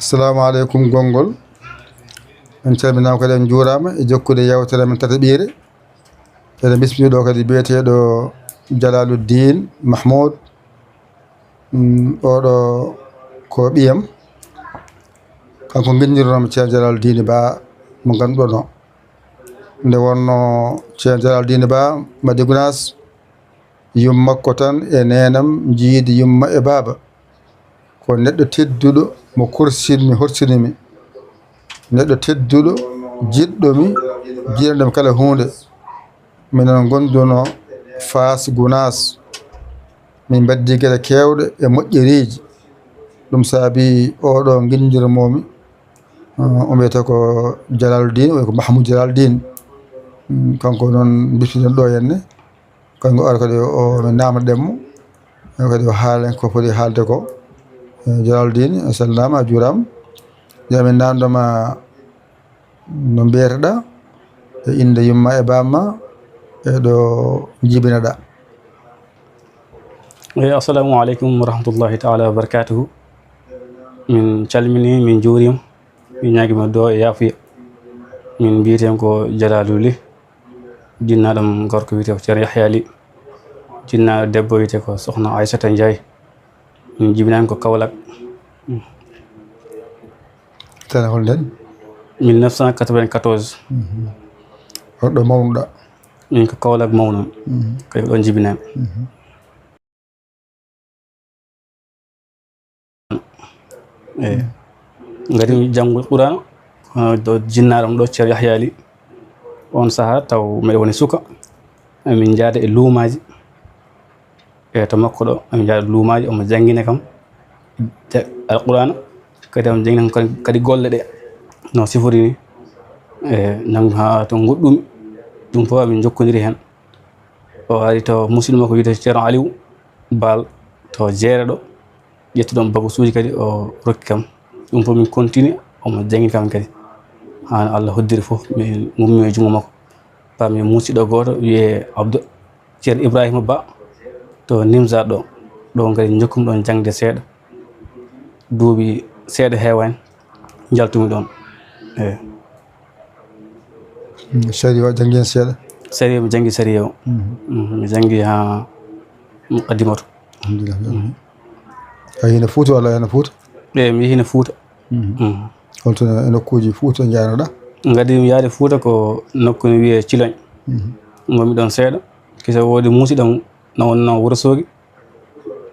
Assalamu aleykum, gonngol. En calminaama kadi, en njuuraama e jokkude yeewtere men tataɓiire. Eɗen mbismii ɗo kadi biyeteeɗo Jalaluddin Mahmoud. Mm, oɗo ko ɓiyam. Kanko nginndirnoomi Ceerno Jalaluddin Ba mo ngannduɗon o. Nde wonnoo Ceerno Jalaluddin Ba Madina Gunaas, yum makko tan e neenam njiidi yumma e baaba. Ko neɗɗo tedduɗo mo korsinmi, horsinimi. Neɗɗo tedduɗo, jiɗɗo mi, jiɗanɗo mi kala huunde. Minen ngondunoo Faas Gunaas. Min mbaɗdi geɗe keewɗe e moƴƴereeji. Ɗum saabi oɗo nginndirmoomi, uh, o wiyetee ko Jalaluddin, o wiya ko Mahmoud Jalaluddin. Mm, kanko noon mbiftiɗen ɗo henne. Kanko ara kadi o, min naamnoɗen mo. O kadi o haalen ko foti haalde ko. Eh, Jalaluddin, a salminaama, a juuraama. Yo min naamndo ma no mbiyeteɗaa, e innde yumma e baaba ma, e ɗo njibinaɗaa. Eyi, assalamu aleykum wa rahmatullahi taala wa barakatuhu. Min calminii, min njuuriima, min ñaagiima duwaaw e yaafuya. Min mbiyetee ko Jalalu Ly. Jinnaaɗo am gorko wiyetee ko Ceerno Yahya Ly. Jinnaaɗo debbo wiyetee ko Sokhna Aissata Ndiaye. Min jibinaama ko Kaolack. Tana hol nden? Mille neuf cent quatre-vingt-quatorze. Mhm. Hoɗo mawnuɗaa? Min ko Kaolack mawnu. Mhm. Kadi ko ɗon jibinaami. Mhm. Eyi. Ngari janngol Qur'an, ah, ɗo jinnaaɗo am ɗo, Ceerno Yahya Ly. On sahaa taw miɗo woni suka, emin njaada e luumaaji. E to makko ɗo, emin njaada luumaaji, omo janngina kam ja-, Alqur'aana, kadi omo janngina kam kadi, kadi golle ɗe, no sifori ni. E nanngu haa to ngoɗɗumi, ɗum fof emin njokkondiri heen. O ari to musidɗo makko wiyetee Ceerno Aliw Baal to Jeere ɗo, ƴettuɗo bac suuji kadi o rokki kam. Ɗum fof min continue, omo janngina kam kadi. Haa Allah hoddiri fof, min ngummi e junngo makko. Paami musidɗo gooto wiyee Abdou, Ceerno Ibrahima Ba to Nimzaat ɗo. Ɗon kadi njokkumi ɗon jaŋde seeɗa. Duuɓi seeɗa heewaani, njaltumi ɗon. Eey. Mm, sariya o janngi heen seeɗa? Sariya, mi janngi sariya o. Mhm. Mm, mi janngi haa muqaddimatu. Alhamdulillah. Mhm. A yehii Fuuta walla a yehaani Fuuta? Eey, mi yehii Fuuta. Mhm. Mm. Holto e nokkuuji Fuuta njaarnoɗaa? Ngadii mi yahde Fuuta ko nokku ne wiyee Ciloñ. Mhm. Ngonmi ɗon seeɗa. Kisa woodi musidɗo am no wonnoo Wuro Soogi.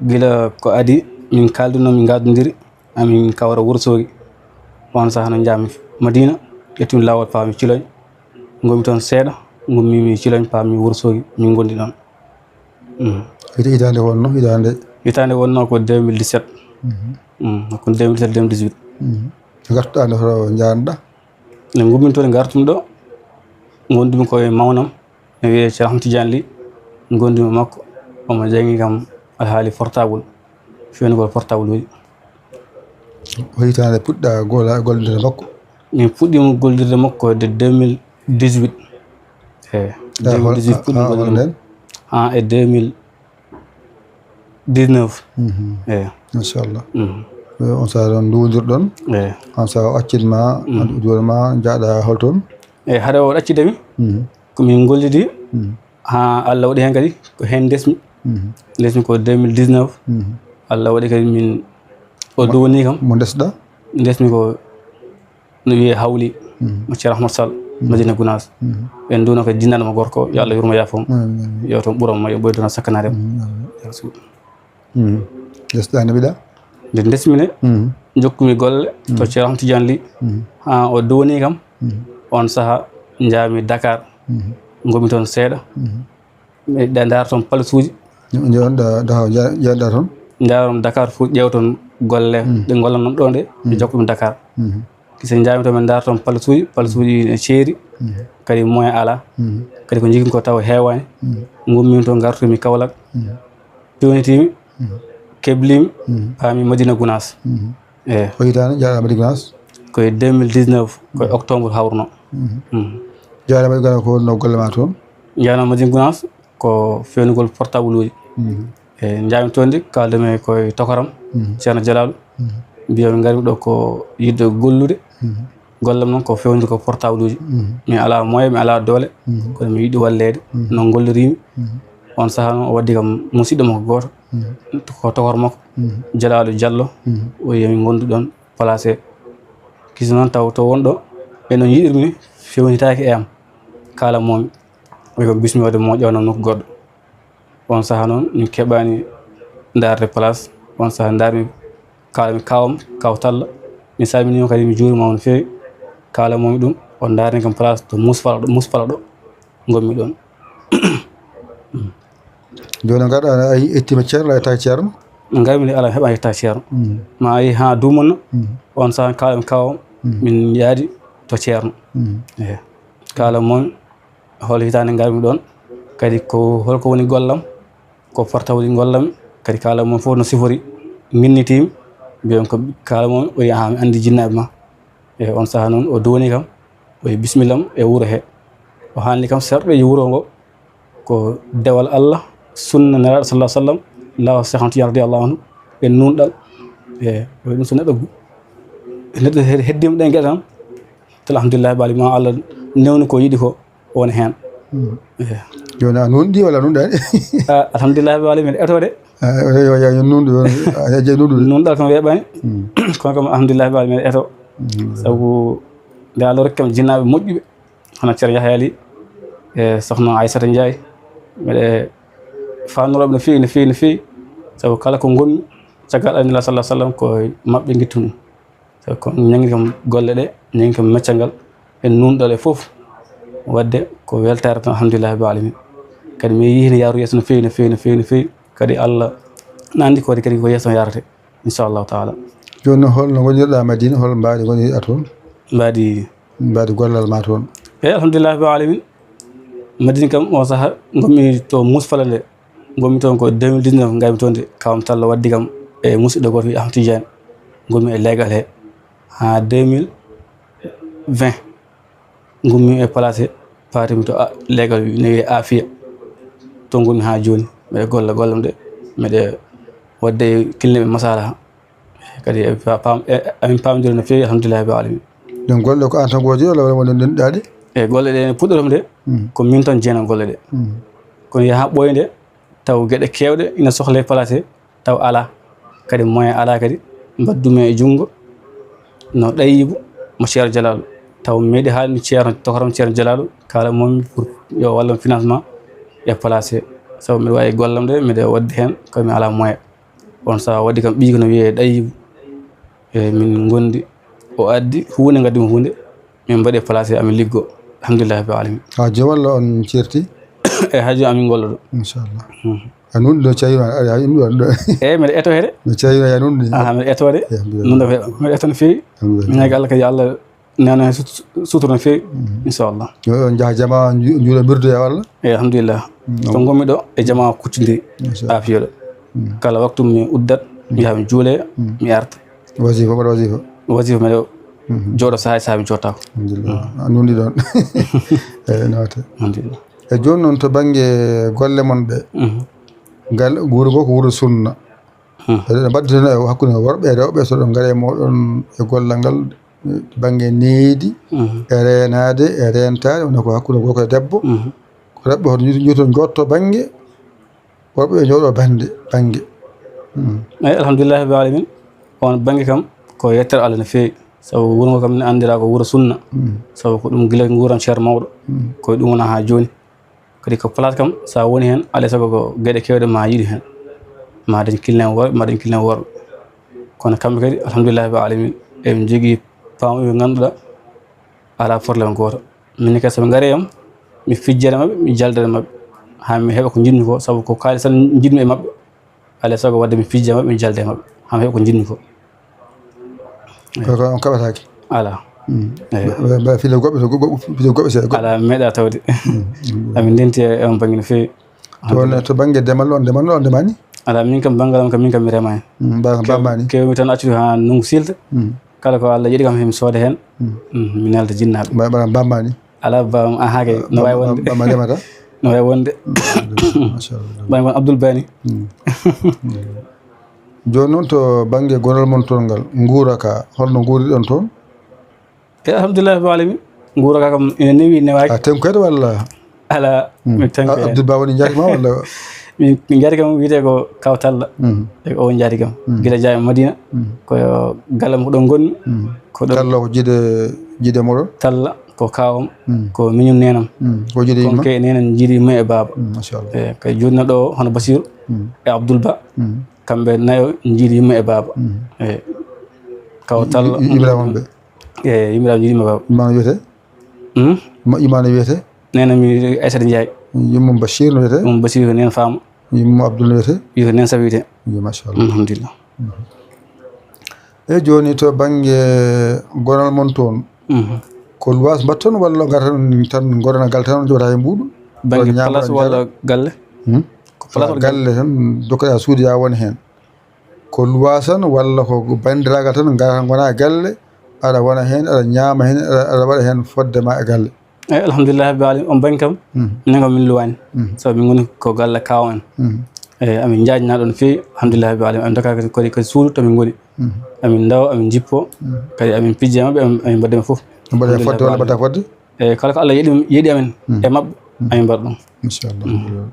Gila ko adii, min kaalduno, min ngaadondiri, amin kawra Wuro Soogi. On sahaa no njahmi Madiina, ƴettumi laawol paami Ciloñ. Ngonmi toon seeɗa, ngummimi Ciloñ, paami Wuro Soogi, min ngondi ɗon. Mm. Hita-, hitaande wonnoo, hitaande? Hitaande wonnoo ko deux mille dix-sept. Mhm. Mm, ko deux mille dix-sept, deux mille dix-huit. Mhm. Ngartuɗaa nde hoto njaarnoɗaa? Nde ngummi toon, ngartumi ɗo, ngondumi ko e mawnam, mi wiyee Ceerno Ahmad Tidiane Ly, ngondumi e makko, omo janngi kam alhaali portable, fewnugol portable uji. Ko hitaande puɗɗaa gola-, gollondirde makko? Min puɗɗiima gollondirde makko ko de deux mille dix-huit. Eey, ah, deux mille dix-huit hol-, puɗɗiimi ah, gollondirde hol nden? Haa e deux mille dix-neuf. Mhm. Eey. Machallah. Mhm. Eey, on sahaa ɗon nduwondirɗon? Eey. On sahaa o accid ma, mhm, on jooni ma, njaaɗa hol toon? Eey, hade o accida mi, mhm, ko min ngollidi, mhm, haa Allah waɗi heen kadi, ko heen ndesmi. Mhm. Ndesmi ko deux mille dix-neuf. Mhm. Allah waɗi kadi min, o mo-, duwanii kam. Mo ndesɗaa? Ndesmi ko no wiyee Hawli, mhm, mo Ceerno Ahmad Sall, mhm, Madina Gunaas. Mhm. Ɓen nduwno ko jinnaaɗo mo gorko, yo Allah yurmo yaafo mo. Amiin, amiin. Yo toon ɓuro mo, yo ɓeydu toon sakkanaade mo. Amiin, amiin. Ya Rasul. Mhm. Ndesɗaa no mbiɗa? Nde ndesmi ne, mhm, njokkumi golle to, mhm, Ceerno Ahmad Tidiane Ly. Mhm. Haa o duwanii kam. Mhm. On sahaa njahmi Dakar. Mhm. Ngomi toon seeɗa. Mhm. Mi ɗa-, ndaara toon palasuuji. Njo-, njo-, ɗa-, ɗa-, nja-, njaada toon? Ndaara toon Dakar fof, ƴeewa toon golle, mm, ɗe ngollanoo ɗo nde, mi, mm, jokka ɗum Dakar. Mm. Kisa njahmi toon, mi ndaara toon palasuuji, palasuuji ne ceeri, mm, kadi moyen alaa. Mm. Kadi ko njogimi ko taw heewaani. Mm. Ngummimi toon, ngartumi Kaolack. Mm. Peewnitiimi, mm, keblimi, mm, paami Madina Gunaas. Mm. Eey. Ko hitaande njahɗaa Madina Gunaas? Ko e deux mille dix-neuf, ko e, mm, octobre hawruno. Mm. Mm. Njahɗaa Madina Gunaas, ko honno golle ma toon? Njahɗaa Madina Gunaas ko fewnugol portable uji. Mm. Eey, njahmi toon de, kaaldumi ko e tokaram, mm, Ceerno Jalaalu. Mm. Mbiyami ngarmi ɗo ko yiɗde gollude. Mm. Gollem noon ko fewnugol portable uji. Mm. Mi alaa moyen, mi alaa doole, mm, kono mi yiɗi walleede, mm, no ngollirimi. Mm. On sahaa noon o waddi kam musidɗo makko gooto. Mhm. Ko tokor makko, mhm, Jalaalu Jallo, mhm, o wiyi min ngondu ɗon placé. Kisi noon taw to wonɗo, ɓe no njiɗirmi fewnitaaki e am. Kala momi, ɓe ko bismi wadde mo ƴeewna nokku goɗɗo. On sahaa noon, min keɓaani ndaarde place. On sahaa ndaarmi, kaalmi kaawam, Kaaw Talla. Mi salminiima kadi, mi juuriima on feewi. Kala momi ɗum, on ndaarni kam place to Muspala ɗo, Muspala ɗo ngonmi ɗon. Jooni ngarɗa a ettima ceerno, a yettaaki ceerno? Ngarmi nde alaa heɓa yetta ceerno. Mm. Ma a yi ha duumanno, mm, on saha kala mi kawa, mm, min yaadi to ceerno. Mm. Ehe. Kala momi hol hitaande ngarmi ɗon, kadi ko holko woni gollam, ko portawli gollam, kadi kala momi fof no sifori, minnitiimi, mbiyan ko kala momi o yaha mi anndi jinnaaɓe ma. E on saha noon o duwani kam, o yi bismillah am e wuro he. O haalni kam sarɗeeji wuro ngo, ko dewal Allah, sunna Nelaaɗo sallallahu alaihi wasallam, laawol Seex Ahmad Tijaan radiyallahu anhu, e nuunɗal. E o yi ɗum so neɗɗo gu-, neɗɗo he-, heddiima ɗen geɗe tan, tan alhamdulillahi baali ma Allah newni ko yiɗi ko woni heen. Hmm. Ehe. Jooni a nuunɗi walla a nuunɗaani? Ah, alhamdulillahi baali mbiɗa etoo de. Ah, yo, yo, yo, yo nuunɗu, yo, a yejje nuunɗude. Nuunɗal kam weeɓaani. Hmm. Kono kam alhamdulillahi baali mbiɗa etoo. Hmm. Sabu nde Allah rokki kam jinnaaɓe moƴƴuɓe, hono Ceerno Yahya Ly, e Sohna Aissata Ndiaye. Mbeɗe faamnorooɓe no feewi, no feewi, no feewi. Sabu kala ko ngonmi, caggal Annabi sallallahu alaihi wasallam, ko maɓɓe ngittumi. Ko ñaŋi kam golle ɗe, ñaŋi kam meccal ngal, e nuunɗal e fof. Waɗde ko weltaare tan, alhamdulillahi rabbil alamin. Kadi mi yii hino yaaru yeeso no feewi, no feewi, no feewi, no feewi. Kadi Allah na anndi ko waɗi kadi ko yeeso yarate, inchallahu taala. Jooni noon, holno ngonirɗa Madina, hol mbaadi ngonirɗa toon? Mbaadi. Mbaadi gollal ma toon? Eyi, alhamdulillahi rabbil alamin. Madina kam, o saha ngonmi to Musfala nde. Ngonmi toon ko deux mille dix-neuf, ngarmi toon de, kawam Tallo waddi kam e musidɗo gooto wiye Ahmad Tidiane. Ngonmi e leegal he haa deux mille vingt. Ngummi e place he, paatimi to a-, leegal ne wiyee Afia. Toon ngonmi haa jooni. Mbeɗa golla gollam de. Mbeɗa waɗde e kilneeɓe masalaha. Kadi e pa-, paam-, e, amin paamondira no feewi, alhamdulillahi rabbil alamin. Ɗen golle ko aan tan gooto walla wona ndenɗaaɗi? E golle ɗe ne puɗɗoram de, Mm. ko min tan jeenan golle ɗe. Mm. Kono yaha ɓooyde, taw geɗe keewɗe ina sohlee place he, taw alaa. Kadi moyen alaa kadi, mbaddumi e junngo no ɗayibu mo Ceerno Jalaalu. Taw mi meeɗi haalde Ceerno, tokoram Ceerno Jalaalu, kaala moom pour yo wallam financement e place he. Sabu mbiɗa waawi gollam de, mbiɗa waɗde heen, kono mi alaa moyen. On sahaa waɗi kam ɓiy ko no wiyee ɗayibu. E min ngondi, o addi huunde, ngaddi mo huunde. Min mbaɗi e place he, amin liggo. Alhamdulillahi rabbil alamin. Haa jooni walla on ceerti? E haa jooni amin ngollodo. Inchallah. Hmm. A nunɗi no cayno, a, a, a, ɗo. Eyi, mbeɗa eto he de. No cayno, ya nunɗi. Aha, mbeɗa eto de. Alhamdulillah. Nunɗo he, mbeɗa eto no feewi. Alhamdulillah. Mi ñaaga Allah kadi Allah nana he sut-, sutura no feewi. Mhm. Inchallah. Yo on njaha jama ju-, juula mbirdoya walla? Eyi, alhamdulillah. Mm. To ngonmi ɗo, e jama kuccondiri. Inchallah. Afiya ɗo. Mm. Kala waktu mi uddat, mi yaha mi juulee, Mm. mi arta. Wasifa, mbaɗa wasifa? Wasifa mbeɗa Mhm. jooɗo sahaa e sahaa mi jooɗtaako. Alhamdulillah. Mm. A nunɗi ɗon. Eyi, note. Alhamdulillah. E jooni noon to bannge golle mon ɗe, Mhm. gal, wuro ngo ko wuro sunna. Mhm. Eɗen mbadditano e hakkunde worɓe e rewɓe so ɗon ngara e mooɗon e gollal ngal, bannge needi, Mhm. e reenaade, e reentaade, woni ko hakkunde gorko e debbo. Mhm. Ko rewɓe hoto njuuto, njuuto, njotto bannge, worɓe ɓe njooɗo bannde, bannge. Mhm. Eyi, alhamdulillahi rabbil alamin. On bannge kam ko yettere Allah no feewi. Sabu wuro ngo kam ne anndiraa ko wuro sunna. Mhm. Sabu ko ɗum gila nguuran Ceerno Mawɗo. Mhm. Ko ɗum wona haa jooni. Kadi ko place kam, so a woni heen, alaa e sago ko geɗe keewɗe ma yiɗu heen. Ma dañ kilnaaɓe worɓe, ma dañ kilnaaɓe worɓe. Kono kamɓe kadi, alhamdulillahi rabbil alamin, eɓe njogii faamu ɓe ngannduɗaa alaa problème gooto. Min kadi, so ɓe ngari e am, mi fijjere maɓɓe, mi jaldere maɓɓe, haa mi heɓa ko njiɗmi ko, sabu ko kaalis tan njiɗmi e maɓɓe. Alaa e sago waɗde mi fijja maɓɓe, mi jalda e maɓɓe, haa mi heɓa ko njiɗmi ko. Ko, ko on kaɓataake? Alaa. Mm. Eyi. Mba-, mba-, mba filo goɗɓe, to goɗ-, goɗ-, filo goɗɓe seeɗa, goɗ- Alaa, mi meeɗaa tawde. Mm, mm. Amin ndenti e on bannge no feewi. To ne, to bannge demal, on demal, on demani? Alaa, min kam banngal am kam, min kam mi remaani. Mm, mba-, kew-, mbammaani? Keewmi tan accude haa ndunngu silta. Mm. Kala ko Allah yiɗi kam, mi sooda heen. Mm. Mm, mi nelda jinnaaɓe. Mba-, mba-, mbammaani? Alaa ba, aha kay, no waawi wonde. Ba, ba, ba, ba, no waawi wonde. Machallah. Ba, ba, Abdoul Bani. Mm. Jooni noon to bannge gonal mon toon ngal, nguura ka, holno nguuriɗon toon? E alhamdulillahi rabbil alamin. Nguura ka kam ina newi, newaaki. A tenku kadi walla? Alaa, Mm. mi tenku A-, kadi. Abdoul Ba woni njaati ma walla? Min, min njaati kam wiyetee ko Kaw Talla. Mm. E o njaati kam. Mm. Gila Jaaɓe Madina. Mm. Ko galle am ko ɗon ngonmi. Mm. Ko ɗon. Talla ko jiide, jiide moɗon? Talla ko kaawam, Mm. ko miñum neenam. Mm. Ko jiide yumma? Konke neenam njiidi yumma e baaba. Mm, machallah. E, kay jooni ɗo hono Basiru Mm. e Abdoul Ba. Mm. Kamɓe nayo njiidi yumma e baaba. Mm. E, Kaw Talla. I-, i-, Ibrahima ɓe? E, yumma njiidi yumma e baaba. Yumma no wiyetee? Hmm? Moƴƴi ma no wiyetee? Neenam mi Aysata Njaay. Yumma Bachir no wiyetee? Yumma Bachir ko neen faama. Yumma Abdoul no wiyetee? Wiyetee neen Safi wiyetee. Yo, machallah. Alhamdulillah. Mhm. E jooni to bannge gonal mon toon, Mhm. ko luwaas mbaɗton walla ngara tan, tan ngorana gal tan, on jogata e mbuuɗu? Bannge place walla galle? Hmm? Ko place walla galle tan, dokkoɗaa suudu yaa won heen. Ko luwaas tan walla ko banndiraagal tan, ngara ngona galle, aɗa wona heen, aɗa ñaama heen, aɗa, aɗa waɗa heen fodde ma e galle? Eyi, alhamdulillahi rabbil alamin, on bannge kam, Mm. minen kam min luwaani. Mm. Sabu min ngoni ko galle kaaw en. Mm. Eyi, amin njaajnaa ɗon feewi, alhamdulillahi rabbil alamin. Amin ndokka kadi, kadi, kadi suudu to min ngoni. Mm. Amin ndawa, amin njippo, Mm. kadi amin pijja e maɓɓe, amin, amin mbaɗda men fof. Mbaɗa heen fodde walla mbaɗa fodde? Eyi, kala ko Allah yeɗi, yeɗi amen Mm. e maɓɓe, Mm. amin mbaɗa ɗum. Inchallah. Mm.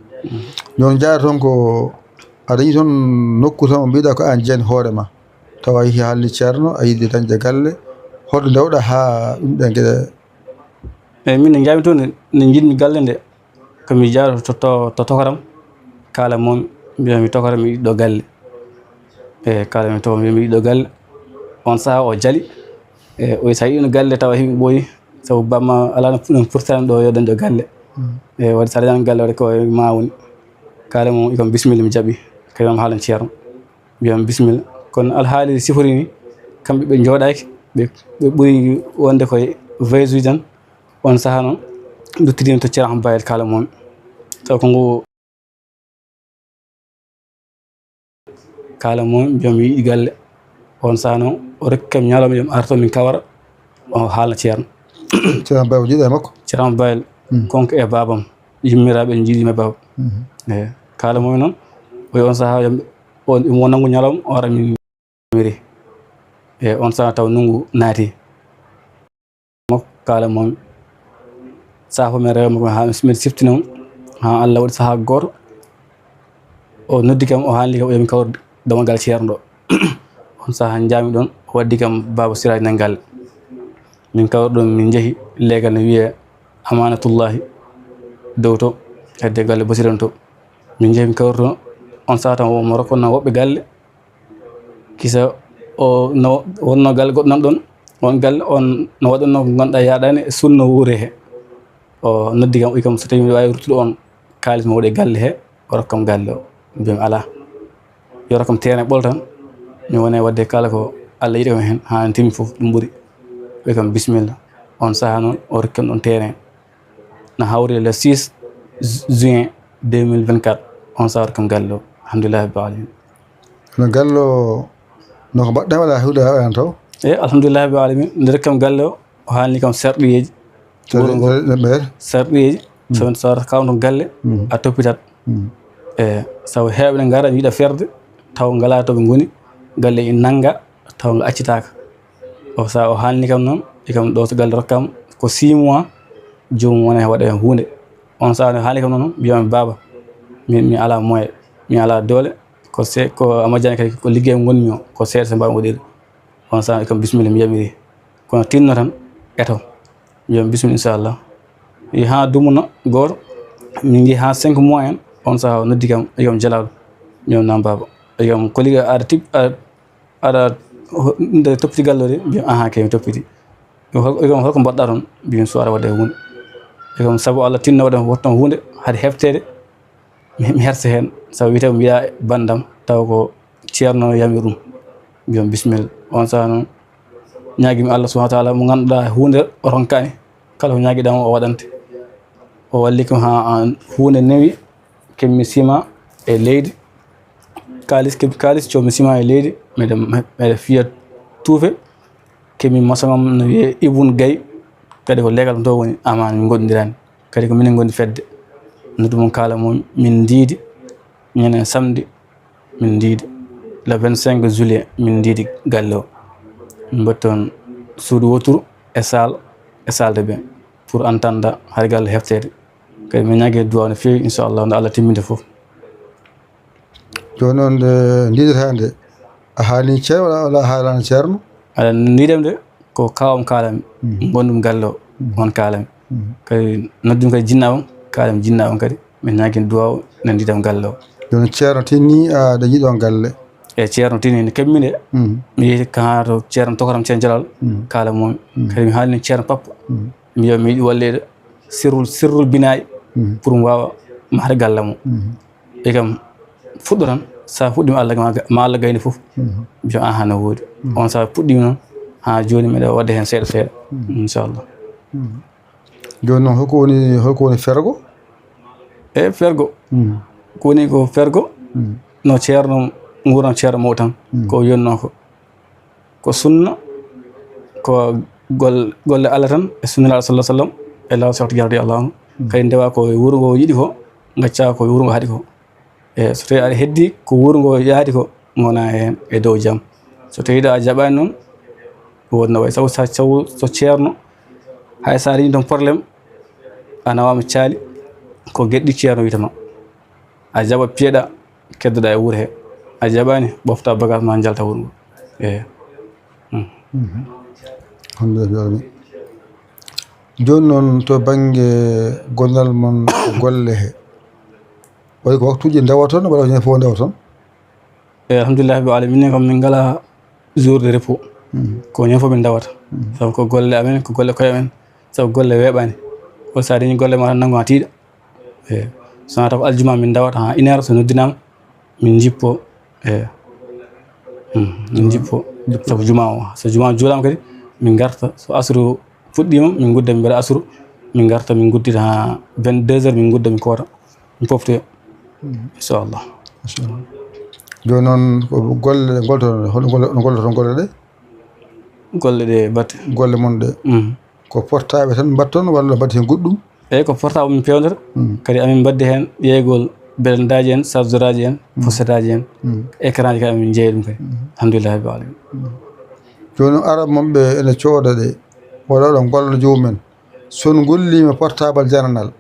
Jooni njaara toon ko a dañi toon nokku tan mbiɗa ko an jeyan hoore ma. Tawa a yehi haalni ceerno, a yiɗi dañde galle. Holto ndewɗa haa ɗum ɗen geɗe? Eyi, min nde njahmi toon, nde, nde njiɗmi galle nde, ko mi jaado to, to, to tokaram, kaala moom, mbiyami tokaram mi yiɗi ɗo galle. Eyi, kaala mi tokaram mi yiɗi ɗo galle. On sahaa o jali. Eyi, o wi, "So a yiɗino galle tawa heɓi ɓooyi, Sabu bamma alaa no fu-, no furtaani ɗo, yo dañɗo galle. E waɗi so a dañaani galle, waɗi ko e ma woni. Kaala mo, wi kam bisimilla, mi jaɓi. Kañum haalan ceerno. Mbiyam bisimilla. Kono alhaali sifori ni, kamɓe ɓe njooɗaaki, ɓe, ɓe ɓuri wonde koye vingt-huit tan. On sahaa noon, nduttidimi to Ceerno Ahmad Bayel, kaala mo. Taw ko ngu kaala mo, mbiyam mi yiɗi galle. On sahaa noon, o rokki kam ñalawma, mbiyam arto min kawra, o haalna ceerno. Ceerno Bayel, o jiiɗa e makko? Ceerno Bayel, Mm. konko e baabam, yummiraaɓe en njiiɗi e baaba. Mhm. Eyi, kaala mo noon, o wi on sahaa, yo, on, mo nanngu ñalawma, o ara min miri. Eyi, on sahaa taw ndunngu naati. Mo kaala mo, sahaa fof min rewa mo, haa min siftina mo, haa Allah waɗi sahaa gooto, o noddi kam, o haalni kam, o wi min kawru damaggal ceerno ɗo. On sahaa njaami ɗoon, o waddi kam Baaba Siraaji Nangal. Min kawri ɗoon, min njehi leegal no wiyee Amaanatullaahi dow to, hedde galle Basiran to. Min njehi, min kawri toon, on sahaa tan o mo rokkonno woɓɓe galle. Kisa o no wonno galle goɗɗo nan ɗoon, on galle on no waɗatnoo ko ngannduɗaa yaaɗaani e sunna wuure he. O noddi kam, o wi kam, so tawii miɗo waawi ruttude on kaalis mo waɗi e galle he, o rokka kam galle o. Mbiyam alaa. Yo rokka kam terrain ɓolo tan, mi wona e waɗde kala ko Allah yiɗi kam heen, haa timmi fof ɗum ɓuri. O wi kam bisimilla. On sahaa noon, o rokki kam ɗoon terrain. Na hawri le six ju-, juin deux mille vingt-quatre, on sahaa o rokki kam galle o. Alhamdulillahi rabbil alamin. Kono galle o, no ko mbaɗɗaa waɗa huunde waɗan taw? Eyi, alhamdulillahi rabbil alamin. Nde rokki kam galle o, o haalni kam sarɗiyeeji. Sarɗi-, Wuro ngo. Sarɗi-, sarɗiyeeji. Mm. So, so a kawno galle, Mm. a toppitat. Mm. Eyi, sabu heewɓe ne ngara, yiɗa ferde, taw ngalaa to ɓe ngoni, galle ina nannga, taw nga accitaaka. O sahaa o haalni kam noon, wi kam ɗo to galle rokka kam ko six mois, joomum wona heen waɗa heen huunde. On sahaa no haalni kam noon, mbiyam baaba, min mi alaa moyen, mi alaa doole, ko se-, ko a majjani kadi ko liggey ngonmi o, ko seeɗa so mbaawmi waɗirde. On sahaa wi kam bisimilla, mi yamiri. Kono tinno tan, eto. Mbiyam bisimilla, inchallah. Yi haa dumuna gooto, min njehi haa cinq mois en, on sahaa o noddi kam, wi kam Jalaalu, mbiyam naam baaba. Wi kam ko liggey aɗa tip-, aɗa Aɗa ho-, nde toppiti galle o de? Mbiyam, "Ahan kay, mi toppiti." Wi kam, hol-, wi kam, "Holko mbaɗɗaa toon?" Mbiyam, "So aɗa waɗa huunde." Wi kam, "Sabu Allah tinno waɗa, waɗa toon huunde, haade hefteede, mi, mi hersa heen. Sabu wiyetee ko mbiyaa banndam, taw ko ceerno yami ɗum." Mbiyam, "Bisimilla." On sahaa noon, ñaagimi Allah subhanahu wa taala mo ngannduɗaa huunde o ronkaani, kala ko ñaagiɗaa mo o waɗante. O walli kam haa huunde newi, keɓmi sima e leydi, kaalis, keɓmi kaalis, comi sima e leydi, meɗe, meɗe fiya tuufe, keɓmi maçon am no wiyee Ibun Gay, kadi ko leegal to woni, amaa min ngoɗɗondirani, kadi ko minen ngondi fedde, noddu mum kaala mum, min ndiidi, ñande samedi, min ndiidi, le vingt-cinq juillet, min ndiidi galle o, min mbaɗi toon suudu wooturu e salle, e salle de bain, pour entendre hade galle hefteede. Kadi min ñaagii duwaaw no feewi, inchallah, nde Allah timminde fof. Jooni noon, nde ndiidataa nde, a haalii ceerno walla, walla a haalaani ceerno? Aɗa ndiidam de, ko kaawam kaalam, Mm. ngonɗum galle o, Mm. on kaalam. Mm. Kadi noddum kadi jinnaaɓam, kaalam jinnaaɓam kadi. Min ñaagii duwaaw nde ndiidam galle o. Jooni ceerno tinni aɗa yiɗi on galle? E ceerno tinni ne keɓmi de. Mm. Mi yehi ka to ceerno tokoram ceerno Jalal, Mm. kaalam mo. Mm. Kadi mi haalni ceerno pappa. Mm. Mi yo mi yiɗi walleede sirrul, sirrul binaa'i Mm. pour mi waawa mahde galle mo. Mm. E kam fuɗɗo tan, so a fuɗɗiima Allah ma, ma Allah gayni fof. Mm. Mbiyo, "Aha, no woodi." Mm. On sahaa puɗɗiima noon, haa jooni mbiɗa waɗde heen seeɗa seeɗa. Mm. Inchallah. Mm. Jooni noon, holko woni, holko woni fergo? E fergo. Mm. Ko woni ko fergo? Mm. No ceerno, nguurndam ceerno mawɗo tan. Mm. Ko yonnoo ko. Ko sunna, ko gol-, golle Allah tan, e sunna Nulaaɗo sallallahu alaihi wasallam, e laawol Seex Tijaan radiyallahu anhu. Mm. Kadi ndewa ko wuro ngo yiɗi ko, ngacca ko wuro ngo haɗi ko. E so tawi aɗa heddi ko wuro ngo yaadi ko, ngona heen e dow jam. So tawi a jaɓaani noon, ko wonno wayi. Sabu sa-, sabu so ceerno, hay so a dañii toon problème, a nawaama caali, ko geɗɗi ceerno wiyata ma. A jaɓa piyeɗa, keddoɗa e wuuro he. A jaɓaani, ɓofta bagage ma, njalta wuuro ngo. Eeyi. Mm. Mhm. Alhamdulillah. Jooni noon, to bannge gondal mon e golle he, waɗi ko waktuuji ndewoton, walla ko ñande fof ndewoton? Eeyi, alhamdulillah rabbil alamin, minen kam min ngalaa jour de repos. Mm. Ko ñande fof min ndewata. Mm. Sabu ko golle amen, ko golle koye amen. Sabu golle weeɓaani. Ko so a dañii golle ma tan, nanngu haa tiiɗa. Eyi. So wonaa taw ko aljuma min ndawata haa une heure, so noddinaama, min njippo. Eyi. Hmm, min njippo. Sabu juma o, so juma o juulaama kadi, min ngarta. So asru fuɗɗiima, min ngudda, min mbaɗa asru, min ngarta, min nguddita haa vingt-deux heures, min ngudda, min koota, min poftoya. Inchallah. Machallah. Jooni noon, ko golle ɗe ngoltoton, hol ngol-, no ngoltoton golle ɗe? Golle ɗe batte. Golle mon ɗe. Mm. Ko portable tan mbatton walla mbaɗi heen goɗɗum? Eyi, ko portable min peewnata. Mm. Kadi amin mbaddi heen ƴeeygol belendaaji en, chargeur aji en, mm, pochette aji en, mm, écran ji kadi amin njeeya ɗum kadi. Mm. Alhamdulillahi rabbil alamin. Mm. Jooni noon, arab mon ɓe ene cooda ɗe, walla oɗon golla joomum en. So on ngolliima portable jananal,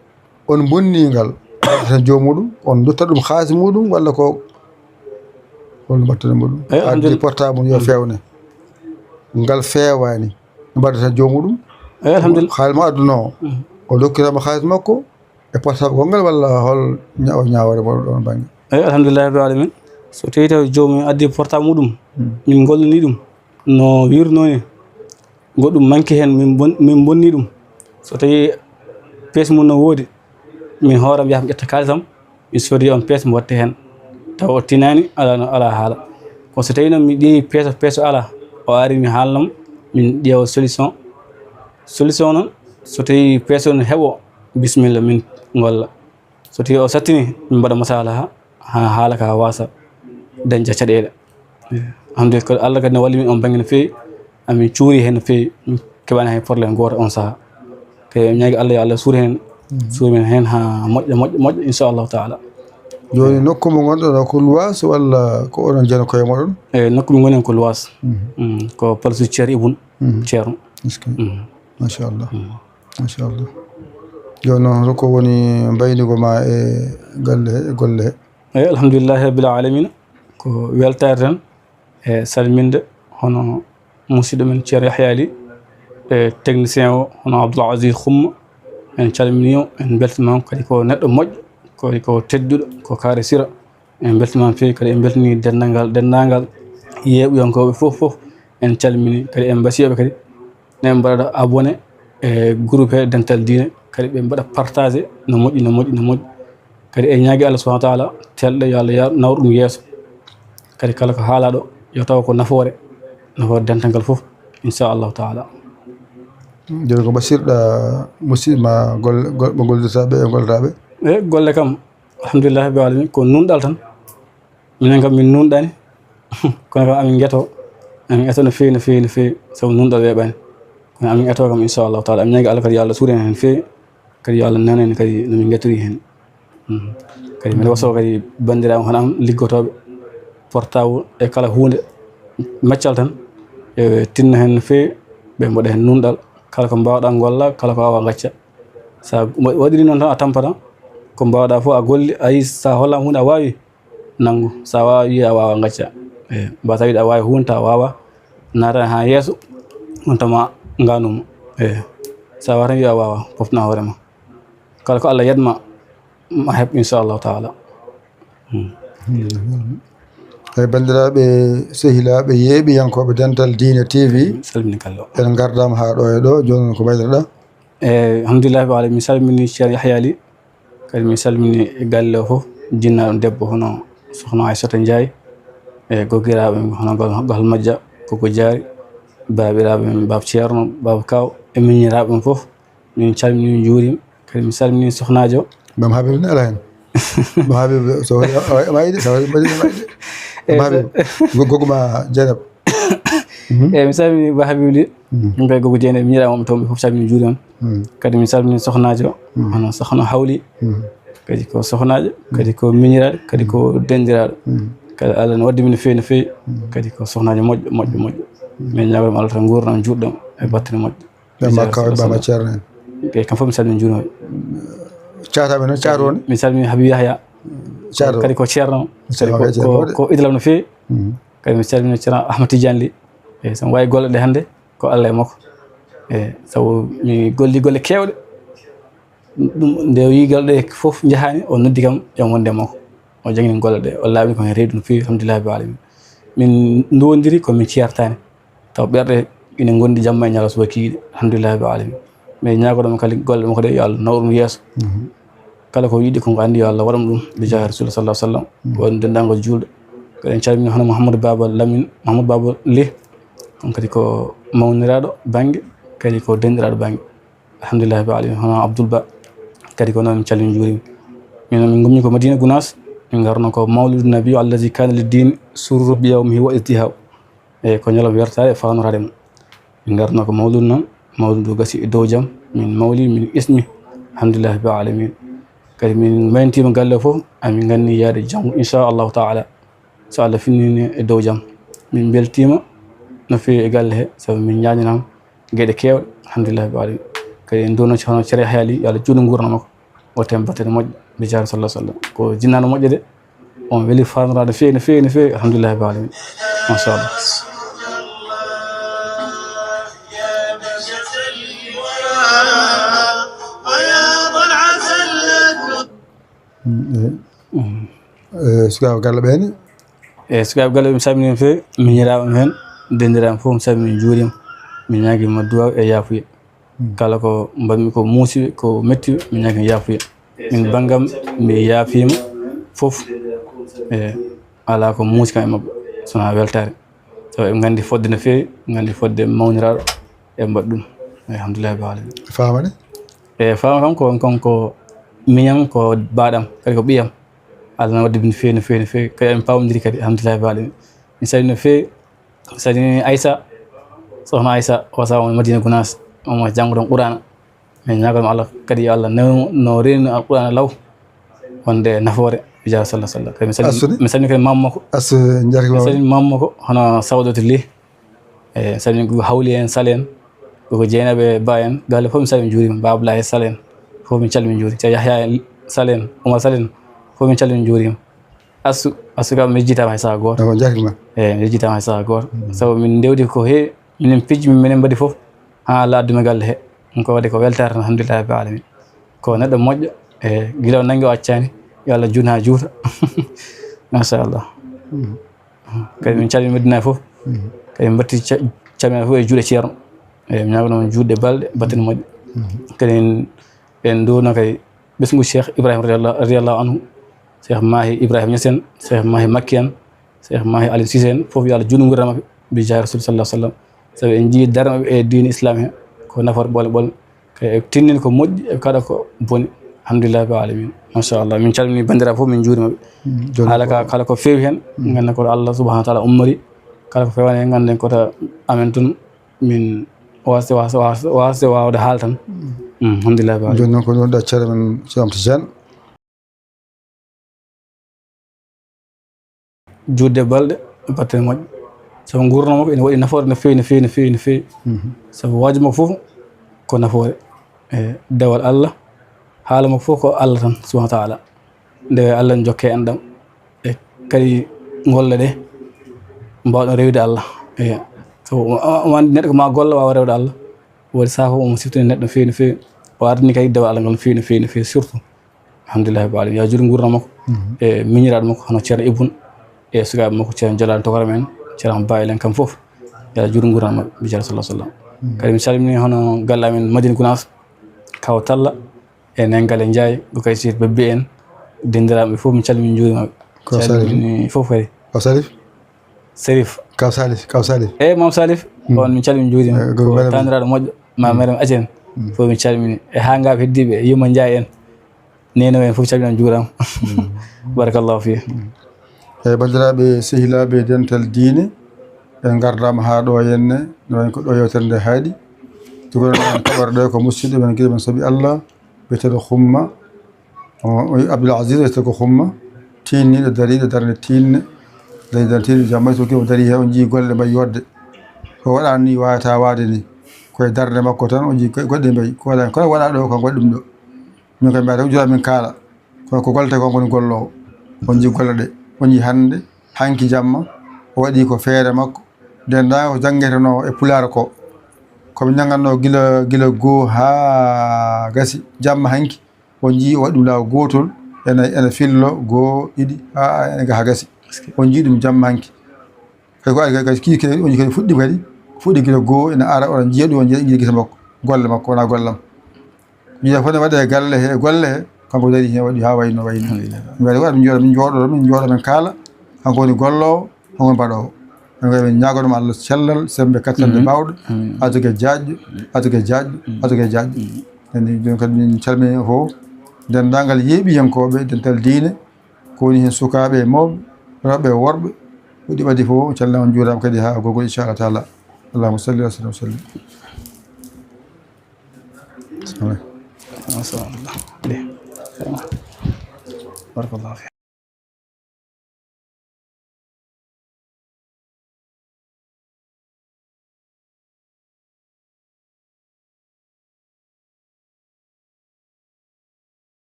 on bonni ngal, mbaɗata joom muɗum, on dutta ɗum xaalis muɗum, walla ko, holno mbaɗata muɗum? Eyi, addi alhamdulillah. Portable mum yo, mm, feewne. Ngal feewaani, mbaɗata joom muɗum. Eyi, alhamdulillah. Xaalis mo adduno o. Mm. O dokkitama xaalis makko e portable gonngal, walla hol ña-, o ñaawoore mo ɗon bannge? Eyi, alhamdulillahi rabbil alamin. So tawi taw joomum addi portable muɗum, mm, min ngollani ɗum no wirnoo ni, goɗɗum manki heen, min bon-, min bonni ɗum. So tawi pièce mum no woodi, min hooram yaha mi ƴetta kaalisam, mi soodi on pièce, mi watta heen. Taw o tinaani, alaa no, alaa haala. Ko so tawi noon mi ƴeewi pièce, pièce alaa, o ari mi haalnam, min ƴeewa solution. Solution noon, so tawi pièce o no heɓoo, bisimilla, min ngolla. So tawi o sattini, min mbaɗa masalaha, haa haala ka waasa dañde caɗeele. Alhamdulillah, ko Allah kadi ne walli min on bannge no feewi. Amin cuuri heen no feewi. Min keɓaani hay problème gooto on sahaa. Kadi en ñaagi Allah, yo Allah suur heen, mm, suur men heen haa moƴƴa, moƴƴa, moƴƴa, inchallahu taala. Jooni, nokku mo ngonɗon o ko Luwas walla ko onon jeyi koye moɗon? Eyi, nokku mo ngonɗen ko Luwas. Mhm. Mm, ko palsu Ceerno Ibun, mhm, Ceerno. Est-ce que? Mm. Machallah. Mm. Machallah. Jooni noon, hol ko woni mbaynigo ma e galle he, e golle he? Eyi, alhamdulillahi rabbil alamina. Ko weltaare tan, e salminde hono musidɗo men Ceerno Yahya Ly, e technicien o hono Abdoul Aziz Xumma. En calminii mo, en mbeltaniima mo, kadi ko neɗɗo moƴƴo, kadi ko tedduɗo, ko kaari sira. En mbeltaniima mo feewi, kadi en mbeltanii denndaangal, denndaangal yeeɓuyankooɓe fof, fof. En calminii, kadi en mbasiyooɓe kadi. Ne mbaɗa abonné e groupe he Dental Diine, kadi ɓe mbaɗa partagé no moƴƴi, no moƴƴi, no moƴƴi. Kadi en ñaagi Allah subhanahu wa taala, telɗo yo Allah ya-, nawru ɗum yeeso. Kadi kala ko haalaaɗo yo taw ko nafoore, nafoore dental ngal fof, inchallahu taala. Jooni ko mbasirɗa musidɓe ma golle, gol-, ɓe ngollirta ɓe e gollata ɓe? E golle kam, alhamdulillahi rabbil alamin, ko nunɗal tan. Minen kam min nunɗani, kono kam amin ngeto, amin eto no feewi, no feewi, no feewi, sabu nunɗal weeɓani. Kono amin eto kam, inchallahu taala, amin ñaagi Allah kadi yo Allah suur en heen feewi, kadi yo Allah nanu en kadi no min ngetori heen. Mhm. Kadi mbiɗa wasoo kadi banndiraaɓe hono am liggotooɓe portable e kala huunde maccal tan, yo ɓe tinno heen no feewi, ɓe mbaɗa heen nunɗal, kala ko mbaawɗaa ngolla, kala ko waawaa ngacca. Sa wa-, waɗiri noon tan a tampata, ko mbaawɗaa fof a golli, a yi sa hollaama huunde a waawi, nanngu. So a waawaa wiya a waawaa ngacca. Eyi, mbaasaa wiide a waawi huunde tawa a waawaa, naatani haa yeeso, on tama ngaanuma. Eyi, so a waawaa tan wiya a waawaa, poftanaa hoore ma. Kala ko Allah yad ma, ma heɓ inchallahu taala. Hmm. Alhamdulillah. Eyi, banndiraaɓe, sehilaaɓe, yeeɓiyankooɓe Dental Diine T V, salmini kallo. En ngardaama haa ɗo e ɗo, jooni noon ko mbaynoɗaa? Eyi, alhamdulillahi rabbil alamin, mi salmini Ceerno Yahya Ly. Kadi mi salmini e galle o fof, jinnaaɗo debbo hono Sokhna Aissata Ndiaye, e gogiraaɓe men hono Gal-, Gal Majja, Gogo Diary, baabiraaɓe men Baaba Ceerno, Baaba Kaw, e miñiraaɓe men fof. Min calmini, min njuurima. Kadi mi salmini sohnaajo. Maam Habib ne alaa heen. Maam Habib, so waɗi, a waɗi, a waɗi de, so waɗi, a waɗi de, a waɗi de. Eyi, Maam Habib, go-, gogo ma Jeynaba. Mhm. Eyi, mi salmini Ba Habib Ly. Mhm. Min kay gogo Jeynaba, miñiraaɓe maɓɓe toon ɓe fof, salmini, njuurima. Mhm. Kadi mi salmini sohnaajo, mhm, hono Sokhna Hawli. Mhm. Kadi ko sohnaajo, mhm, kadi ko miñiraaɗo, kadi ko, mhm, denndiraaɗo. Mhm. Kadi Allah ne waddi min no feewi, no feewi. Mhm. Kadi ko sohnaajo moƴƴo, moƴƴo, moƴƴo. Mhm. Min ñaagoto Allah tan nguurndam juutɗam e battane moƴƴe. Ɓe Makka, ɓe Baba Ceerno en. Ɓe kam fof mi salmini, njuurima. Caataaɓe noon, Caato woni? Mi salmini Habib Yahya. Caato. Kadi ko Ceerno. Kadi ko, ko, ko idlam no feewi. Mhm. Kadi mi salmini Ceerno Ahmad Tidiane Ly. Eyi, so mi waawi golle ɗe hannde, ko Allah e makko. Eyi, sabu mi golli golle keewɗe. Ɗum, nde o yii golle ɗe fof njahaani, o noddi kam, yo mi wonde e makko. O jangini golle ɗe, o laaɓini ko heen reedu no feewi, alhamdulillahi rabbil alamin. Min nduwondiri ko min ceertaani. Taw ɓerɗe ina ngondi jamma e ñalawma subaka kikiiɗe, alhamdulillahi rabbil alamin. Mais ñaagoɗo mo kadi golle makko ɗe, yo Allah naw ɗum yeeso. Kala ko yiɗi ko ngo anndi, yo Allah waɗam ɗum, bi jaahi Rasul sallallahu alaihi wasallam. Won denndaangal juulɗo. Ko en calmini hono Mouhamadou Baba Lamine, Mouhamadou Baba Ly. On kadi ko mawniraaɗo bannge, kadi ko denndiraaɗo bannge. Alhamdulillahi rabbil alamin. Hono Abdoul Ba, kadi ko noon, min calmini, juurima. Min, min ngummi ko Madina Gounass, min ngarno ko Mawlidu Nabi allazi kana lid dini sururu bi yawmihi wa izdihaw. E ko ñalawma wertaade e faanoraade mo. Min ngarno ko mawludu noon, mawludu gasi e dow jam, min mawli, min ismi, alhamdulillahi rabbil alamin. Kadi min mayntiima galle o fof, amin nganni yaade janngo, inchallahu taala, so Allah finnini e dow jam. Min mbeltiima no feewi e galle he, sabu min ñaaginaama geɗe keewɗe, alhamdulillahi rabbil alamin. Kadi en nduwno hono Ceerno Yahya Ly, yo Allah juutnu nguurndam makko. O tem batte moƴƴe, bi jaahi Rasul sallallahu alaihi wasallam. Ko jinnaano moƴƴo de. On weli faandoraade no feewi, no feewi, no feewi. Alhamdulillahi rabbil alamin. Machallah. Mm, eh. Eh, sukaaɓe galle ɓe ne? Eh, sukaaɓe galle ɓe, mi salmini on feewi, miñiraaɓe am heen, denndiraaɓe am fof, mi salmini, mi juuriima, mi ñaagiima duwaaw e yaafuya. Kala ko mbaɗmi ko muusi, ko metti, mi ñaagii yaafuya. Min banngam, mi yaafiima fof. E alaa ko muusi kam e maɓɓe, so wonaa weltaare. Sabu eɓe nganndi fodde no feewi, nganndi fodde mawniraaɗo, eɓe mbaɗi ɗum. Alhamdulillahi rabbil alamin. Faama ne? E faama kam ko, kanko miñam, ko baaɗam, kadi ko ɓiyam. Allah na waɗde no feewi, no feewi, no feewi. Kadi emin paamondiri kadi, alhamdulillahi rabbil alamin. Mi salmini no feewi. Salmini Aissa, sohna Aissa, o saawa mo Madina Gounass, omo jannga ɗoon Qur'aana. Min ñaagoto mo Allah kadi, yo Allah newnu mo no reenir Alqur'aana law, wonde nafoore, bi jaahi Rasul sallallahu alaihi wasallam. Kadi mi salmini, Assude? Mi salmini kadi mamma makko. Assude, njarki mi mawɗo. Salmini mamma makko, hono Sawdatu Ly. E, salmini Gogo Hawli en, Sal en, Gogo Jeynaba Ba en, galle fof mi salmini, mi juuriima. Ba Abdoulaye Sal en, fof min calmini, min njuuriima. Ceerno Yahya Sal en, Oumar Sal en, fof min calmini, min njuuriima. Assu, Assu kam mi yejjitaama hay saha gooto. Awa, njarki ma. Eeyi, mi yejjitaama hay saha gooto. Mm. Sabu min ndewdi ko heewi, minen pijji, minen mbaɗi fof, haa laaɓi mi galle he. Ɗum ko waɗi ko weltaare tan, alhamdulillahi rabbil alamin. Ko neɗɗo moƴƴo, e gila o nanngi o accaani, yo Allah juutnu haa juuta. Machallah. Mm. Kadi min calmini Madina fof. Mm. Kadi min mbaɗti ca-, calmina fof e juuɗe Ceerno. Eeyi, mi ñaagoto mo juutde balɗe, batte moƴƴe. Mm. Kadi en, en nduwno kadi ɓesngu Cheikh Ibrahima radiyallahu, radiyallahu anhu, Cheikh Mahi Ibrahima Niass en, Cheikh Mahi Makki en, Cheikh Mahi Aliou Cissé en, fof yo Allah juutnu nguurndam maɓɓe, bi jaahi Rasul sallallahu alaihi wasallam. Sabu en njiyii darnde maɓɓe e diine Islam he, ko nafoore ɓoole ɓoole. Kadi eɓe tinnina ko moƴƴi, eɓe kaɗa ko boni. Alhamdulillahi rabbil alamin. Machallah. Min calmini banndiraaɓe fof, min njuuriima ɓe. Mm, jooni haala ko ka, kala ko feewi heen, mm, ngannda ko Allah subhanahu wa taala ummori. Kala ko feewaani heen, ngannden ko to amen tun, min waasde, waasde, waasde, waasde waawde haala tan. Mm. Mm, alhamdulillahi rabbil alamin. Jooni noon ko ɗum ɗaccere men Cheikh Amadou Tidiane. Juutde balɗe, batte moƴƴe. Sabu nguurndam makko ene waɗi nafoore no feewi, no feewi, no feewi, no feewi. Mhm. Sabu waaju makko fof ko nafoore. E dewal Allah, haala makko fof ko Allah tan, subhanahu wa taala. Nde Allah ne jokke enɗam. E kadi golle ɗe, mbaawɗon rewde Allah. E sabu o, o, o anndi neɗɗo ko ma golla waawa rewde Allah. Waɗi saha fof omo siftini neɗɗo no feewi, no feewi. O ardini kadi dewal Allah ngal no feewi, no feewi, no feewi, surtout. Alhamdulillahi rabbil alamin. Yo Allah juutnu nguurndam makko. Mhm. E miñiraaɗo makko hono Ceerno Ibun, e sukaaɓe makko Ceerno Jalal Tokarama en, Ceerno Ba en, kamɓe fof. Yo Allah juutnu nguurndam maɓɓe, bi jaahi Rasul sallallahu alaihi wasallam. Mhm. Kadi mi salmini hono galle amen Madina Gounass, Kaw Talla, e Nengale Ndiaye, Bukay Sir Bebbe en, denndiraaɓe fof, mi calmini, mi njuuriima ɓe. Kaw Salif. Calmini fof kadi. Kaw Salif? Serif. Kaw Salif, Kaw Salif. Eeyi, Maam Salif, mm, on min calmini, njuuriima. Eh, ko taaniraaɗo moƴƴo, ma, mm, meɗen Acen. Mm. Fof min calmini. E haa ngaa heddiiɓe, Yumma Ndiaye en. Neene men fof calminama, juurama. Mm. Barakallahu fiik. Mm. Eyi, banndiraaɓe, sehilaaɓe, dental diine, en ngardaama haa ɗo henne, no wayi ko ɗo yewtere nde haaɗi. Jogoɗen kaɓorɗe ɗo ko musidɗo men, giɗo men, sabi Allah, biyeteeɗo Xumma. O, o, Abdoul Aziz, wiyetee ko Xumma. Tiinniiɗo, dariiɗo, darnde tiiɗnde. Dari, darnde tiiɗnde, jamma, so o darii he, o njii golle mbayi yodde. Ko waɗaani ni, waawata waade ni. Ko e darnde makko tan, o njii goɗɗe mbayi. Ko waɗa, ko waɗa ɗo, ko waɗi ɗum ɗo. Min kadi mbaɗa ujura min kaala. Kono ko golle tawi ko on woni golloowo. On njii golle ɗe. On njii hannde, hanki jamma, o waɗi ko feere makko. Nden da ko janngetenoo e Pulaar ko. Ko ɓe njanngatnoo gila, gila goo haa gasi. Jamma hanki, on njii o waɗi ɗum laawol gootol, ena, ena fillo, goo, ɗiɗi, haa, haa, haa gasi. On njii ɗum jamma hanki. Kadi ko ari kadi, kadi kii kadi, on kadi fuɗɗi kadi, fuɗɗi gila goo, ina ara, oɗon njiya ɗum, on njiya gila gite makko, golle makko, wonaa golle am. Yiya fof ne waɗe e galle he, e golle he, kanko darii heen waɗi haa wayno wayno. Alhamdulillah. Min mbaɗi waɗa, min njooɗo, min njooɗo, min njooɗo, min kaala. Kanko woni golloowo, kanko woni baɗoowo. Min mbaɗi, min ñaagoto mo Allah cellal, semmbe, kattanɗe, amiin, baawɗe, amiin, arsugue jaajɗo, arsugue jaajɗo, amiin, arsugue jaajɗo. Amiin. Nden jooni kadi min calmini fof, denndaangal yeeɓiyankooɓe, dental diine, ko woni heen sukaaɓe e mawɓe, rewɓe e worɓe, ko ɗi ɓadii fof, calmina on, njuuraama kadi haa gongol, inchallah taala. Allahumma salli wa sallim wa sallim. Bismillah. Masha Allah. Barakallahu fiik.